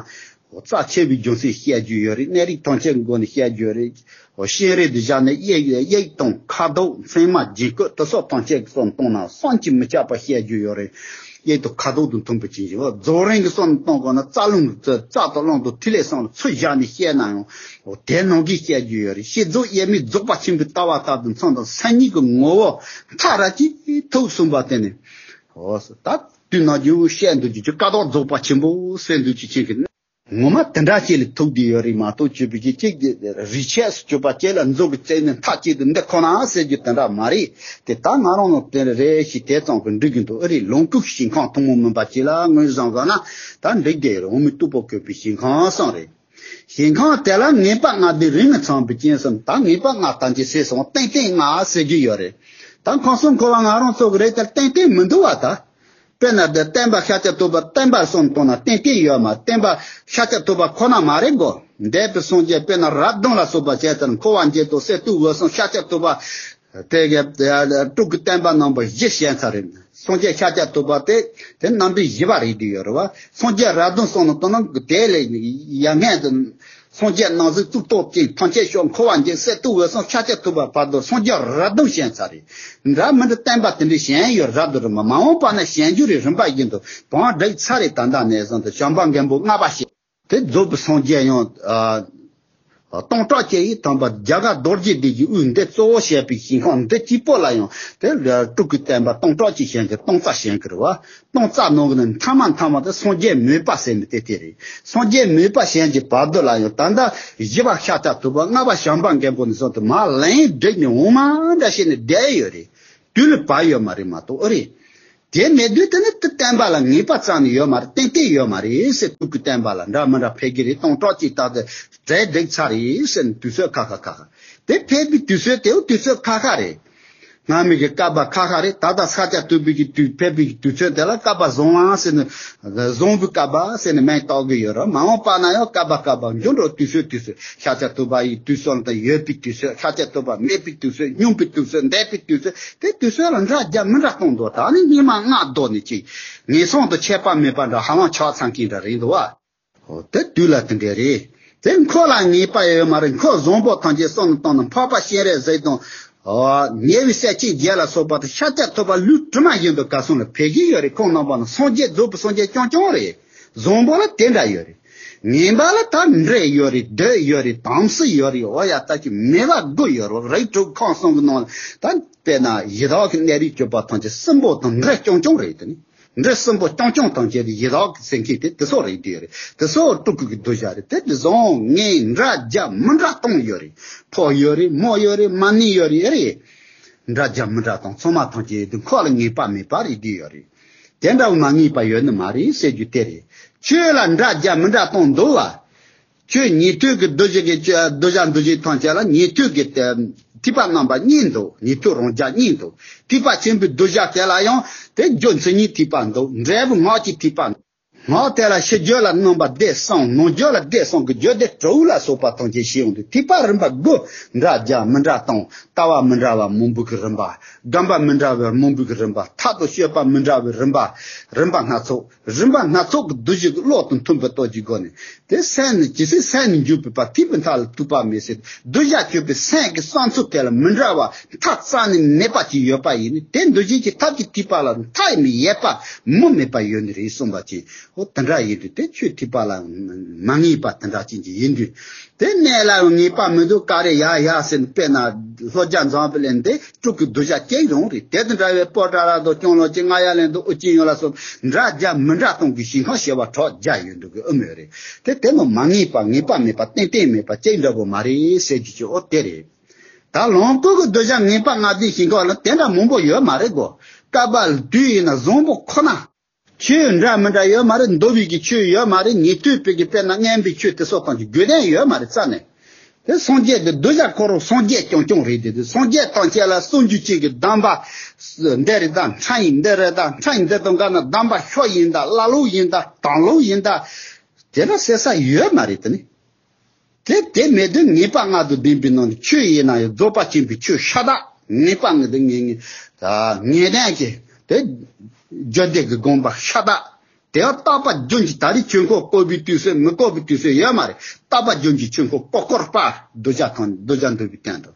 རྩ་ཆེ་བའི་རྒྱུ་མཚན་བཤད་རྒྱུ་ཡོད་རེད། གནས་རིགས་ཐམས་ཅད་ཀྱི་སྒོ་ནས་བཤད་རྒྱུ་ཡོད་རེད། ཤེས་རིག་དེ་བཞག་ནས་དབྱིག་དབྱིག་དང་ཁ་དོག་མཚན་མ་རྒྱན་བཀོད་དེ་སོགས་ཐམས་ཅད་ཀྱི་སོགས་གཏོང་ན་བསམ་གྱིས་མི་ཁྱབ་པ་བཤད་རྒྱུ་ཡོད་རེད། དབྱིག་དང་ཁ་དོག་དང་མཐུན་པ་ཅན་ཞིག་རྫོགས་རིམ་གྱི་སོགས་གཏོང་དགོས་ན་རྩ་རླུང་གི་རྩ་དང་རླུང་དང་ཐིག་ལེ་གསུམ་ལ་ཚུར་བཞག་ནས་བཤད་ན་ཡང་དེ་ནང་གི་བཤད་རྒྱུ་ཡོད་རེད། བསྐྱེད་རྫོགས་དབྱེར་མེད་རྫོགས་པ་ཆེན་པོའི་ལྟ་བ་ལྟར་དུ་མཚོན་དང་མཚན་ཉིད་ཀྱི་ངོ་བོ་མཐའ་ར་ཅིག་ཐུག་གསུངས་པ་དེ་ནི། འོ་ད་དུས་ནམ་རྒྱུན་བཤད་འདུག་རྒྱུ་ཅིག་ཀ་དོག་རྫོགས་པ་ཆེན་པོ་ཟེར་འདུག་རྒྱུ་ཅིག་གི། ངོ་མ་དེ་འདྲ་ཅིག་ལ་ཐུག་བསྡད་ཡོད་རེད་མ་གཏོགས། ཅིག་པའི་གི་ཅིག་རིགས་ཆད་སུ་གྱུར་པ་ཅིག་ལ་མཛོ་གི་རྩེ་ནས་མཐའ་གཅིག་ཏུ་འདི་ཁོ་ན་ཟེར་རྒྱུ་དེ་འདྲ་མ་རེད། དེ་ད་ང་རང་ནང་དེ་རེད་ཞེས་དེ་ཙམ་གྱིས་འགྲིག་གི་འདུག་ཨ་རེད། ལོངས་སྐུ་ཞིང་ཁམས་ཐུན་མོང་མིན་པ་ཅིག་ལ་ངོས་བཟུང་དགོས་ན་ད་འགྲིག་བསྡད་ཡོད་རེད། འོག་མིན་སྟུག་པོ་བཀོད་པའི་ཞིང་ཁམས་གསུམ་རེད། ཞིང་ཁམས་དེ་ལ་ངེས་པ་ལྔ་ལྡན་རིས་མེད་ཚང་བའི་རྐྱེན་གསུམ། ད་ངེས་པ་ལྔ་ཐམས་ཅད་ཟེར་སོང་། ཏན་ཏན་ལྔ་ཟེར་རྒྱུ་ཡོད་རེད། ད་ཁམས་གསུམ་འཁོར་བ་ང་རང་ཚོ་གི་རེད་དེ་ཏན་ཏན་མི་འདུག་བ་ད། དཔེར་ན་འདི་བསྟན་པ་ཤཱཀྱ་ཐུབ་པ་བསྟན་པ་གསུམ་བཏང་ན་ཏན་ཏན་ཡོད་མ་རེད། བསྟན་པ་ཤཱཀྱ་ཐུབ་པ་ཁོ་ན་མ་རེད་གོ། འདས་པའི་སངས་རྒྱས་དཔེར་ན་རབ་དང་ལ་སོགས་པ་བྱས་ཙང་འཁོར་བ་འཇིག་དང་གསེར་ཐུབ་འོད་གསུམ་ཤཱཀྱ་ཐུབ་པ། དེ་གའི་སྤྲུལ་སྐུ་བསྟན་པ་རྣམ་པ་བཞི་བྱས་ཚར་རེད། སངས་རྒྱས་ཤཱཀྱ་ཐུབ་པ་དེ་དེ་རྣམ་འདྲེན་བཞི་པ་རེད་དེ་ཡོད་རེད་བ། སངས་རྒྱས་རབ་དང་གསུམ་ལ་བཏང་ན་དེ་ལས་ཡ་ངན་དུ། སངས་རྒྱས་རྣམ་གཟིགས་གཙུག་ཏོར་ཅན། ཐམས་ཅད་སྐྱོབ་འཁོར་བ་འཇིག་གསེར་ཐུབ་འོད་གསུམ་ཤཱཀྱ་ཐུབ་པ་བར་དུ་སངས་རྒྱས་རབ་དང་བྱས་ཚར་རེད། འདྲ་མི་འདྲ་བསྟན་པ་དེ་འདྲ་གཞན་ཡོད་རབ་དང་རིམ་པ། མ་འོངས་པ་ན་གཞན་འགྱུར་རེད། རིམ་པ་བཞིན་དུ་བང་བསྒྲིགས་ཚར་རེད། ད་ལྟ་ནས་བཟུང་སྟེ་བྱམས་པ་མགོན་པོ་ལྔ་པ་བྱས། དེ་རྫོགས་པའི་སངས་རྒྱས་ཡང་ཨ་སྟོང་ཕྲག་གཅིག་ཡི་དམ་པ་རྒྱ་གར་རྡོ་རྗེ་གདན་གྱི་དབུས་འདི་གཙོ་བོ་བྱས་པའི་ཞིང་ཁམས་འདི་གཅིག་པོ་ལ་ཡང་དེ་སྤྲུལ་སྐུའི་བསྟན་པ་སྟོང་ཕྲག་གཅིག་བྱེད་མཁན། སྟོང་རྩ་བྱེད་མཁན་རེད་བ། སྟོང་རྩ་ནང་གི་ནི་མཐའ་མ་མཐའ་མ་དེ་སངས་རྒྱས་མོས་པ་ཟེར་ནི་དེ་དེ་རེད། སངས་རྒྱས་མོས་པ་གཞན་གྱི་བར་དོ་ལ་ཡང་ད་ལྟ་བཞི་པ་ཤཱཀྱ་ཐུབ་པ། ལྔ་པ་བྱམས་པ་མགོན་པོ་ནས་བཟུང་སྟེ་མར་ལན་བསྒྲིགས་ནས་འོ་མ་འདྲ་བྱས་ནས་བསྡད་ཡོད་རེད། དུས་ལ་བབ་ཡོད་མ་རེད་མ་གཏོགས། ཨོ་རེད། དེ་མེད་དུས་དེ་ནི་དེ་བསྟན་པ་ལ་ངེས་པ་རྩ་ནས་ཡོད་མ་རེད། ཏན་ཏན་ཡོད་མ་རེད་ཟེར། སྤྲུལ་སྐུའི་བསྟན་པ་ལ་འདྲ་མི་འདྲ་ཕེབས་ཀྱི་རེད། སྟོང་ཕྲག་གཅིག་ལྟར་དུ་གྲ་སྒྲིག་ཚར་རེད་ཟེར་ནས་དུས་ཚོད་ཁ་ཁ་ཁ་ཁ། དེ་ཕེབས་པའི་དུས་ཚོད་དེའུ་དུས་ཚོད་ཁ་ཁ་རེད། སྔ་མའི་གི་བསྐལ་པ་ཁ་ཁ་རེད། ད་ལྟ་ཤཱཀྱ་ཐུབ་པའི་གི་དུས་ཕེབས་པའི་གི་དུས་ཚོད་དེ་ལ་བསྐལ་པ་བཟང་བ་ཟེར་ནས། བཟང་པོའི་བསྐལ་པ་ཟེར་ནས་མིང་བཏགས་ཀྱི་ཡོད་རེད། མ་འོངས་པ་ན་ཡང་བསྐལ་པ་བསྐལ་པ་འགྱུར་འགྲོ། དུས་ཚོད་དུས་ཚོད། ཤཱཀྱ་ཐུབ་པ་ཡི་དུས་སུ་ལ་ད་ཡོད་པའི་དུས་ཚོད། ཤཱཀྱ་ཐུབ་པ་མེད་པའི་དུས་ཚོད། སྙུང་པའི་དུས་ཚོད། འདས་པའི་དུས་ཚོད། དེ་དུས་ཚོད་ལ་འདྲ་རྒྱ་མི་འདྲ་གཏོང་འདུག་ད་ནི་སྙིགས་མ་ལྔ་བདོ་ནས་ཅིག་ངན་སོང་དང་ཁྱད་པར་མེད་པ་འདྲ་ཧ་ལམ་ཆགས་ཚར་མཁན་འདྲ་རེད་འདུག་བ། ཨོ་དེ་དུས་ལ་དེ་འདྲ་རེད། དེ་འཁོར་ལ་ངེས་པ་ཡོད་མ་རེད། འཁོར་བཟང་པོ་ཐམས་ཅད་གསུམ་ལ་བཏང་ན་འཕགས་པ་སྤྱན་རས་གཟིགས་དང་། ཨོ་ཉེ་བའི་སྲས་ཆེན་བརྒྱད་ལ་སོགས་པ་དང་ཤཱཀྱ་ཐུབ་པ་ལུས་དྲི་མ་ཡིན་པའི་ག་སོང་ལ་ཕལ་གྱི་ཡོད་རེད། ཁོང་རྣམ་པ་ལ་སངས་རྒྱས་རྫོགས་པའི་སངས་རྒྱས་རྐྱང་རྐྱང་རེད། བཟང་པོ་ལ་དེ་འདྲ་ཡོད་རེད། ངན་པ་ལ་ད་འདྲེ་ཡོད་རེད། བདུད་ཡོད་རེད། དམ་སྲི་ཡོད་རེད། འོ་ཡ་ད་ཅི་མེད་པ་དགུ་ཡོད་རེད། རིགས་དྲུག་ཁམས་གསུམ་གྱི་ནང་ལ་ད་དཔེར་ན་ཡི་དྭགས་ཀྱི་གནས་རིས་གྱུར་པ་ཐམས་ཅད་སྲིན་པོ་དང་འདྲེ་རྐྱང་རྐྱང་རེད། དེ་ནི་འདྲེ་སྲིན་པོ་རྐྱང་རྐྱང་ཐམས་ཅད་དེ་ཡི་དྭགས་ཀྱི་སེམས་ཁམས་དེ་དེ་སོགས་རེད་དེ་རེད། དེ་སོགས་སྤྲུལ་སྐུ་གི་གདུལ་བྱ་རེད། དེ་དེ་བཟང་ངན་འདྲ་རྒྱ་མི་འདྲ་སྟོང་ཡོད་རེད། ཕོ་ཡོད་རེད། མོ་ཡོད་རེད། མ་ནི་ཡོད་རེད། ཨེ་རེད། འདྲ་རྒྱ་མི་འདྲ་སྟོང་ཚང་མ་ཐམས་ཅད་དེ་འཁོར་ལ་ངེས་པ་མེད་པ་རེད་དེ་ཡོད་རེད། དེ་འདྲ་བོ་མ་ངེས་པ་ཡོད་ནི་མ་རེད་ཟེར་རྒྱུ་དེ་རེད། ཆོས་ལ་འདྲ་རྒྱ་མི་འདྲ་སྟོང་འདུག་བ། ཆོས་ཉན་ཐོས་ཀྱི་གདུལ་བྱ་གི་གདུལ་བྱ་འདུལ་བྱེད་ཐམས་ཅད་ལ་ཉན་ཐོས་ཀྱི་ཐེག་པ་རྣམ་པ་གཉིས་འདུག་ཉན་ཐོས་རང་རྒྱལ་གཉིས་འདུག་ཐེག་པ་ཆེན་པོའི་གདུལ་བྱ་དེ་ལ་ཡང་དེ་རྒྱུ་མཚན་ཉིད་ཐེག་པ་འདུག་འབྲས་བུ་སྔགས་ཀྱི་ཐེག་པ་འདུག་སྔགས་དེ་ལ་ཤེས་བརྗོད་ལ་རྣམ་པ་བརྒྱད་གསུམ། ནང་བརྗོད་ལ་བརྒྱད་གསུམ་གྱི་རྒྱུད་སྡེ་དྲུག་ལ་སོགས་པ་ཐམས་ཅད་ཤེས་ཡོང་དུས་ཐེག་པ་རིམ་པ་དགུ་འདྲ་རྒྱ་མི་འདྲ་སྟོང་། ལྟ་བ་མི་འདྲ་བ་སྨོན་འབོག་གི་རིམ་པ། སྒོམ་པ་མི་འདྲ་བ་སྨོན་འབོག་གི་རིམ་པ། ཐབས་དང་སྤྱོད་པ་མི་འདྲ་བའི་རིམ་པ། རིམ་པ་སྣ་ཚོགས། རིམ་པ་སྣ་ཚོགས་ཀྱི་གདུལ་བྱ་གི་བློ་དང་མཐུན་པའི་སྟོབས་ཀྱི་སྒོ་ནས་དེ་སེམས་ནི་ཇི་སྲིད་སེམས་ནི་འཇུག་པའི་བར་ཐེག་པའི་མཐའ་ལ་ཐུག་པ་མེད་ཟེར། གདུལ་བྱ་གྱུར་པའི་སེམས་ཀྱི་བསམ་ཚུལ་དེ་ལ་མི་འདྲ་བ་མཐའ་རྩ་ནས་མེད་པ་ཅིག་ཡོད་པ་ཡིན་ནི་དེ་འདུལ་བྱེད་ཀྱི་ཐབས་ཀྱི་ཐེག་པ་ལ་མཐའ་ཡས་མི་ཡས་པ་མུ་མེད་པ་ཡོད་ནི་རེད་གསུངས་པ་ཅིག་འོ་དེ་འདྲ་ཡིན་དུས་དེ་ཆོས་ཐེག་པ་ལ་མ་ངེས་པ་དེ་འདྲ་ཅན་ཅིག་ཡིན་དུས། དེ་གནས་ལ་ངེས་པ་མི་འདུག་ག་རེ་ཡ་ཡ་ཟེར་ནས་དཔེར་ན་ལྷོ་རྒྱ་འཛམ་བུ་གླིང་འདི་སྤྲུལ་སྐུ་གདུལ་བྱ་གཅིག་རང་རེད། དེ་དང་འདྲ་བའི་པོ་ཏ་ར་དང་སྐྱོང་ལོ་ཅན་རྔ་ཡབ་གླིང་དང་ཨོ་རྒྱན་ཡུལ་ལ་སོགས་འདྲ་རྒྱ་མི་འདྲ་སྟོང་གི་ཞིང་ཁམས་བྱེ་བ་ཕྲག་བརྒྱ་ཡོད་འདུག་གི་ཨེ་མོ་རེད། དེ་དེ་ནི་མ་ངེས་པ་ངེས་པ་མེད་པ་ཏན་ཏན་མེད་པ་གཅིག་འདྲ་པོ་མ་རེད་ཟེར་རྒྱུ་ཅིག་འོ་དེ་རེད། ད་ལོངས་སྐུ་གི་གདུལ་བྱ་ངེས་པ་ལྔ་ལྡན་ཞིང་ཁམས་ལ་དེ་འདྲ་མང་པོ་ཡོད་མ་རེད་གོ། སྐབས་དུས་ཡིན་ན་བཟང་པོ་ཁོ་ན། ཆོས་འདྲ་མི་འདྲ་ཡོད་མ་རེད། འདུལ་བའི་གི་ཆོས་ཡོད་མ་རེད། ཉན་ཐོས་པའི་གི་དཔེར་ན་མངོན་པའི་ཆོས་དེ་སོགས་ཐམས་ཅད་དགོས་དོན་ཡོད་མ་རེད་རྩ་ནས། དེ་སངས་རྒྱས་དེ་གདུལ་བྱ་ཁོ་རང་སངས་རྒྱས་རྐྱང་རྐྱང་རེད་དེ། དེ་སངས་རྒྱས་ཐམས་ཅད་ལ་སུམ་ཅུ་གཅིག་གི་གདམས་པ་འདི་རེད་ད་ཕྲན་ཡིན་འདི་རེད་ད་ཕྲན་ཡིན་འདི་དང་འགལ་ན་གདམས་པ་ཤོ་ཡིན་ད་ཀླ་ཀློ་ཡིན་ད་དང་ལོ་ཡིན་ད་དེ་འདྲ་ཟེར་ས་ཡོད་མ་རེད་དེ་ནི། དེ་དེ་མེད་དུས་ངེས་པ་ལྔ་དང་ལྡན་པའི་ནང་དུ་ཆོས་ཡིན་ན་ཡང་རྫོགས་པ་ཆེན་པོའི་ཆོས་ཤ་སྟག་ངེས་པ་ངེས་དུ་ངེས་ངེས་ངེས་ལྡན་གྱི་དེ་རྒྱུད་སྡེ་གི་དགོངས་པ་ཤ་སྟག་དེ་ཡང་རྟག་པ་རྒྱུན་གྱི་ད་རེས་ཆོས་འཁོར་བསྐོར་བའི་དུས་ཚོད་མི་བསྐོར་བའི་དུས་ཚོད་ཡོད་མ་རེད། རྟག་པ་རྒྱུན་གྱི་ཆོས་འཁོར་བསྐོར་བསྐོར་པ་གདུལ་བྱ་དང་གདུལ་བྱ་འདུལ་བའི་སྟེང་དུ་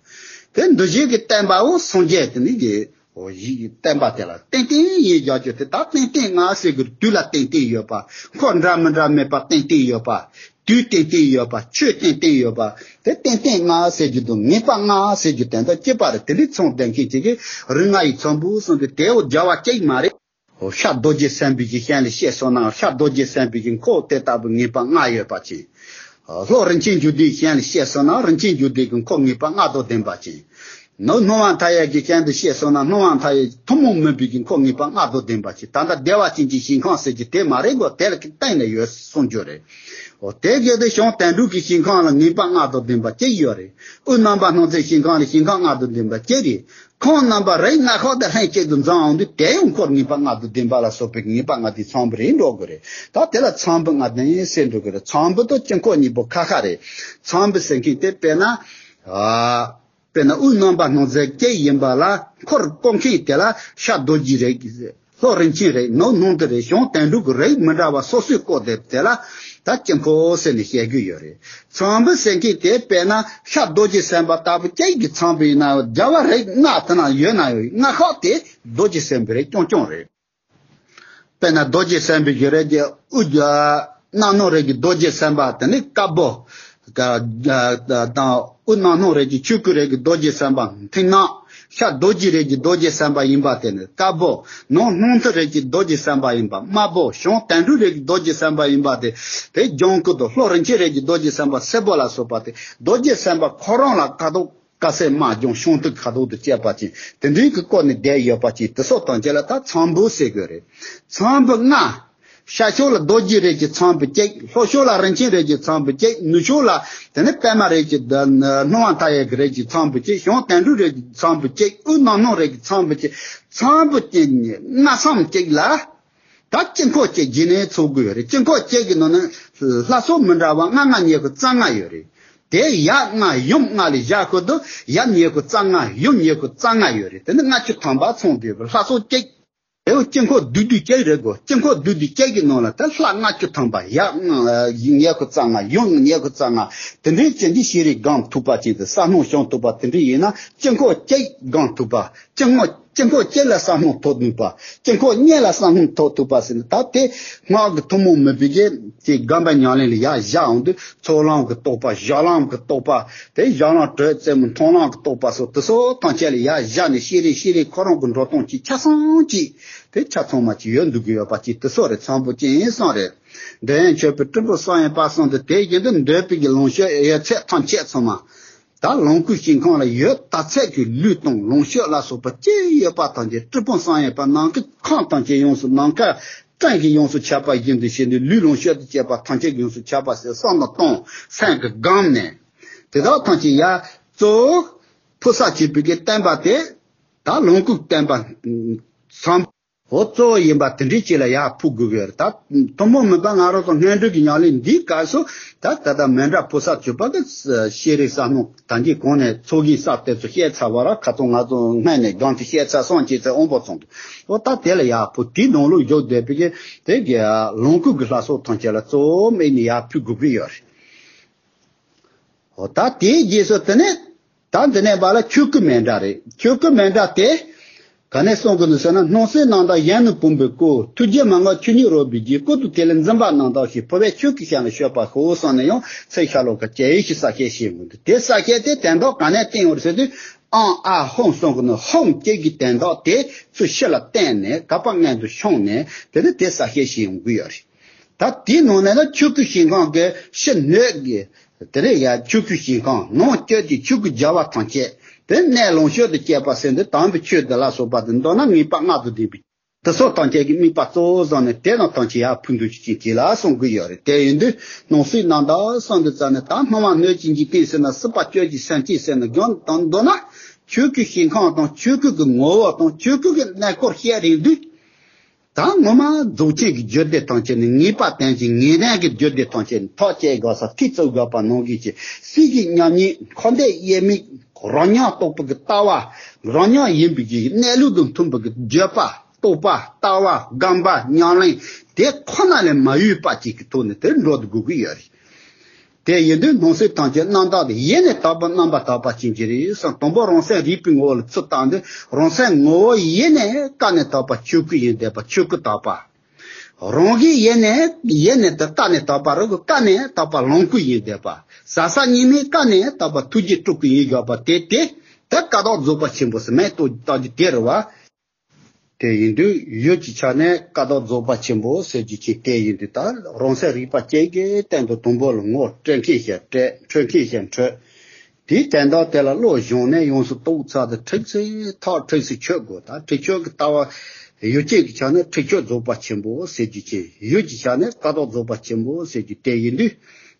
དེ་འདུལ་བྱེད་ཀྱི་བསྟན་པའོ་སངས་རྒྱས་དེ་ནི་གི་འོ་ཡིག་བསྟན་པ་དེ་ལ་ཏན་ཏན་ཡིན་རྒྱག་རྒྱུ་དེ་དག་ཏན་ཏན་ལྔ་ཟེར་གི་དུས་ལ་ཏན་ཏན་ཡོད་པ། འཁོར་འདྲ་མི་འདྲ་མེད་པ་ཏན་ཏན་ཡོད་པ། དུས་ཏན་ཏན་ཡོད་པ། ཆོས་ཏན་ཏན་ཡོད་པ། དེ་ཏན་ཏན་ལྔ་ཟེར་རྒྱུ་དང་ངེས་པ་ལྔ་ཟེར་རྒྱུ་དེ་འདྲ་སྐྱེས་པ་རེད། དེ་ལས་ཚོང་ལྡན་མཁན་ཅིག་གིས་རིགས་ལྔ་ཡི་ཚོམ་བུ་གསུངས་ཏེ་དེའོ་རྒྱལ་བ་གཅིག་མ་རེད། འོ་ཤར་རྡོ་རྗེ་སེམས་དཔའི་གི་ཞལ་ལས་བཤད་སོང་ན་ཤར་རྡོ་རྗེ་སེམས་དཔའི་གི་འཁོར་དེ་ལྟ་བུ་ངེས་པ་ལྔ་ཡོད་པ་ཅིག་ལྷོ་རིན་ཆེན་འབྱུང་ལྡན་ཞལ་ལས་བཤད་སོང་ན་རིན་ཆེན་འབྱུང་ལྡན་གྱི་འཁོར་ངེས་པ་ལྔ་དང་ལྡན་པ་ཅན། ནུབ་སྣང་བ་མཐའ་ཡས་ཀྱི་ཞལ་དུ་བཤད་སོང་ན་སྣང་བ་མཐའ་ཡས་ཐུན་མོང་མིན་པའི་གི་འཁོར་ངེས་པ་ལྔ་དང་ལྡན་པ་ཅན། ད་ལྟ་བདེ་བ་ཅན་གྱི་ཞིང་ཁམས་ཟེར་གྱི་དེ་མ་རེད་གོ། དེ་ལ་གཏན་ནས་ཡོད་གསུངས་རྒྱུ་རེད། འོ་དེ་གལ་ཏེ་བྱང་དོན་གྲུབ་ཀྱི་ཞིང་ཁམས་ལ་ངེས་པ་ལྔ་དང་ལྡན་པ་གཅིག་ཡོད་རེད། དབུས་རྣམ་པར་སྣང་མཛད་ཞིང་ཁམས་ལ་ཞིང་ཁམས་ལྔ་དང་ལྡན་པ་གཅིག་རེད། ཁམས་རྣམ་པ་རིགས་ལྔ་ཤོག་དེ་ལྷན་ཅིག་ཏུ་འཛོམས་འོང་དུས་དེ་ཡང་འཁོར་ངེས་པ་ལྔ་དང་ལྡན་པ་ལ་སོགས་པའི་ངེས་པ་ལྔ་དེའི་ཚོམ་བུ་རེད་འགྲོ་དགོས་རེད། ད་དེ་ལ་ཚོམ་བུ་ལྔ་ལྡན་ཟེར་འགྲོ་གི་རེད། ཚོམ་བུ་དང་དཀྱིལ་འཁོར་གཉིས་པོ་ཁ་ཁ་རེད། ཚོམ་བུ་ཟེར་མཁན་དེ་དཔེར་ན། ཨ། དཔེར་ན་དབུས་རྣམ་པར་སྣང་མཛད་གཅིག་ཡིན་པ་ལ་འཁོར་བསྐོར་མཁན་དེ་ལ་ཤར་རྡོ་རྗེ་རེད། ལྷོ་རིན་ཆེན་རེད། ནུབ་སྣང་མཐའ་རེད། བྱང་དོན་གྲུབ་ཀྱི་རིགས་མི་འདྲ་བ་སོ་སོའི་སྐོར་དེ་དེ་ལ་ད་དཀྱིལ་འཁོར་ཟེར་ནས་བཤད་རྒྱུ་ཡོད་རེད། ཚོམ་བུ་ཟེར་མཁན་དེ་དཔེར་ན་ཤར་རྡོ་རྗེ་སེམས་དཔའ་ལྟ་བུ་གཅིག་གི་ཚོམ་བུ་ཡིན་ན་རྒྱལ་བ་རིགས་ལྔ་དེ་ན་ཡོད་ན་ཡོད་ལྔ་ཤོག་དེ་རྡོ་རྗེ་སེམས་དཔའི་རིགས་རྐྱང་རྐྱང་རེད། དཔེར་ན་རྡོ་རྗེ་སེམས་དཔའི་གི་རིགས་ཀྱི་དབུས་ཀྱི་རྣམ་སྣང་རིགས་ཀྱི་རྡོ་རྗེ་སེམས་དཔའ་དེ་ནི་དཀར་པོ། དང་དབུས་རྣམ་སྣང་རིགས་ཀྱི་ཆོས་སྐུ་རིགས་ཀྱི་རྡོ་རྗེ་སེམས་དཔའ་མཐིང་ནག། ཤར་རྡོ་རྗེ་རིགས་ཀྱི་རྡོ་རྗེ་སེམས་དཔའ་ཡིན་པ་དེ་ནི་དཀར་པོ། ནུབ་སྣང་མཐའ་རིགས་ཀྱི་རྡོ་རྗེ་སེམས་དཔའ་ཡིན་པ་དམར་པོ། བྱང་དོན་གྲུབ་རིགས་ཀྱི་རྡོ་རྗེ་སེམས་དཔའ་ཡིན་པ་དེ་དེ་ལྗང་ཁུ་དང་ལྷོ་རིན་ཆེན་རིགས་ཀྱི་རྡོ་རྗེ་སེམས་དཔའ་སེར་པོ་ལ་སོགས་པ་དེ་རྡོ་རྗེ་སེམས་དཔའ་ཁོ་རང་ལ་དཀའ་ཐུབ། དཀའ་སེལ་དམར་ལྗང་བྱང་ཐུག་ཁ་དོག་ཏུ་བཅས་པ་ཅན་དེ་འདྲའི་གི་སྐོར་ནས་བསྡད་ཡོད་པ་ཅན་དེ་སོགས་དང་བཅས་ལ་ད་ཚོམ་བུ་ཟེར་དགོས་རེད། ཚོམ་བུ་ལྔ། ཤར་ཕྱོགས་ལ་རྡོ་རྗེ་རིགས་ཀྱི་ཚོམ་བུ་གཅིག་ལྷོ་ཕྱོགས་ལ་རིན་ཆེན་རིགས་ཀྱི་ཚོམ་བུ་གཅིག་ནུབ་ཕྱོགས་ལ་དེ་ནི་པདྨ་རིགས་ཀྱི་སྣང་བ་མཐའ་ཡས་ཀྱི་རིགས་ཀྱི་ཚོམ་བུ་གཅིག་བྱང་དོན་གྲུབ་རིགས་ཀྱི་ཚོམ་བུ་གཅིག་དབུས་རྣམ་སྣང་རིགས་ཀྱི་ཚོམ་བུ་གཅིག་ཚོམ་བུ་གཅིག་ལྔ་ཚོམ་གཅིག་ལ། ད་དཀྱིལ་འཁོར་གཅིག་རྗེས་ནས་ཚོགས་དགོས་རེད། དཀྱིལ་འཁོར་གཅིག་གི་ནང་ན་ལྷ་ཚོགས་མི་འདྲ་བ་ལྔ་ལྔ་ཉི་ཤུ་རྩ་ལྔ་ཡོད་རེད། དེ་ཡབ་ལྔ་ཡུམ་ལྔ་ལས་བཞག་ཁུལ་དུ་ཡབ་ཉི་ཤུ་རྩ་ལྔ་ཡུམ་ཉི་ཤུ་རྩ་ལྔ་ཡོད་རེད། དེ་ནི་ལྔ་བཅུ་ཐམ་པ་ཚང་དགོས་པའི་ལྷ་ཚོགས་གཅིག་དེའོ་དཀྱིལ་འཁོར་བདུད་འདུལ་དཀྱིལ་རེད་གོ། དཀྱིལ་འཁོར་བདུད་འདུལ་དཀྱིལ་གྱི་ནང་ལ་ད་ལྷ་ལྔ་བཅུ་ཐམ་པ། ཡབ་ལྔ་ཉེ་ཁུ་རྩ་ལྔ། ཡུམ་ཉེ་ཁུ་རྩ་ལྔ། དེ་འདྲའི་ཅན་གྱི་ཤེས་རིག་སྒང་ཐུག་པ་ཅན་དུ་ས་སྣང་བྱང་ཐུབ་པ་དེ་འདྲ་ཡིན་ན། དཀྱིལ་འཁོར་དཀྱིལ་སྒང་ཐུག་པ། དཀྱིལ་འཁོར་དཀྱིལ་འཁོར་དཀྱིལ་ལ་ས་སྣང་ཐོབ་ནུས་པ། དཀྱིལ་འཁོར་གཉིས་ལ་ས་སྣང་ཐོབ་ཐུབ་པ་ཟེར་ན། ད་དེ་སྔགས་ཀྱི་ཐུན་མོང་མུན་པའི་གི་དེ་སྒོམ་པ་ཉམས་ལེན་ལ་ཡར་བཞག་འོང་དུས། ཚོགས་ལམ་གྱི་རྟོགས་པ། གཞག་ལམ་གྱི་རྟོགས་པ། དེ་གཞག་ལམ་དྲོད་རྩེ་མོ་མཐོང་ལམ་གྱི་རྟོགས་པ་སོགས་དེ་སོགས་ཐམས་ཅད་ལ་ཡར་བཞག་ནས། ཤེས་རིག་ཤེས་རིག་ཁོ་རང་གི་འགྲོ་སྟངས་ཀྱི་ཆ་ཚང་གཅིག་དེ་ཆ་ཚང་མ་གཅིག་ཡོད་འདུག་གི་ཡོད་པ་གཅིག་དེ་སོགས་རེ་ཚང་པོ་ཅན་གསུངས་རེད། འདོད་ཡོན་མཆོད་པའི་སྤྲིན་ཕུང་བསམ་ཡས་པ་གསུངས་ཏེ། དེ་བཞིན་དུ་འདོད་པའི་གི་ལོངས་སྤྱོད་ཡོད་ཚད་ཐམས་ཅད་ཚང་མ། ད་ལོངས་སྐུའི་ཞིང་ཁམས་ལ་ཡོད་ད་ཚད་ཀྱི་ལུས་དང་ལོངས་སྤྱོད་ལ་སོགས་པ་ཅི་ཡོད་པ་ཐམས་ཅད། སྤྲིན་ཕུང་བསམ་ཡས་པ་ནམ་མཁའི་ཁམས་ཐམས་ཅད་ཡོངས་སུ། ནམ་མཁའ་སྤྲིན་གྱིས་ཡོངས་སུ་ཁྱབ་པ་བཞིན་དུ་བྱས་ནས། ལུས་ལོངས་སྤྱོད་དང་བཅས་པ་ཐམས་ཅད་ཡོངས་སུ་ཁྱབ་པ་ཟེར་བསམ་བློ་གཏོང་སེམས་ཀྱིས་བསྒོམས་ནས། དེ་དག་ཐམས་ཅད་ཡར་གཙོ་བོ་ཕུར་ས་བྱེད་པའི་གི་བརྟན་པ་དེ། ད་ལོངས་སྐུའི་བརྟན་པ་བསམ། འོ་གཙོ་བོ་ཡིན་པ་དེ་འདྲའི་ཅིག་ལ་ཡར་ཕུལ་དགོས་ཀྱི་ཡོད་རེད། ད་ཐུན་མོང་མུན་པ་ང་རང་ཚོ་སྔོན་འགྲོ་གི་ཉམས་ལེན་འདིའི་སྐབས་སུ། ད་ད་ལྟ་མཎྜལ་ཕུར་ས་བྱེད་པ་གི་ཤེས་རིག་ས་སྣང་ད་གིན་གོང་ནས་ཚོགས་ཀྱི་ས་དེ་ཚོ་བཤད་ཚར་བ་ར། ཁ་ཚོ་ང་ཚོ་སྔོན་ནས་སྒང་དེ་བཤད་ཚར་སོང་ཅེས་ཚེ་དབང་པོ་ཚོང་དུ། འོ་ད་དེ་ལ་ཡར་ཕུལ། དེའི་ནང་ལོགས་འཇོག་བསྡད་པའི་གི་དེ་གི་ལོངས་སྐུ་གི་ལྷ་ཚོགས་ཐམས་ཅད་ལ་གཙོ་བོ་དམིགས་ནས་ཡར་ཕུལ་དགོས་ཀྱི་ཡོད་རེད། འོ་ད་དེའི་རྗེས་སུ་དེ་ནས་ད་འདི་ནས་བར་ལ་ཆོས་སྐུའི་མཎྜལ་རེད། ཆོས་སྐུའི་མཎྜལ་དེ་ག་ནས་གསུང་གི་འདུག་ཟེར་ན། སྣང་སྲིད་རྣམ་དག་གཞོན་ནུ་བུམ་པའི་སྐུ། ཐུགས་རྗེ་མ་འགགས་ཆོས་ཉིད་རོལ་པའི་རྗེ། ཀུན་ཏུ་དེ་ལ་འཛིན་པ་རྣམ་དག་ཞི། ཕུར་པས་ཆོས་སྐུའི་ཞིང་ལ་སྤྱོད་པར་ཤོག་གསུངས་ནས། ཡང་ཚིག་ཤར་ལོགས་ཀ་ཅེ་ཡེ་ཤེས་གསལ་བཤད་བྱེད་མི་འདུག་དེ་གསལ་བཤད་དེ་དོན་དག་ག་ནས་བསྟན་ཡོད་རེད་ཟེར་དུས། ཨང་ཨ་ཧོམ་གསུང་གི་ནི་ཧོམ་སྐད་ཀྱི་དོན་དག་དེ་ཚུར་ཕྱི་ལ་བསྟན་ནས། ག་པ་སྔོན་དུ་ཕྱུང་ནས་དེ་ནས་དེ་གསལ་བཤད་བྱེད་ཡོང་གི་ཡོད་རེད། ད་དེའི་ནང་ནས་ན་ཆོས་སྐུའི་ཞིང་ཁམས་ཀྱི་ཕྱི་སྣོད་ཀྱི་དེ་ནས་ཡར་ཆོས་སྐུའི་ཞིང་ཁམས། ནང་བཅུད་ཀྱི་ཆོས་སྐུའི་རྒྱལ་བ་ཐམས་ཅད་དེ། གནས་ལོངས་སྤྱོད་དང་བཅས་པ་ཟེར་འདི་དམ་པའི་ཆོས་འདི་ལ་སོགས་པ་དེ་མདོར་ན་ངེས་པ་ལྔ་དང་ལྡན་པའི་དེ་སོགས་ཐམས་ཅད་ཀྱི་དམིགས་པ་གཙོ་བོ་བཟུང་ནས་དེ་རྣམས་ཐམས་ཅད་ཡར་ཕུལ་འདོད་ཀྱི་རྐྱེན་གྱིས་ལ་གསུང་གི་ཡོད་རེད། དེ་ཡིན་དུས་སྣང་སྲིད་རྣམ་དག་གསུངས་འདི་ཙམ་ནས། ད་སྣང་བ་སྣོད་ཀྱི་འཇིག་རྟེན་ཟེར་ན། སྲིད་པ་བཅུད་ཀྱི་སེམས་ཅན་ཟེར་ན། རྒྱང་དང་མདོར་ན་ཆོས་སྐུའི་ཞིང་ཁམས་དང་། ཆོས་སྐུ་གི་ངོ་བོ་དང་། ཆོས་སྐུ་གི་གནས་སྐོར་བཤད་རིང་དུས། ད་ངོ་མ་རྫོགས་ཆེན་གྱི་རྒྱུད་སྡེ་ཐམས་ཅད་ནི། ངེས་པ་དོན་གྱི་ངེས་ལྡན་གྱི་རྒྱུད་སྡེ་ཐམས་ཅད་ནི། ཐག་བཅད་དགོས་ས་ཐིག་བཙུགས་དགོས་པ་ནང་བཞིན་གྱི། སྲིད་ཞིའི་མཉམ་ཉིད་འཁོར་འདས་དབྱེར་མེད་རང་ཉིད་རྟོགས་པ་གི་ལྟ་བ། རང་ཉིད་ཡིན་པའི་གི་གནས་ལུགས་དང་མཐུན་པ་གི་བརྗོད་པ། རྟོགས་པ། ལྟ་བ། སྒོམ་པ། ཉམས་ལེན་དེ་ཁོ་ན་ལས་མ་གཡོས་པ་ཅིག་གི་ཐོག་ནས་དེར་འགྲོ་དགོས་ཀྱི་ཡོད་རེད། དེ་ཡིན་དུས་སྣང་སྲིད་ཐམས་ཅད་རྣམ་དག་སྟེ། ཡེ་ནས་དག་པའི་རྣམ་པར་དག་པ་ཅན་གྱི་རིགས་སམ། དང་པོ་རང་སེམས་རིག་པའི་ངོ་བོ་ལ་ཚུར་བལྟ་འདི། རང་སེམས་ངོ་བོ་ཡེ་ནས་ཀ་ནས་དག་པ་ཆོས་སྐུ་ཡིན་བསྡད་པ་ཆོས་སྐུ་དག་པ། རང་གི་ཡེ་ནས་ཡེ་ནས་དེ་ཀ་ནས་དག་པ་རང་གི་ཀ་ནས་དག་པ་ལོངས་སྐུ་ཡིན་བསྡད་པ། ཟབ་གསལ་གཉིས་མེད་ཀ་ནས་དག་པ་ཐུགས་རྗེ་སྤྲུལ་སྐུ་ཡིན་བཞག་པ་དེ་དེ་དེ་ཀ་དག་རྫོགས་པ་ཆེན་པོ་ཟེར་མེད་དོ་བཏགས་རྒྱུ་དེ་རེད་བ། དེ་ཡིན་དུས་ཡུལ་གྱི་ཆ་ནས་ཀ་དག་རྫོགས་པ་ཆེན་པོ་ཟེར་རྒྱུ་ཅིག་དེ་ཡིན་དུས། ད་རང་སེམས་རིག་པ་ཅན་གྱི་སྟེང་དུ་དང་པོ་ལ་ངོ་སྤྲོད་མཁན་ཞིག་སྤྲད། འཕྲོད་མཁན་ཞིག་འཕྲོད། དེའི་དོན་དག་དེ་ལ་བློ་སྦྱོང་ནས་ཡོངས་སུ་རྟོགས་ཚར་དུས། ཁྲིགས་སེ་ཐག་ཁྲིགས་སེ་ཆོད་དགོས། ད་ཁྲིག་ཆོད་ཀྱི་ལྟ་བ། ཡུལ་ཅན་གྱི་ཆ་ནས་ཁྲིག་ཆོད་རྫོགས་པ་ཆེན་པོ་ཟེར་རྒྱུ་ཅིག་ཡུལ་གྱི་ཆ་ནས་ཀ་དག་རྫོགས་པ་ཆེན་པོ་ཟེར་རྒྱུ་དེ་ཡིན་དུས།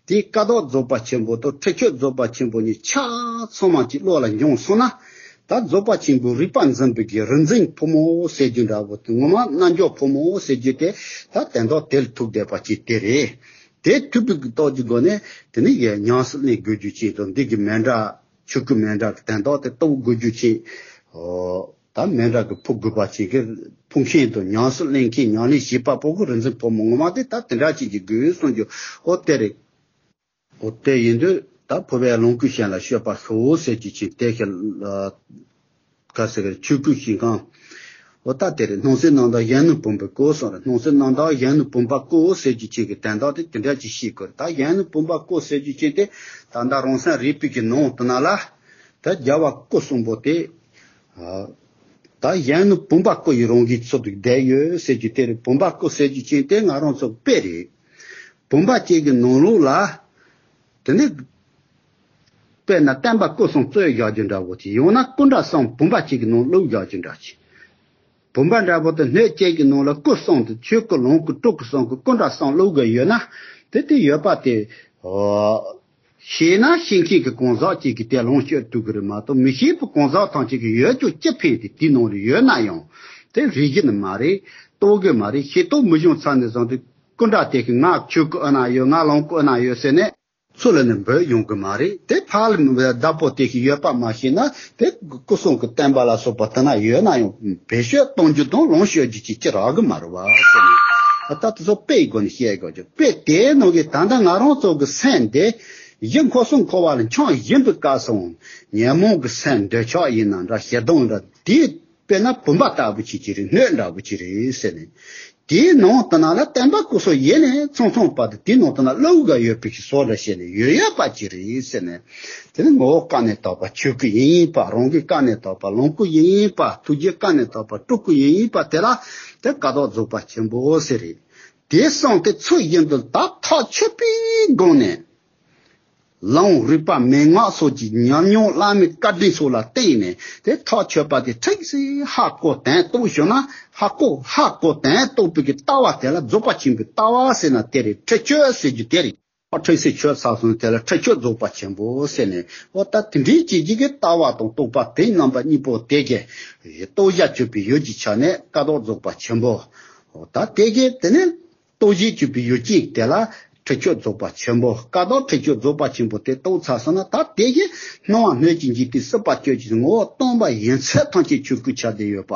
དེའི་ཀ་དག་རྫོགས་པ་ཆེན་པོ་དང་ཁྲིག་ཆོད་རྫོགས་པ་ཆེན་པོ་གཉིས་ཆ་ཚང་མ་གཅིག་བློ་ལ་འབྱོངས་སོང་ན། ད་རྫོགས་པ་ཆེན་པོའི་རིག་པ་འཛིན་པའི་གི་རིག་འཛིན་ཕོ་མོ་ཟེར་རྒྱུ་འདྲ་བོ་དེ། ངོ་མ་རྣལ་འབྱོར་ཕོ་མོ་ཟེར་རྒྱུ་དེ། ད་དོན་དག་དེ་ལ་ཐུག་བསྡད་པ་ཅིག་དེ་རེད། དེ་ཐུག་པའི་གི་སྟོབས་ཀྱི་སྒོ་ནས་དེ་ནི་ཡ་ཉམས་སུ་ལེན་དགོས་རྒྱུ་ཅིག་དང་། འདི་གི་མཎྜལ། ཆོས་སྐུ་མཎྜལ་གྱི་དོན་དག་དེ་རྟོགས་དགོས་རྒྱུ་ཅིག་ཨོ། ད་མཎྜལ་གྱི་ཕུལ་དགོས་པ་ཅིག་གི་ཕུལ་མཁན་དང་། ཉམས་སུ་ལེན་མཁན། ཉམས་ལེན་བྱེད་པ་པོ་གི་རིག་འཛིན་ཕོ་མོ་ངོ་མ་དེ་ད་དེ་འདྲ་ཅིག་གི་དགོས་གསུང་རྒྱུ། ཨོ་དེ་རེད། ཨོ་དེ་ཡིན་དུས་ད་ཕུར་པས་ལོངས་སྐུའི་ཞིང་ལ་སྤྱོད་པར་ཤོག་ཟེར་རྒྱུ་ཅིག་དེ་ཤེས་ལ། ག་ཟེར་གི་ཆོས་སྐུའི་ཞིང་ཁམས། ཨོ་ད་དེ་རེད། སྣང་སྲིད་རྣམ་དག་གཞོན་ནུ་བུམ་པའི་སྐུ་གསུངས་རེད། སྣང་སྲིད་རྣམ་དག་གཞོན་ནུ་བུམ་པ་སྐུ་ཟེར་རྒྱུ་ཅིག་གི་དོན་དག་དེ་དེ་འདྲ་ཅིག་ཤེས་དགོས་རེད། ད་གཞོན་ནུ་བུམ་པ་སྐུ་ཟེར་རྒྱུ་ཅིག་དེ་ད་ལྟ་རང་སེམས་རིག་པའི་གི་ནང་དུ་ན་ལ། ད་རྒྱལ་བ་སྐུ་གསུམ་པོ་དེ། ཨ། ད་གཞོན་ནུ་བུམ་པ་སྐུ་ཡི་རང་བཞིན་ཚུལ་དུ་བསྡད་ཡོད་ཟེར་རྒྱུ་དེ་རེད། བུམ་པ་སྐུ་ཟེར་རྒྱུ་ཅན་དེ་ང་རང་ཚོ་དཔེ་རེད། བུམ་པ་གཅིག་གི་ནང་ལོགས་ལ། དེ་ནི། དཔེར་ན་སྟོན་པ་སྐུ་གསུམ་བཙོས་བཞག་རྒྱུ་འདྲ་བོ་དེ། ཡང་ན་སྐུ་འདྲ་གསུམ་བུམ་པ་གཅིག་གི་ནང་བླུགས་བཞག་རྒྱུ་འདྲ་ཅིག་བུམ་པ་འདྲ་བོ་དེ་སྣོད་གཅིག་གི་ནང་ལ་སྐུ་གསུམ་དེ། ཆོས་སྐུ་ལོངས་སྐུ་སྤྲུལ་སྐུ་གསུམ་གི་སྐུ་འདྲ་གསུམ་བླུགས་དགོས་ཡོད་ན། དེ་དེ་ཡོད་པ་དེ། ཨོ། ཤེས་ན་ཤེས་མཁན་གྱི་གང་ཟག་ཅིག་གིས་དེ་ལོངས་སྤྱོད་ཐུབ་ཀྱི་རེད་མ་གཏོགས། མི་ཤེས་པའི་གང་ཟག་ཐམས་ཅད་ཀྱིས་ཡོད་ཀྱང་ཅི་ཕན། དེ་དེའི་ནང་ལ་ཡོད་ན་ཡང་དེ་རིག་གི་ནི་མ་རེད། རྟོགས་གི་མ་རེད། ཤེས་རྟོགས་མི་འབྱུང་ཚར་ནས་བཟུང་སྟེ། སྐུ་འདྲ་དེ་གིས་ང་ཆོས་སྐུ་ཨ་ན་ཡོད། ང་ལོངས་སྐུ་ཨ་ན་ཡོད་ཟེར་ནས། ཚུར་ལ་ནི་འབོད་ཡོང་གི་མ་རེད། དེ་ཕར་ལ་བདག་པོ་དེ་ཞིག་ཡོད་པ་མ་ཤེས་ན། དེ་སྐུ་གསུང་གི་བསྟན་པ་ལ་སོགས་པ་དེ་ན་ཡོད་ན་ཡང་བེད་སྤྱོད་གཏོང་རྒྱུ་དང་ལོངས་སྤྱོད་རྒྱུ་ཅིག་ཅི་རག་གི་མ་རེད་བ་ཟེར་ནས། ད་དེ་ཚོ་དཔེའི་སྒོ་ནས་བཤད་དགོས་ཀྱི། དཔེ་དེའི་ནང་གི་ད་ལྟ་ང་རང་ཚོ་གི་སེམས་དེ་གཞི་འཁོར་གསུམ་འཁོར་བ་ལ་འཁྱམས་བཞིན་པའི་སྐབས་སུའང་ཉོན་མོངས་ཀྱི་སེམས་འདོད་ཆགས་ཡིན་ན་འདྲ། ཞེ་སྡང་འདྲ། དེ་དཔེར་ན་བུམ་པ་ལྟ་བུ་ཅིག་ཅིག་རེད། སྣོད་འདྲ་བོ་ཅིག་རེད་ཟེར་ནས། དེའི་ནང་དུ་ན་ལ་བསྟན་པ་སྐུ་གསུང་ཡེ་ནས་ཚང་ཚང་བར་དུ་དེའི་ནང་དུ་ན་བློ་འགའ་ཡོད་པའི་ཞིག་བཟོ་འདྲ་བྱས་ནས་ཡོད་ཡོད་པ་ཅིག་རེད་ཟེར་ནས། དེ་ནི་ངོ་བོ་ཀ་ནས་དག་པ་ཆོས་སྐུ་ཡིན་ཡིན་པ། རང་གི་ཀ་ནས་དག་པ་ལོངས་སྐུ་ཡིན་ཡིན་པ། ཐུགས་རྗེ་ཀ་ནས་དག་པ་སྤྲུལ་སྐུ་ཡིན་ཡིན་པ། དེ་ལ་དེ་བཀའ་བསྟན་རྫོགས་པ་ཆེན་པོ་ཟེར་རེད། དེ་གསུངས་ཏེ་ཚུལ་བཞིན་དུ་ད་ཐག་ཆོད་པའི་སྒོ་ནས། ལམ་རིག་པ་མན་ངག་སོགས་ཀྱི་ཉམས་མྱོང་བླ་མའི་བཀའ་དྲིན་སོགས་ལ་བརྟེན་ནས། དེ་ཐག་ཆོད་པ་དེ་ཁྲིགས་སེ་ཧ་གོ་དོན་རྟོགས་བྱུང་ན། ཧ་གོ་ཧ་གོ་དོན་རྟོགས་པའི་གི་ལྟ་བ་དེ་ལ་རྫོགས་པ་ཆེན་པོའི་ལྟ་བ་ཟེར་ན་དེ་རེད། ཁྲེགས་ཆོད་ཟེར་རྒྱུ་དེ་རེད། ཁྲིགས་སེ་ཆོད་ཚར་སོང་དེ་ལ་ཁྲེགས་ཆོད་རྫོགས་པ་ཆེན་པོ་ཟེར་ནས། འོ་ད་དེ་འདྲའི་བྱེད་ཀྱི་གི་ལྟ་བ་དང་རྟོགས་པ་དེ་རྣམ་པ་གཉིས་པོ་དེ་གི་རྟོགས་བྱ་གཅོད་པའི་ཡུལ་གྱི་ཆ་ནས་བཀའ་བསྟན་རྫོགས་པ་ཆེན་པོ། འོ་ད་དེ་གི་དེ་ནས། རྟོགས་བྱའི་སྤྱོད་པའི་ཡུལ་ཅན་དེ་ལ་ཁྲེགས་ཆོད་རྫོགས་པ་ཆེན་པོ། བཀའ་བསྟན་ཁྲེགས་ཆོད་རྫོགས་པ་ཆེན་པོ་དེ་རྟོགས་ཚར་སོང་ན། ད་དེ་བཞིན་སྣང་བ་སྣོད་ཀྱི་འཇིག་རྟེན་སྲིད་པ་སྤྱོད་ཀྱི་ངོ་བོ་སྟོང་པ་ཡིན་ཚད་ཐམས་ཅད་ཆོས་སྐུ་ཆགས་བསྡད་ཡོད་པ།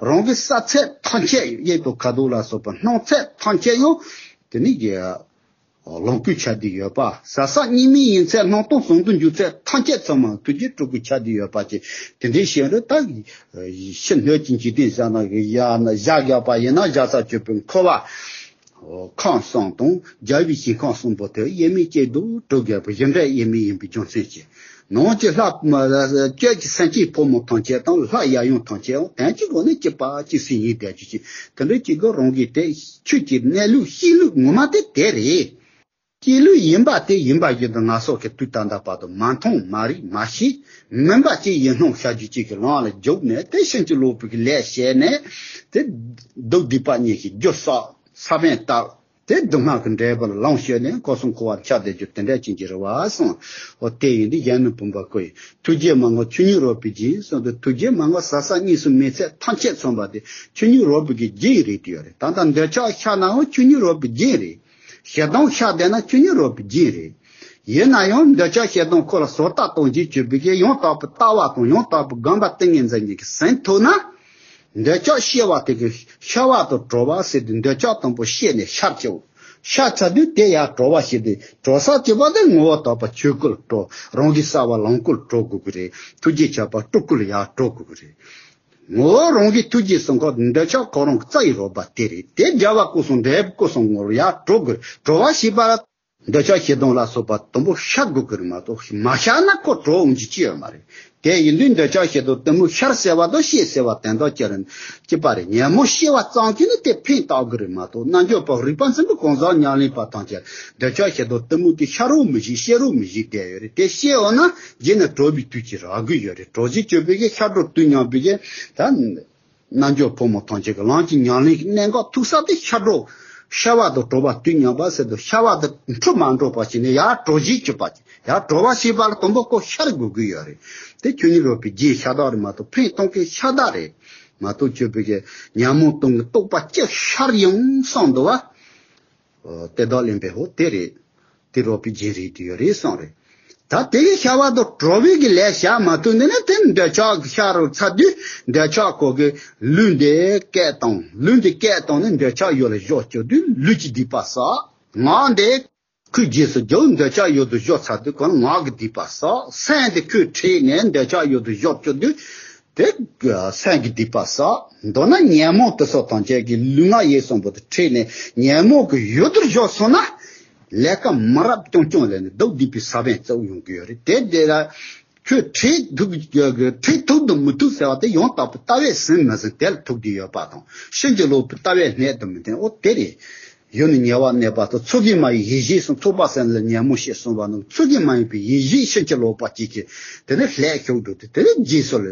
རང་གི་ས་ཚད་ཐམས་ཅད་གཡས་དང་ཁ་དོག་ལ་སོགས་པ་སྣང་ཚད་ཐམས་ཅད་ཡང་དེ་ནི་ཀྱི་ལོངས་སྐུ་ཆགས་བསྡད་ཡོད་པ། ཟག་ཟག་གཉིས་མེད་ཡིན་ཚད་སྣང་སྟོང་ཟུང་དུ་འཇུག་ཚད་ཐམས་ཅད་ཚང་མ་ཐུགས་རྗེ་སྤྲུལ་སྐུ་ཆགས་བསྡད་ཡོད་པ་ཅིག་དེ་འདྲའི་ཞིག་རེད། ད་ཕྱི་སྣོད་ཀྱི་འཇིག་རྟེན་བཞག་ན་བཞག་ན་བཞག་བཞག་པ་ཡིན་ན་བཞག་ས་སྤྱོད་པའི་འཁོར་བ། ཁམས་གསུམ་དང་རྒྱལ་བའི་ཞིང་ཁམས་གསུམ་པོ་དེ་དབྱེར་མེད་ཅེས་སྡུག་གྲོགས་བརྒྱད་པོ་གཞི་འབྲས་དབྱེར་མེད་ཡིན་པའི་རྒྱུ་མཚན་གྱིས། ནང་གི་ལྷ་བཅས་ཀྱི་སེམས་ཅན་ཕོ་མོ་ཐམས་ཅད་དང་ལྷ་ཡབ་ཡུམ་ཐམས་ཅད་ཡང་དོན་གཅིག་སྒོ་ནས་གཅིག་པ་གཅིག་སྲིད་ཡིན་བསྡད་རྒྱུ་ཅིག་དེ་འདྲ་གཅིག་གི་རང་གི་དེ་ཆོས་ཀྱི་གནས་ལུགས་ཤེས་ལུགས་ངོ་མ་དེ་དེ་རེད། ཤེས་ལུགས་ཡིན་པ་དེ་ཡིན་པ་བཞིན་དུ་ང་སོགས་ཀྱི་དུས་ད་ལྟ་བར་དུ་མ་མཐོང་མ་རིག་མ་ཤེས། མིན་པ་ཅིག་ཡིན་སྣང་བྱ་རྒྱུ་ཅིག་གི་ལམ་ལ་རྒྱུགས་ནས་དེ་ཕྱིན་ཅི་ལོག་པའི་གི་ལས་བྱས་ནས་དེ་སྡུག་སྡིག་པ་གཉིས་ཀྱི་རྒྱུ་བསགས་ས་བོན་བཏབ། དེ་སྡུག་བསྔལ་གྱི་འབྲས་བུ་ལ་ལམ་ཤོད་ནས་འཁོར་གསུམ་འཁོར་བར་ཆགས་བསྡད་རྒྱུ་དེ་འདྲ་ཅན་གྱི་རེད་བ་གསུངས། འོ་དེ་ཡིན་དུས་གཞོན་ནུ་བུམ་པ་སྐུ་ཡི་ཐུགས་རྗེ་མ་ངོ་ཆོས་ཉིད་རོལ་པའི་རྒྱན་གསུངས་ཏེ། ཐུགས་རྗེ་མ་ངོ་ཟག་ཟག་གཉིས་སུ་མེད་ཚད་ཐམས་ཅད་མཚོན་པ་དེ་ཆོས་ཉིད་རོལ་པའི་གི་རྒྱན་རེད་དེ་ཡོད་རེད། ད་ལྟ་འདོད་ཆགས་ཤར་ནའང་ཆོས་ཉིད་རོལ་པའི་རྒྱན་རེད། ཞེ་སྡང་ཤར་བསྡད་ན་ཆོས་ཉིད་རོལ་པའི་རྒྱན་རེད། ཡིན་ན་ཡང་འདོད་ཆགས་ཞེ་སྡང་ཁོ་ལ་བཟོ་ལྟ་གཏོང་བྱེད་སྤྱོད་པའི་གི་ཡང་དག་པའི་ལྟ་བ་དང་ཡང་དག་པའི་སྒོམ་པ་ཏིང་ངེ་འཛིན་གཉིས་ཀྱིས་ཟིན་ཐུབ་ན། འདོད་ཆགས་ཤར་བ་དེ་གི་ཤར་བ་དང་གྲོལ་བ་ཟེར་དུས་འདོད་ཆགས་དང་པོ་ཤར་ནས་ཤར་བྱའོ། ཤར་ཚར་དུས་དེ་ཡར་གྲོལ་བ་ཞིག་དེ་གྲོལ་ས་བྱེད་པ་དེ་ངོ་བོ་དག་པ་ཆོས་སྐུ་ལ་གྲོལ། རང་གི་གསལ་བ་ལོངས་སྐུ་ལ་གྲོལ་དགོས་ཀྱི་རེད། ཐུགས་རྗེ་ཆགས་པ་སྤྲུལ་སྐུ་ལ་ཡར་གྲོལ་དགོས་ཀྱི་རེད། ངོ་བོ་རང་གི་ཐུགས་རྗེ་གསུམ་ཀ་འདོད་ཆགས་ཁོ་རང་གི་རྩ་ཡི་རོལ་པ་དེ་རེད། དེ་རྒྱལ་བ་སྐུ་གསུམ་འབྲས་བུ་སྐུ་གསུམ་ངོ་ལ་ཡར་གྲོལ་དགོས། གྲོལ་བ་ཞེས་པ་ལ། འདོད་ཆགས་ཞེ་སྡང་ལ་སོགས་པ་དུམ་བུ་ཤར་དགོས་ཀྱི་རེད་མ་གཏོགས། མ་ཤར་ན་ཁོ་གྲོལ་འོང་རྒྱུ་ཅི་ཡོད་མ་རེད། དེ་ཡིན་དུས་འདོད་ཆགས་ཞེ་སྡང་དུམ་བུ་ཤར་ཟེར་བ་དང་ཤར་ཟེར་བ་དོན་དག་ཅི་རེད། གཅིག་པ་རེད། ཉོན་མོངས་ཤར་བ་ཙམ་གྱིས་ནི་དེ་ཕན་བཏགས་ཀྱི་རེད་མ་གཏོགས། རྣལ་འབྱོར་པ་རིག་པ་འཛིན་པའི་གང་ཟག་ཉམས་ལེན་པ་ཐམས་ཅད་འདོད་ཆགས་ཞེ་སྡང་དུམ་བུ་དེ་ཤར་རོ་མི་ཤེས། ཤར་རོ་མི་ཤེས་བསྡད་ཡོད་རེད། དེ་ཤར་འོང་ན་རྗེས་ནས་གྲོལ་བའི་དུས་ཀྱི་རག་གི་ཡོད་རེད། གྲོལ་བྱེད་སྤྱོད་པའི་གི་ཤར་གྲོལ་དུས་མཉམ་པའི་གི་ད། རྣལ་འབྱོར་ཕོ་མོ་ཐམས་ཅད་ཀྱི་ལམ་གྱི་ཉམས་ལེན་གྱི་གནད་འགག་ཐུག་ས་དེ་ཤར་གྲོལ། ཤར་བ་དང་གྲོལ་བ་དུས་མཉམ་པ་ཟེར་དུས། ཤར་བ་དང་འཁྲུལ་མ་འགྲོ་བ་ཞིག་ནས་ཡར་གྲོལ་བྱེད་སྤྱོད་པ་ཅིག་ཡར་གྲོལ་བ་ཞེས་པ་ལ་དང་པོ་ཁོ་ཤར་དགོས་ཀྱི་ཡོད་རེད། དེ་ཆོས་ཉིད་རོལ་པའི་རྒྱན་ཤ་སྟག་རེད་མ་གཏོགས། ཕན་གཏོང་མཁན་ཤ་སྟག་རེད་མ་གཏོགས། སྤྱོད་པའི་གི་ཉོན་མོངས་སྟོང་གི་རྟོག་པ་ཅི་ཤར་ཡང་གསུངས་འདུག་བ། ཨོ། དེ་དག་ལེན་པའི་ཧོ་དེ་རེད། དེ་རོལ་པའི་རྒྱན་རེད་དེ་ཡོད་རེད་གསུངས་རེད། ད་དེ་གི་ཤར་བ་དང་གྲོལ་བའི་གི་ལས་བྱ་མ་ཐུབ་ནས་ནི་དེ་འདོད་ཆགས་ཤར་རུ་ཚར་དུས་འདོད་ཆགས་ཁོ་གི་ལུས་འདི་སྐད་བཏང་། ལུས་འདི་སྐད་བཏང་ནས་འདོད་ཆགས་ཡུལ་ལ་བཞག་བཅུག་དུས་ལུས་ཀྱི་སྡིག་པ་བསགས། ངག་འདི་ཁོའི་རྗེས་སུ་རྒྱུག་འདོད་ཆགས་ཡུལ་དུ་བཞག་ཚར་དུས་ཁོ་ལ་ངག་གི་སྡིག་པ་བསགས། སེམས་འདི་ཁོའི་ཁྲིད་ནས་འདོད་ཆགས་ཡུལ་དུ་བཞག་བཅུག་དུས། དེ་སེམས་ཀྱི་སྡིག་པ་བསགས། མདོར་ན་ཉོན་མོངས་དེ་ཚོ་ཐམས་ཅད་ཀྱི་ལུས་ངག་ཡིད་གསུམ་པོ་དེ་ཁྲིད་ནས་ཉོན་མོངས་ཀྱི་ཡུལ་དུ་བཞག་སོང་ན། ལས་ཀ་མི་རབས་རྐྱང་རྐྱང་ལས་ནས་སྡུག་སྡིག་པའི་ས་བོན་གཙོ་བོ་ཡོང་གི་ཡོད་རེད། དེ་དེ་ལ་ཁྱོད་ཁྲིད་ཐུབ་ཁྲིད་ཐུབ་དང་མི་ཐུབ་ཟེར་བ་དེ་ཡང་དག་པའི་ལྟ་བས་ཟིན་མི་ཟིན་དེ་ལ་ཐུག་བསྡད་ཡོད་པ་དང་། ཕྱིན་ཅི་ལོག་པའི་ལྟ་བས་གནས་དང་མི་གནས། འོ་དེ་རེད། ཡུལ་ནི་ཉེ་བར་གནས་པ་དང་། ཚོགས་ཀྱིས་མ་ཡིན་ཡིད་བཞིན་གསུམ། ཚོགས་པ་ཟིན་ལ་ཉོན་མོངས་ཞེས་གསུངས་པ་རྣམས། ཚོགས་ཀྱིས་མ་ཡིན་པའི་ཡིད་བཞིན་ཕྱིན་ཅི་ལོག་པ་གཅིག་གིས་དེ་ནས་ལྷད་ཞུགས་འགྲོ་སྟེ། དེ་ནས་རྗེས་སུ་ལ།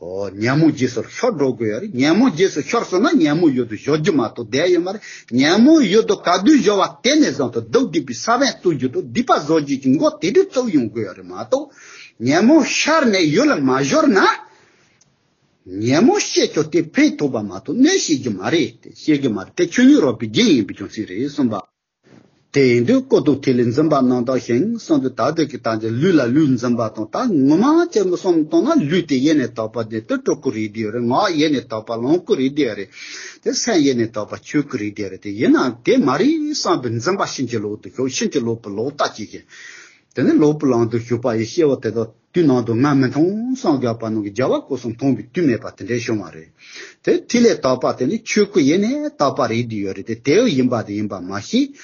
ཨོ། ཉོན་མོངས་རྗེས་སུ་ཤོར་འགྲོ་དགོས་ཡོད་རེད། ཉོན་མོངས་རྗེས་སུ་ཤོར་སོང་ན་ཉོན་མོངས་ཡུལ་དུ་བཞག་རྒྱུ་མ་གཏོགས་བསྡད་ཡོད་མ་རེད། ཉོན་མོངས་ཡུལ་དུ་ག་དུས་བཞག་པ་དེ་ནས་བཟུང་སྟེ་སྡུག་སྡིག་པའི་ས་བོན་གཙུག་གྱུར་དུ་སྡིག་པ་བཟོ་རྒྱུ་གི་མགོ་དེ་དུས་གཙུག་ཡོང་དགོས་ཡོད་རེད་མ་གཏོགས། ཉོན་མོངས་ཤར་ནས་ཡུལ་ལ་མ་ཤོར་ན། ཉོན་མོངས་ཤེས་ཀྱང་དེ་ཕན་ཐོགས་པ་མ་གཏོགས་གནོད་བྱེད་རྒྱུ་མ་རེད། དེ་བྱེད་ཀྱི་མ་རེད། དེ་ཆོས་ཉིད་རོལ་པའི་རྒྱན་ཡིན་པའི་རྒྱུ་མཚན་རེད་གསུངས་པ། དེ་ཡིན་དུས་ཀུན་རྟོག་ཐིག་ལེ་འཛིན་པ་རྣམ་དག་ཞིང་གསུངས་དུས། ད་དེ་གི་ད་ཅི་ལུས་ལ་ལུས་འཛིན་པ་དང་། ད་ངོ་མ་ཅི་མི་གསུང་བཏང་ན་ལུས་དེ་ཡེ་ནས་དག་པ་དེ་དེ་སྤྲུལ་སྐུ་རེད་དེ་ཡོད་རེད། ངག་ཡེ་ནས་དག་པ་ལོངས་སྐུ་རེད་དེ་ཡོད་རེད། དེ་སེམས་ཡེ་ནས་དག་པ་ཆོས་སྐུ་རེད་དེ་ཡོད་རེད། དེ་ཡིན་ནའང་དེ་མ་རེད་བསམ་པའི་འཛིན་པ་ཕྱིན་ཅི་ལོག་ཏུ་ཞུགས། ཕྱིན་ཅི་ལོག་པའི་ལོག་ལྟ་བྱེད་ཀྱི། དེ་ནི་ལོག་པའི་ལམ་དུ་ཞུགས་པ་ཡི་སྐྱེ་བོ་དེ་དག་དུས་ནམ་དུ་ང་མི་མཐོང་བསམ་དགོས་པ་ནང་གི་རྒྱལ་བ་སྐུ་གསུམ་མཐོང་བའི་དུས་མེད་པ་དེ་འདྲའི་བྱུང་བ་རེད། དེ་ཐིག་ལེ་དག་པ་དེ་ནི་ཆོས་སྐུ་ཡེ་ནས་དག་པ་རེད་དེ་ཡོད་རེད། དེ་དེའུ་ཡིན་པ་དེ་ཡིན་པ་མ་ཤེས།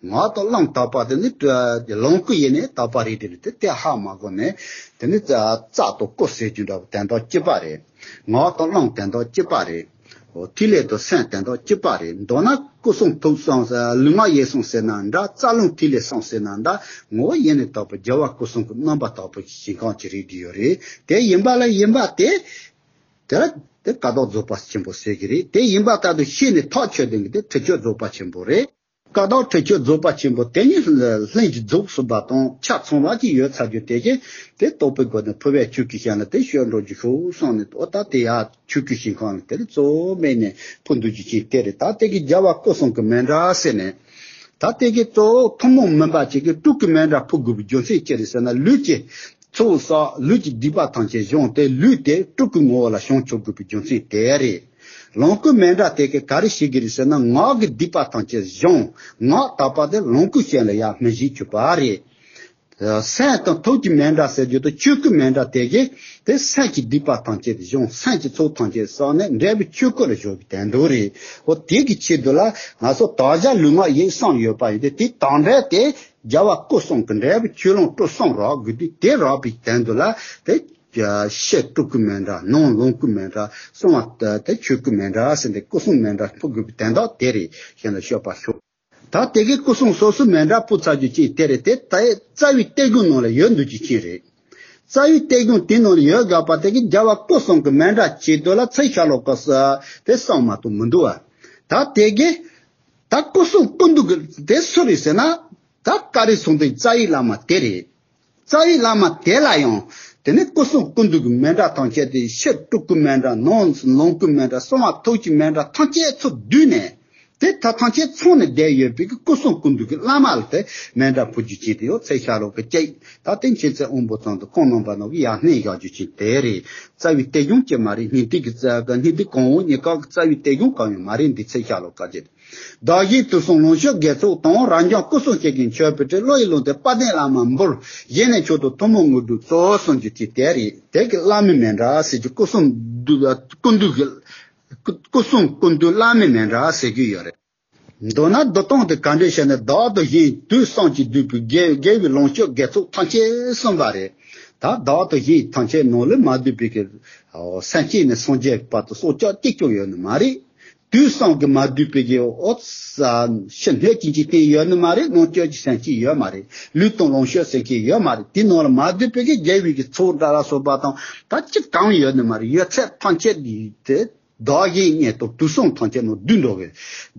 ངག་དང་རླུང་དག་པ་དེ་ནི་ལོངས་སྐུ་ཡེ་ནས་དག་པ་རེད་དེ་རེད། དེ་དེ་ཧ་མ་གོ་ནས་དེ་ནི་རྩ་དང་སྐུ་ཟེར་རྒྱུ་འདྲ་བོ་དོན་དག་གཅིག་པ་རེད། ངག་དང་རླུང་དོན་དག་གཅིག་པ་རེད། འོ་ཐིག་ལེ་དང་སེམས་དོན་དག་གཅིག་པ་རེད། མདོར་ན་སྐུ་གསུང་ཐུགས་གསུམ་ལུས་ངག་ཡིད་གསུམ་ཟེར་ན་འདྲ། རྩ་རླུང་ཐིག་ལེ་གསུམ་ཟེར་ན་འདྲ། ངོ་བོ་ཡེ་ནས་དག་པའི་རྒྱལ་བ་སྐུ་གསུམ་གྱི་རྣམ་པར་དག་པའི་ཞིང་ཁམས་ཅིག་རེད་དེ་ཡོད་རེད། དེ་ཡིན་པ་ལ་ཡིན་པ་དེ། དེ་ལ་དེ་ཀ་དག་རྫོགས་པ་ཆེན་པོ་ཟེར་གྱི་རེད། དེ་ཡིན་པ་ལྟར་དུ་ཤེས་ནས་ཐག་ཆོད་ལྡན་གྱི་དེ་ཁྲེགས་ཆོད་རྫོགས་པ་ཆེན་པོ་རེད། ཀ་དག་ཁྲེགས་ཆོད་རྫོགས་པ་ཆེན་པོ་དེ་ཉིད་ལྷན་ཅིག་རྫོགས་སུ་བ་དང་ཆ་ཚང་བ་ཅིག་ཡོད་ཚར་རྒྱུ་དེ་གིས་དེ་རྟོགས་པའི་སྒོ་ནས་འཕོ་བའི་ཆོས་ཀྱི་ཞིང་ལ་དེ་བྱོན་འགྲོ་རྒྱུ་ཤོག་གསུངས་ནས། འོ་ད་དེ་ཡང་ཆོས་ཀྱི་ཞིང་ཁམས་ལ་དེ་ལ་གཙོ་བོ་མེད་ནས་འཕོ་འདུག་རྒྱུ་ཅིག་དེ་རེད། ད་དེ་གི་རྒྱལ་བ་སྐུ་གསུམ་གྱི་མཎྜལ་ཟེར་ནས། ད་དེ་གི་གཙོ་བོ་ཐུན་མོང་མིན་པ་ཅིག་གི་སྤྲུལ་སྐུའི་མཎྜལ་ཕུལ་དགོས་པའི་རྒྱུ་མཚན་ཅི་རེད་ཟེར་ན། ལུས་ཀྱི་ཚོགས་བསགས། ལུས་ཀྱི་སྡིག་པ་ཐམས་ཅད་སྦྱངས་ཏེ་ལུས་དེ་སྤྲུལ་སྐུའི་ངོ་བོ་ལ་བྱང་ཆུབ་དགོས་པའི་རྒྱུ་མཚན་དེ་རེད། ལོངས་སྐུའི་མཎྜལ་དེ་གིས་ག་རེ་བྱེད་ཀྱི་རེད་ཟེར་ན། ངག་གི་སྡིག་པ་ཐམས་ཅད་སྦྱངས། ངག་དག་པ་དེ་ལོངས་སྐུའི་སྤྱན་ལ་ཡར་སྨིན་བྱེད་གྱུར་པ་རེད། སེམས་དང་ཐུགས་ཀྱི་མཎྜལ་ཟེར་རྒྱུ་དེ་ཆོས་སྐུའི་མཎྜལ་དེ་གིས་དེ་སེམས་ཀྱི་སྡིག་པ་ཐམས་ཅད་སྦྱངས། སེམས་ཀྱི་ཚོགས་ཐམས་ཅད་བསགས་ནས་འབྲས་བུ་ཆོས་སྐུ་ལ་སྦྱོར་བའི་དོན་དུ་རེད། འོ་དེ་གི་ཆེད་དུ་ལ་ང་ཚོ་དག་བྱ་ལུས་ངག་ཡིད་གསུམ་ཡོད་པ་ཡིན་ཏེ། དེ་དང་འབྲེལ་ཏེ་རྒྱལ་བ་སྐུ་གསུམ་གྱི་འབྲས་བུ་ཆོས་ལོངས་སྤྲུལ་གསུམ་རག་དགོས་དུས། དེ་རག་པའི་དོན་དུ་ལ་དེ་ཕྱི་སྤྲུལ་སྐུའི་མཎྜལ། ནང་ལོངས་སྐུའི་མཎྜལ། གསང་བ་དེ་ཆོས་སྐུའི་མཎྜལ་ཟེར་ཏེ་སྐུ་གསུམ་མཎྜལ་ཕུལ་དགོས་པའི་དོན་དག་དེ་རེད། གཞན་ལ་ཤོད་པ་ཤོག་ད་དེ་གི་སྐུ་གསུང་སོ་སོའི་མཎྜལ་ཕུལ་ཚར་རྒྱུ་ཅིག་དེ་རེད། དེ་ད་རྩ་བའི་གཏེར་སྒོ་ནང་ལ་ཡོད་འདུག་རྒྱུ་ཅིག་རེད། རྩ་བའི་གཏེར་སྒོ་དེ་ནང་ལ་ཡོད་དགོས་པ་དེ་གི་རྒྱལ་བ་སྐུ་གསུམ་གྱི་མཎྜལ་ཆེད་དུ་ལ་ཚེ་ཤ་ལོ་ཀ་དེ་གསུང་མ་གཏོགས་མི་འདུག་བ། ད་དེ་གི་ད་སྐུ་གསུང་སྐུ་མདུན་གྱི་དེ་སུ་རེད་ཟེར་ན། ད་བཀའ་དྲིན་གསུམ་ལྡན་རྩ་བའི་བླ་མ་དེ་རེད། རྩ་བའི་བླ་མ་དེ་ལ་ཡང་དེ་ནས་སྐུ་གསུང་སྐུ་མདུན་གྱི་མཎྜལ་ཐམས་ཅད་དེ། ཕྱི་སྤྲུལ་སྐུའི་མཎྜལ། ནང་ལོངས་སྐུའི་མཎྜལ། གསང་བ་ཐུགས་ཀྱི་མཎྜལ་ཐམས་ཅད་ཚུར་བསྡུས་ནས། དེ་ད་ཐམས་ཅད་ཚང་ནས་བསྡད་ཡོད་པའི་གི་སྐུ་གསུང་སྐུ་མདུན་གྱི་བླ་མ་ལ་དེ་མཎྜལ་ཕུལ་རྒྱུ་ཅིག་དེ་ཡང་ཚེ་ཤ་ལོ་ཀ་གཅིག་ད་དེ་མཁྱེན་བརྩེ་དབང་པོ་ཚང་དུ་ཁོང་རྣམ་པ་རྣམས་ཀྱིས་ཡར་སྣེ་བཞག་རྒྱུ་ཅིག་དེ་རེད། རྩ་བའི་གཏེར་སྒོ་གཅིག་མ་རེད། སྙིང་ཐིག་གི་རྩ་གི་སྙིང་ཐིག་གང་བོ་གཉིས་ཀ་གི་རྩ་བའི་གཏེར་སྒོ་གང་ཡང་མ་རེད། འདི་ཚེ་ཤ་ལོ་ཀ་གཅིག་བདག་གཞན་དུས་གསུམ་ལོངས་སྤྱོད་དགེ་ཚོགས་དང་། རབ་འབྱམས་སྐུ་གསུམ་མཁྱེན་མཁན་མཆོད་པའི་སྤྲིན། བློ་ཡི་ལུང་བསྟན་དཔལ་ལྡན་བླ་མར་འབུལ། གཞན་ནས་མཆོག་ཏུ་ཐུན་མོང་དངོས་གྲུབ་སྩོལ་གསུང་རྒྱུ་དེ་རེད། དེ་གི་བླ་མའི་མཎྜལ་ཟེར་རྒྱུ། སྐུ་གསུང་སྐུ་མདུན་གྱི་སྐུ་གསུང་སྐུ་མདུན་བླ་མའི་མཎྜལ་ཟེར་རྒྱུ་ཡོད་རེད། མདོར་ན་འདུག་སྟངས་དེ་ག་འདྲས་བྱས་ནས། བདག་དང་གཞན་དུས་གསུམ་གྱིས་བསྡུས་པའི་དགེ་དགེ་བའི་ལོངས་སྤྱོད་དགེ་ཚོགས་ཐམས་ཅད་གསུངས་པ་རེད། ད་བདག་དང་གཞན་ཐམས་ཅད་ནང་ལས་མ་བསྡུས་པའི་གི་སངས་རྒྱས་ནས་སངས་རྒྱས་བར་དུ་སྲོག་ཆགས་གཅིག་ཀྱང་ཡོད་ནི་མ་རེད། དུས་གསུམ་གྱིས་མ་བསྡུས་པའི་གི་འོ་ཕྱི་སྣོད་ཀྱི་འཇིག་རྟེན་ཡོད་ནི་མ་རེད། ནང་བཅུད་ཀྱི་སེམས་ཅན་ཡོད་མ་རེད། ལུས་དང་ལོངས་སྤྱོད་ཟེར་མཁན་ཡོད་མ་རེད། དེ་ནང་ལ་མ་བསྡུས་པའི་གི་དགེ་བའི་གི་ཚོགས་འདྲ་ལ་སོགས་པ་དང་ད་གཅིག་ཀྱང་ཡོད་ནི་མ་རེད། ཡོད་ཚད་ཐམས་ཅད་དེ། བདག་གཞན་གཉིས་སྟོང་དུས་གསུམ་ཐམས་ཅད་ནང་བསྡུས་འགྲོ་གི།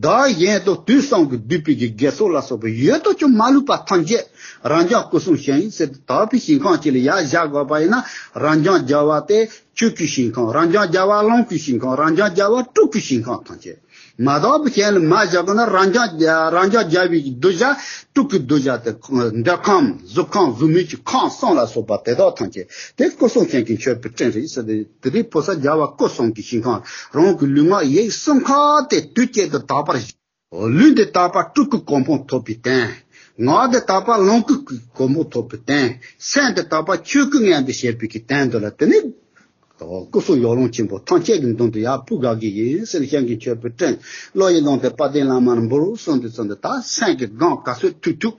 བདག་གཞན་སྟོང་དུས་གསུམ་གྱིས་བསྡུས་པའི་གི་དགེ་ཚོགས་ལ་སོགས་པ་ཡོད་དོ་ཅོག་མ་ལུས་པ་ཐམས་ཅད་རབ་འབྱམས་སྐུ་གསུམ་ཞིང་ཟེར་ཏེ་དག་པའི་ཞིང་ཁམས་གཅིག་ལ་ཡར་བཞག་དགོས་པ་ཡིན་ན། རབ་འབྱམས་རྒྱལ་བ་དེ་ཆོས་སྐུའི་ཞིང་ཁམས། རབ་འབྱམས་རྒྱལ་བ་ལོངས་སྐུའི་ཞིང་ཁམས། རབ་འབྱམས་རྒྱལ་བ་སྤྲུལ་སྐུའི་ཞིང་ཁམས་ཐམས་ཅད། མ་དག་པའི་ཞིང་ལ་མར་བཞག་དགོས་ན། རབ་འབྱམས་རབ་འབྱམས་རྒྱལ་བའི་གདུལ་བྱ་སྤྲུལ་སྐུའི་གདུལ་བྱ་དེ། འདོད་ཁམས་གཟུགས་ཁམས་གཟུགས་མེད་ཀྱི་ཁམས་གསུམ་ལ་སོགས་པ་དེ་དག་ཐམས་ཅད་དེ་སྐུ་གསུམ་མཁྱེན་མཁན་མཆོད་པའི་སྤྲིན་རེད་ཟེར་ཏེ། དེ་རིང་ཕོ་གསར་རྒྱལ་བ་སྐུ་གསུམ་གྱི་ཞིང་ཁམས། རང་གི་ལུས་ངག་ཡིད་གསུམ་ཁ་དེ་དུས་གཅིག་ཏུ་དག་པར་བཞག་ལུས་འདི་དག་པ་སྤྲུལ་སྐུ་གོ་འཕང་ཐོབ་པའི་དོན། ངག་འདི་དག་པ་ལོངས་སྐུ་གོ་འཕང་ཐོབ་པའི་དོན། སེམས་འདི་དག་པ་ཆོས་སྐུ་མངོན་དུ་བྱེད་པའི་གི་དོན་དུ་ལ། དེ་ནི་སྐུ་གསུམ་ཡར་ལོངས་ཆེན་པོ་ཐམས་ཅད་ཀྱི་མདུན་དུ་ཡར་ཕུལ་དགོས་ཀྱི་ཡིན་ཟེར། མཁྱེན་མཁན་མཆོད་པའི་སྤྲིན། བློ་ཡི་ལུང་བསྟན་དཔལ་ལྡན་བླ་མར་འབུལ་གསུངས་ཏེ་ཚུལ་འདི། ད་སེམས་ཀྱི་སྒང་ག་ཚོད་ཐུབ་ཐུབ།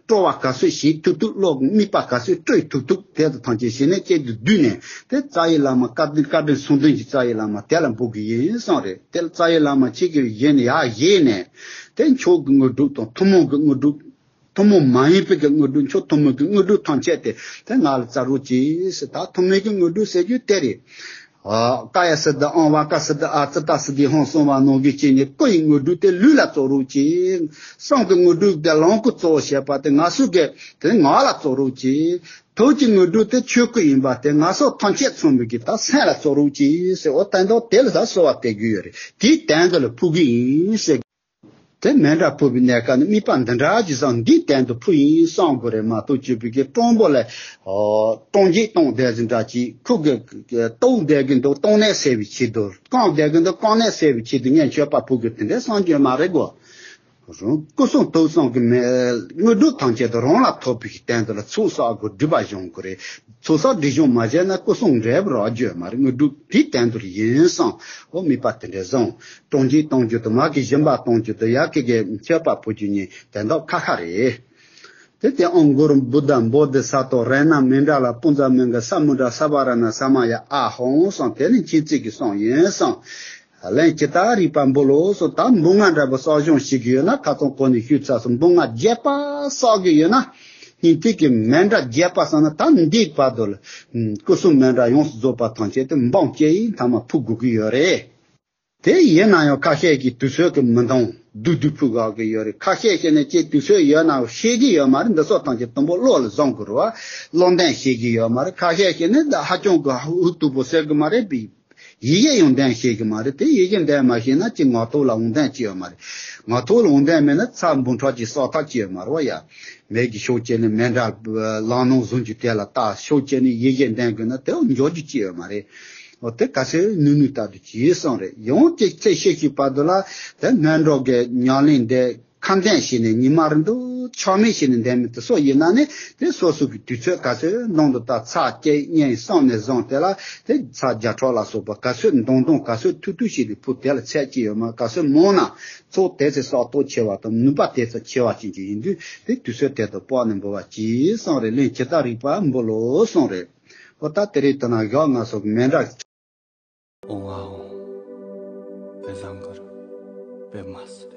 སྤྲོ་བ་ག་ཚོད་བྱེད་ཐུབ་ཐུབ། བློ་དམིགས་པ་ག་ཚོད་སྤྲོས་ཐུབ་ཐུབ། དེ་དག་ཐམས་ཅད་ཞལ་ནས་གཅིག་ཏུ་བསྡུས་ནས། དེ་རྩ་བའི་བླ་མ་བཀའ་དྲིན་བཀའ་དྲིན་གསུམ་ལྡན་གྱི་རྩ་བའི་བླ་མ་དེ་ལ་འབུལ་གྱི་ཡིན་གསུངས་རེད། དེ་ལ་རྩ་བའི་བླ་མ་ཁྱེད་ཀྱིས་ཡེ་ནས་ཡར་བཞེས་ནས། དེ་མཆོག་གི་དངོས་གྲུབ་དང་ཐུན་མོང་གི་དངོས་གྲུབ། ཐུན་མོང་མ་ཡིན་པའི་གི་དངོས་གྲུབ། མཆོག་ཐུན་མོང་གི་དངོས་གྲུབ་ཐམས་ཅད་དེ་དེ་ང་ལ་སྩལ་རོགས་གྱིས་ཟེར། ད་ཐུན་མོང་གི་དངོས་གྲུབ་ཟེར་རྒྱུ་དེ་རེད། ཨ། ཀ་ཡ་སིདྡྷི་ཨང་། ཝ་ཀ་སིདྡྷི་ཨ། ཙིཏྟ་སིདྡྷི་ཧཱུྃ་གསུངས་པ་ནང་བཞིན་བྱས་ནས། སྐུ་ཡི་དངོས་གྲུབ་དེ་ལུས་ལ་སྩལ་རོགས་གྱིས། གསུང་གི་དངོས་གྲུབ་དེ་ལོངས་སྐུ་གཙོ་བོ་བྱས་པ་དེ་ང་ཚོ་གི་དེ་ངག་ལ་སྩལ་རོགས་གྱིས། ཐུགས་ཀྱི་དངོས་གྲུབ་དེ་ཆོས་སྐུ་ཡིན་པ་དེ་ང་ཚོ་ཐམས་ཅད་ཚང་མའི་གི་ད་སེམས་ལ་སྩལ་རོགས་གྱིས་ཟེར། འོ་དོན་དག་དེ་ལ་ད་གསོལ་བ་འདེབས་རྒྱུ་ཡོད་རེད། དེའི་དོན་དུ་ལ་ཕུལ་གྱི་ཡིན་ཟེར། དེ་མཎྜལ་ཕུལ་བའི་གནས་སྐབས་ནི་དམིགས་པ་འདི་འདྲ་ཅིག་བཟང་འདིའི་སྟེང་དུ་ཕུལ་ཡིན་བསམ་དགོས་རེད་མ་གཏོགས། སྤྱོད་པའི་གི་སྤྲང་པོ་ལ་སྤྲང་འགྱེད་གཏོང་བསྡད་ཟིན་འདྲ་ཅིག་ཁུག་གི་ལྟོགས་བསྡད་གི་འདུག་ལྟོགས་ནད་སེལ་བའི་ཆེད་དུ། རྐང་བསྡད་གི་འདུག་རྐང་ནད་སེལ་བའི་ཆེད་དུ་ངས་མཆོད་པ་ཕུལ་དགོས་དེ་འདྲའི་བསམ་རྒྱུ་མ་རེད་གོ། རང་སྐུ་གསུང་ཐུགས་གསུམ་གྱི་མེ་དངོས་གྲུབ་ཐམས་ཅད་དུ་རང་ལ་ཐོབ་པའི་སྟེང་དུ་ལ་ཚོགས་བསགས་དགོས། སྒྲིབ་པ་སྦྱོང་དགོས་རེད། ཚོགས་བསགས་སྒྲིབ་སྦྱོང་མ་བྱས་ན་སྐུ་གསུང་འབྲས་བུ་རག་རྒྱུ་མ་རེད། དངོས་གྲུབ་དེའི་སྟེང་དུ་ལ་ཡིན་བསམ། འོ་དམིགས་པ་དེ་འདྲ་བཟང་། སྤྲང་འགྱེད་གཏོང་རྒྱུ་དང་མ་གི་སྦྱིན་པ་གཏོང་རྒྱུ་དང་ཡ་གི་གི་མཆོད་པ་ཕུལ་རྒྱུ་གཉིས་དེ་མདོག་ཁ་ཁ་རེད། དེ་དེ་ཨོཾ་གུ་རུ་བུདྡྷ་བོ་དྷི་ས་ཏྭ་རཏྣ་མཎྜལ་པུཉྩ་མཉྫ་ས་མུ་དྲ་ས་བ་ར་ཎ་ས་མ་ཡ་ཨཱཿཧཱུྃ་གསུངས། དེ་ནི་མཁྱེན་བརྩེ་གི་གསུང་ཡིན་གསུངས། ལན་ཇི་ལྟར་རིགས་པ་འབུལ་ལོ་གསུངས། ད་འབུལ་ལྔ་འདྲ་པོ་གསོག་སྦྱོང་བྱེད་ཀྱི་ཡོད་ན། ཁ་སང་གོང་ནས་ཞུས་ཚར་སོང་། འབུལ་ལྔ་རྒྱས་པ་གསོག་གི་ཡོད་ན། སྙིང་ཐིག་གི་མཎྜལ་རྒྱས་པ་གསོག་ན། ད་འདིའི་བར་དུ་ལ་སྐུ་གསུང་མཎྜལ་ཡོངས་སུ་རྫོགས་པ་ཐམས་ཅད་དེ་འབུམ་བཅུ་ཡི་མཐའ་མ་ཕུལ་དགོས་ཀྱི་ཡོད་རེད། དེ་ཡིན་ན་ཡང་ཁ་ཤས་ཀྱིས་དུས་ཚོད་ཀྱིས་མི་འདང་། བསྡུས་བསྡུས་ཕུལ་དགོས་ཀྱི་ཡོད་རེད། ཁ་ཤས་ཤིག་ནི་ཅིག་དུས་ཚོད་ཡོད་ན་ཤེས་ཀྱི་ཡོད་མ་རེད། འདི་ཚོ་ཐམས་ཅད་དུམ་བུ་བློ་ལ་བཟུང་དགོས་རེད་བ། བློ་འདོན་ཤེས་ཀྱི་ཡོད་མ་རེད། ཁ་ཤས་ཤིག་ནི་ད་ཧ་ཅང་གི་ཧུ་ཐུག་པོ་ཟེར་གི་མ་རེད་པས། ཡིད་ཆེས་ཡང་འདོན་ཤེས་ཀྱི་མ་རེད། དེ་ཡིད་ཆེས་འདོན་མ་ཤེས་ན་ཅིག་ངག་ཐོག་ལ་འོང་འདོན་ཅི་ཡོད་མ་རེད། ངག་ཐོག་ལ་འོང་འདོན་མེད་ན་ཚ་འབུམ་ཕྲག་ཅིག་གསོག་ཐབས་ཅི་ཡོད་མ་རེད་བ་ཡ། མེད་ཀྱི་ཤོག་བྱས་ནས་མཎྜལ་བླངས་ནང་བཟུང་རྒྱུ་དེ་ལ་ལྟ། ཤོག་བྱས་ནས་ཡིད་ཆེས་འདོན་དགོས་ན་དེ་འཇོག་རྒྱུ་ཅི་ཡོད་མ་རེད། འོ་དེ་ག་ཚོད་ནུས་ནུས་ལྟར་དུ་བྱས་སོང་རེད། ཡང་ཅིག་ཚེ་ཤི་ཤི་བར་དུ་ལ་དེ་སྔོན་འགྲོ་གི་ཉམས་ལེན་འདི་ཁ་འདོན་བྱས་ནས་ཉི་མ་རེ་འདུག་ཆག་མེད་བྱས་ནས་འདོན་མི་དེ་སོགས་ཡིན་ན་ནི། དེ་སོ་སོ་གི་དུས་ཚོད་ག་ཚོད་ནང་དུ་ད་ཚར་བཅད་གཉིས་གསུམ་ནས་བཟུང་དེ་ལ་དེ་ཚར་བརྒྱ་ཕྲག་ལ་སོགས་པ་ག་ཚོད་འདང་འདང་ག་ཚོད་ཐུབ་ཐུབ་བྱས་ནས་ཕུལ། དེ་ལ་ཚད་ཅི་ཡོད་མ། ག་ཚོད་མང་ན་ཚོགས་དེ་ཚོད་སྲོག་ཐོག་ཆེ་བ་དང་ནུས་པ་དེ་ཚོད་ཆེ་བ་ཅན་གྱི་ཡིན་དུས། དེ་དུས་ཚོད་དེ་དང་དཔག་ནས་འབུལ་བ་གྱིས་གསུངས་རེད། ལན་ཇི་ལྟར་རིགས་པ་འབུལ་ལོ་གསུངས་རེད། འོ་ད་དེ་རིང་དེ་ན་ཞག་ང་སོགས་མཎྜལ། ཨོཾ་ཨཱཿཧཱུྃ་བཛྲ་གུ་རུ་པདྨ་སི།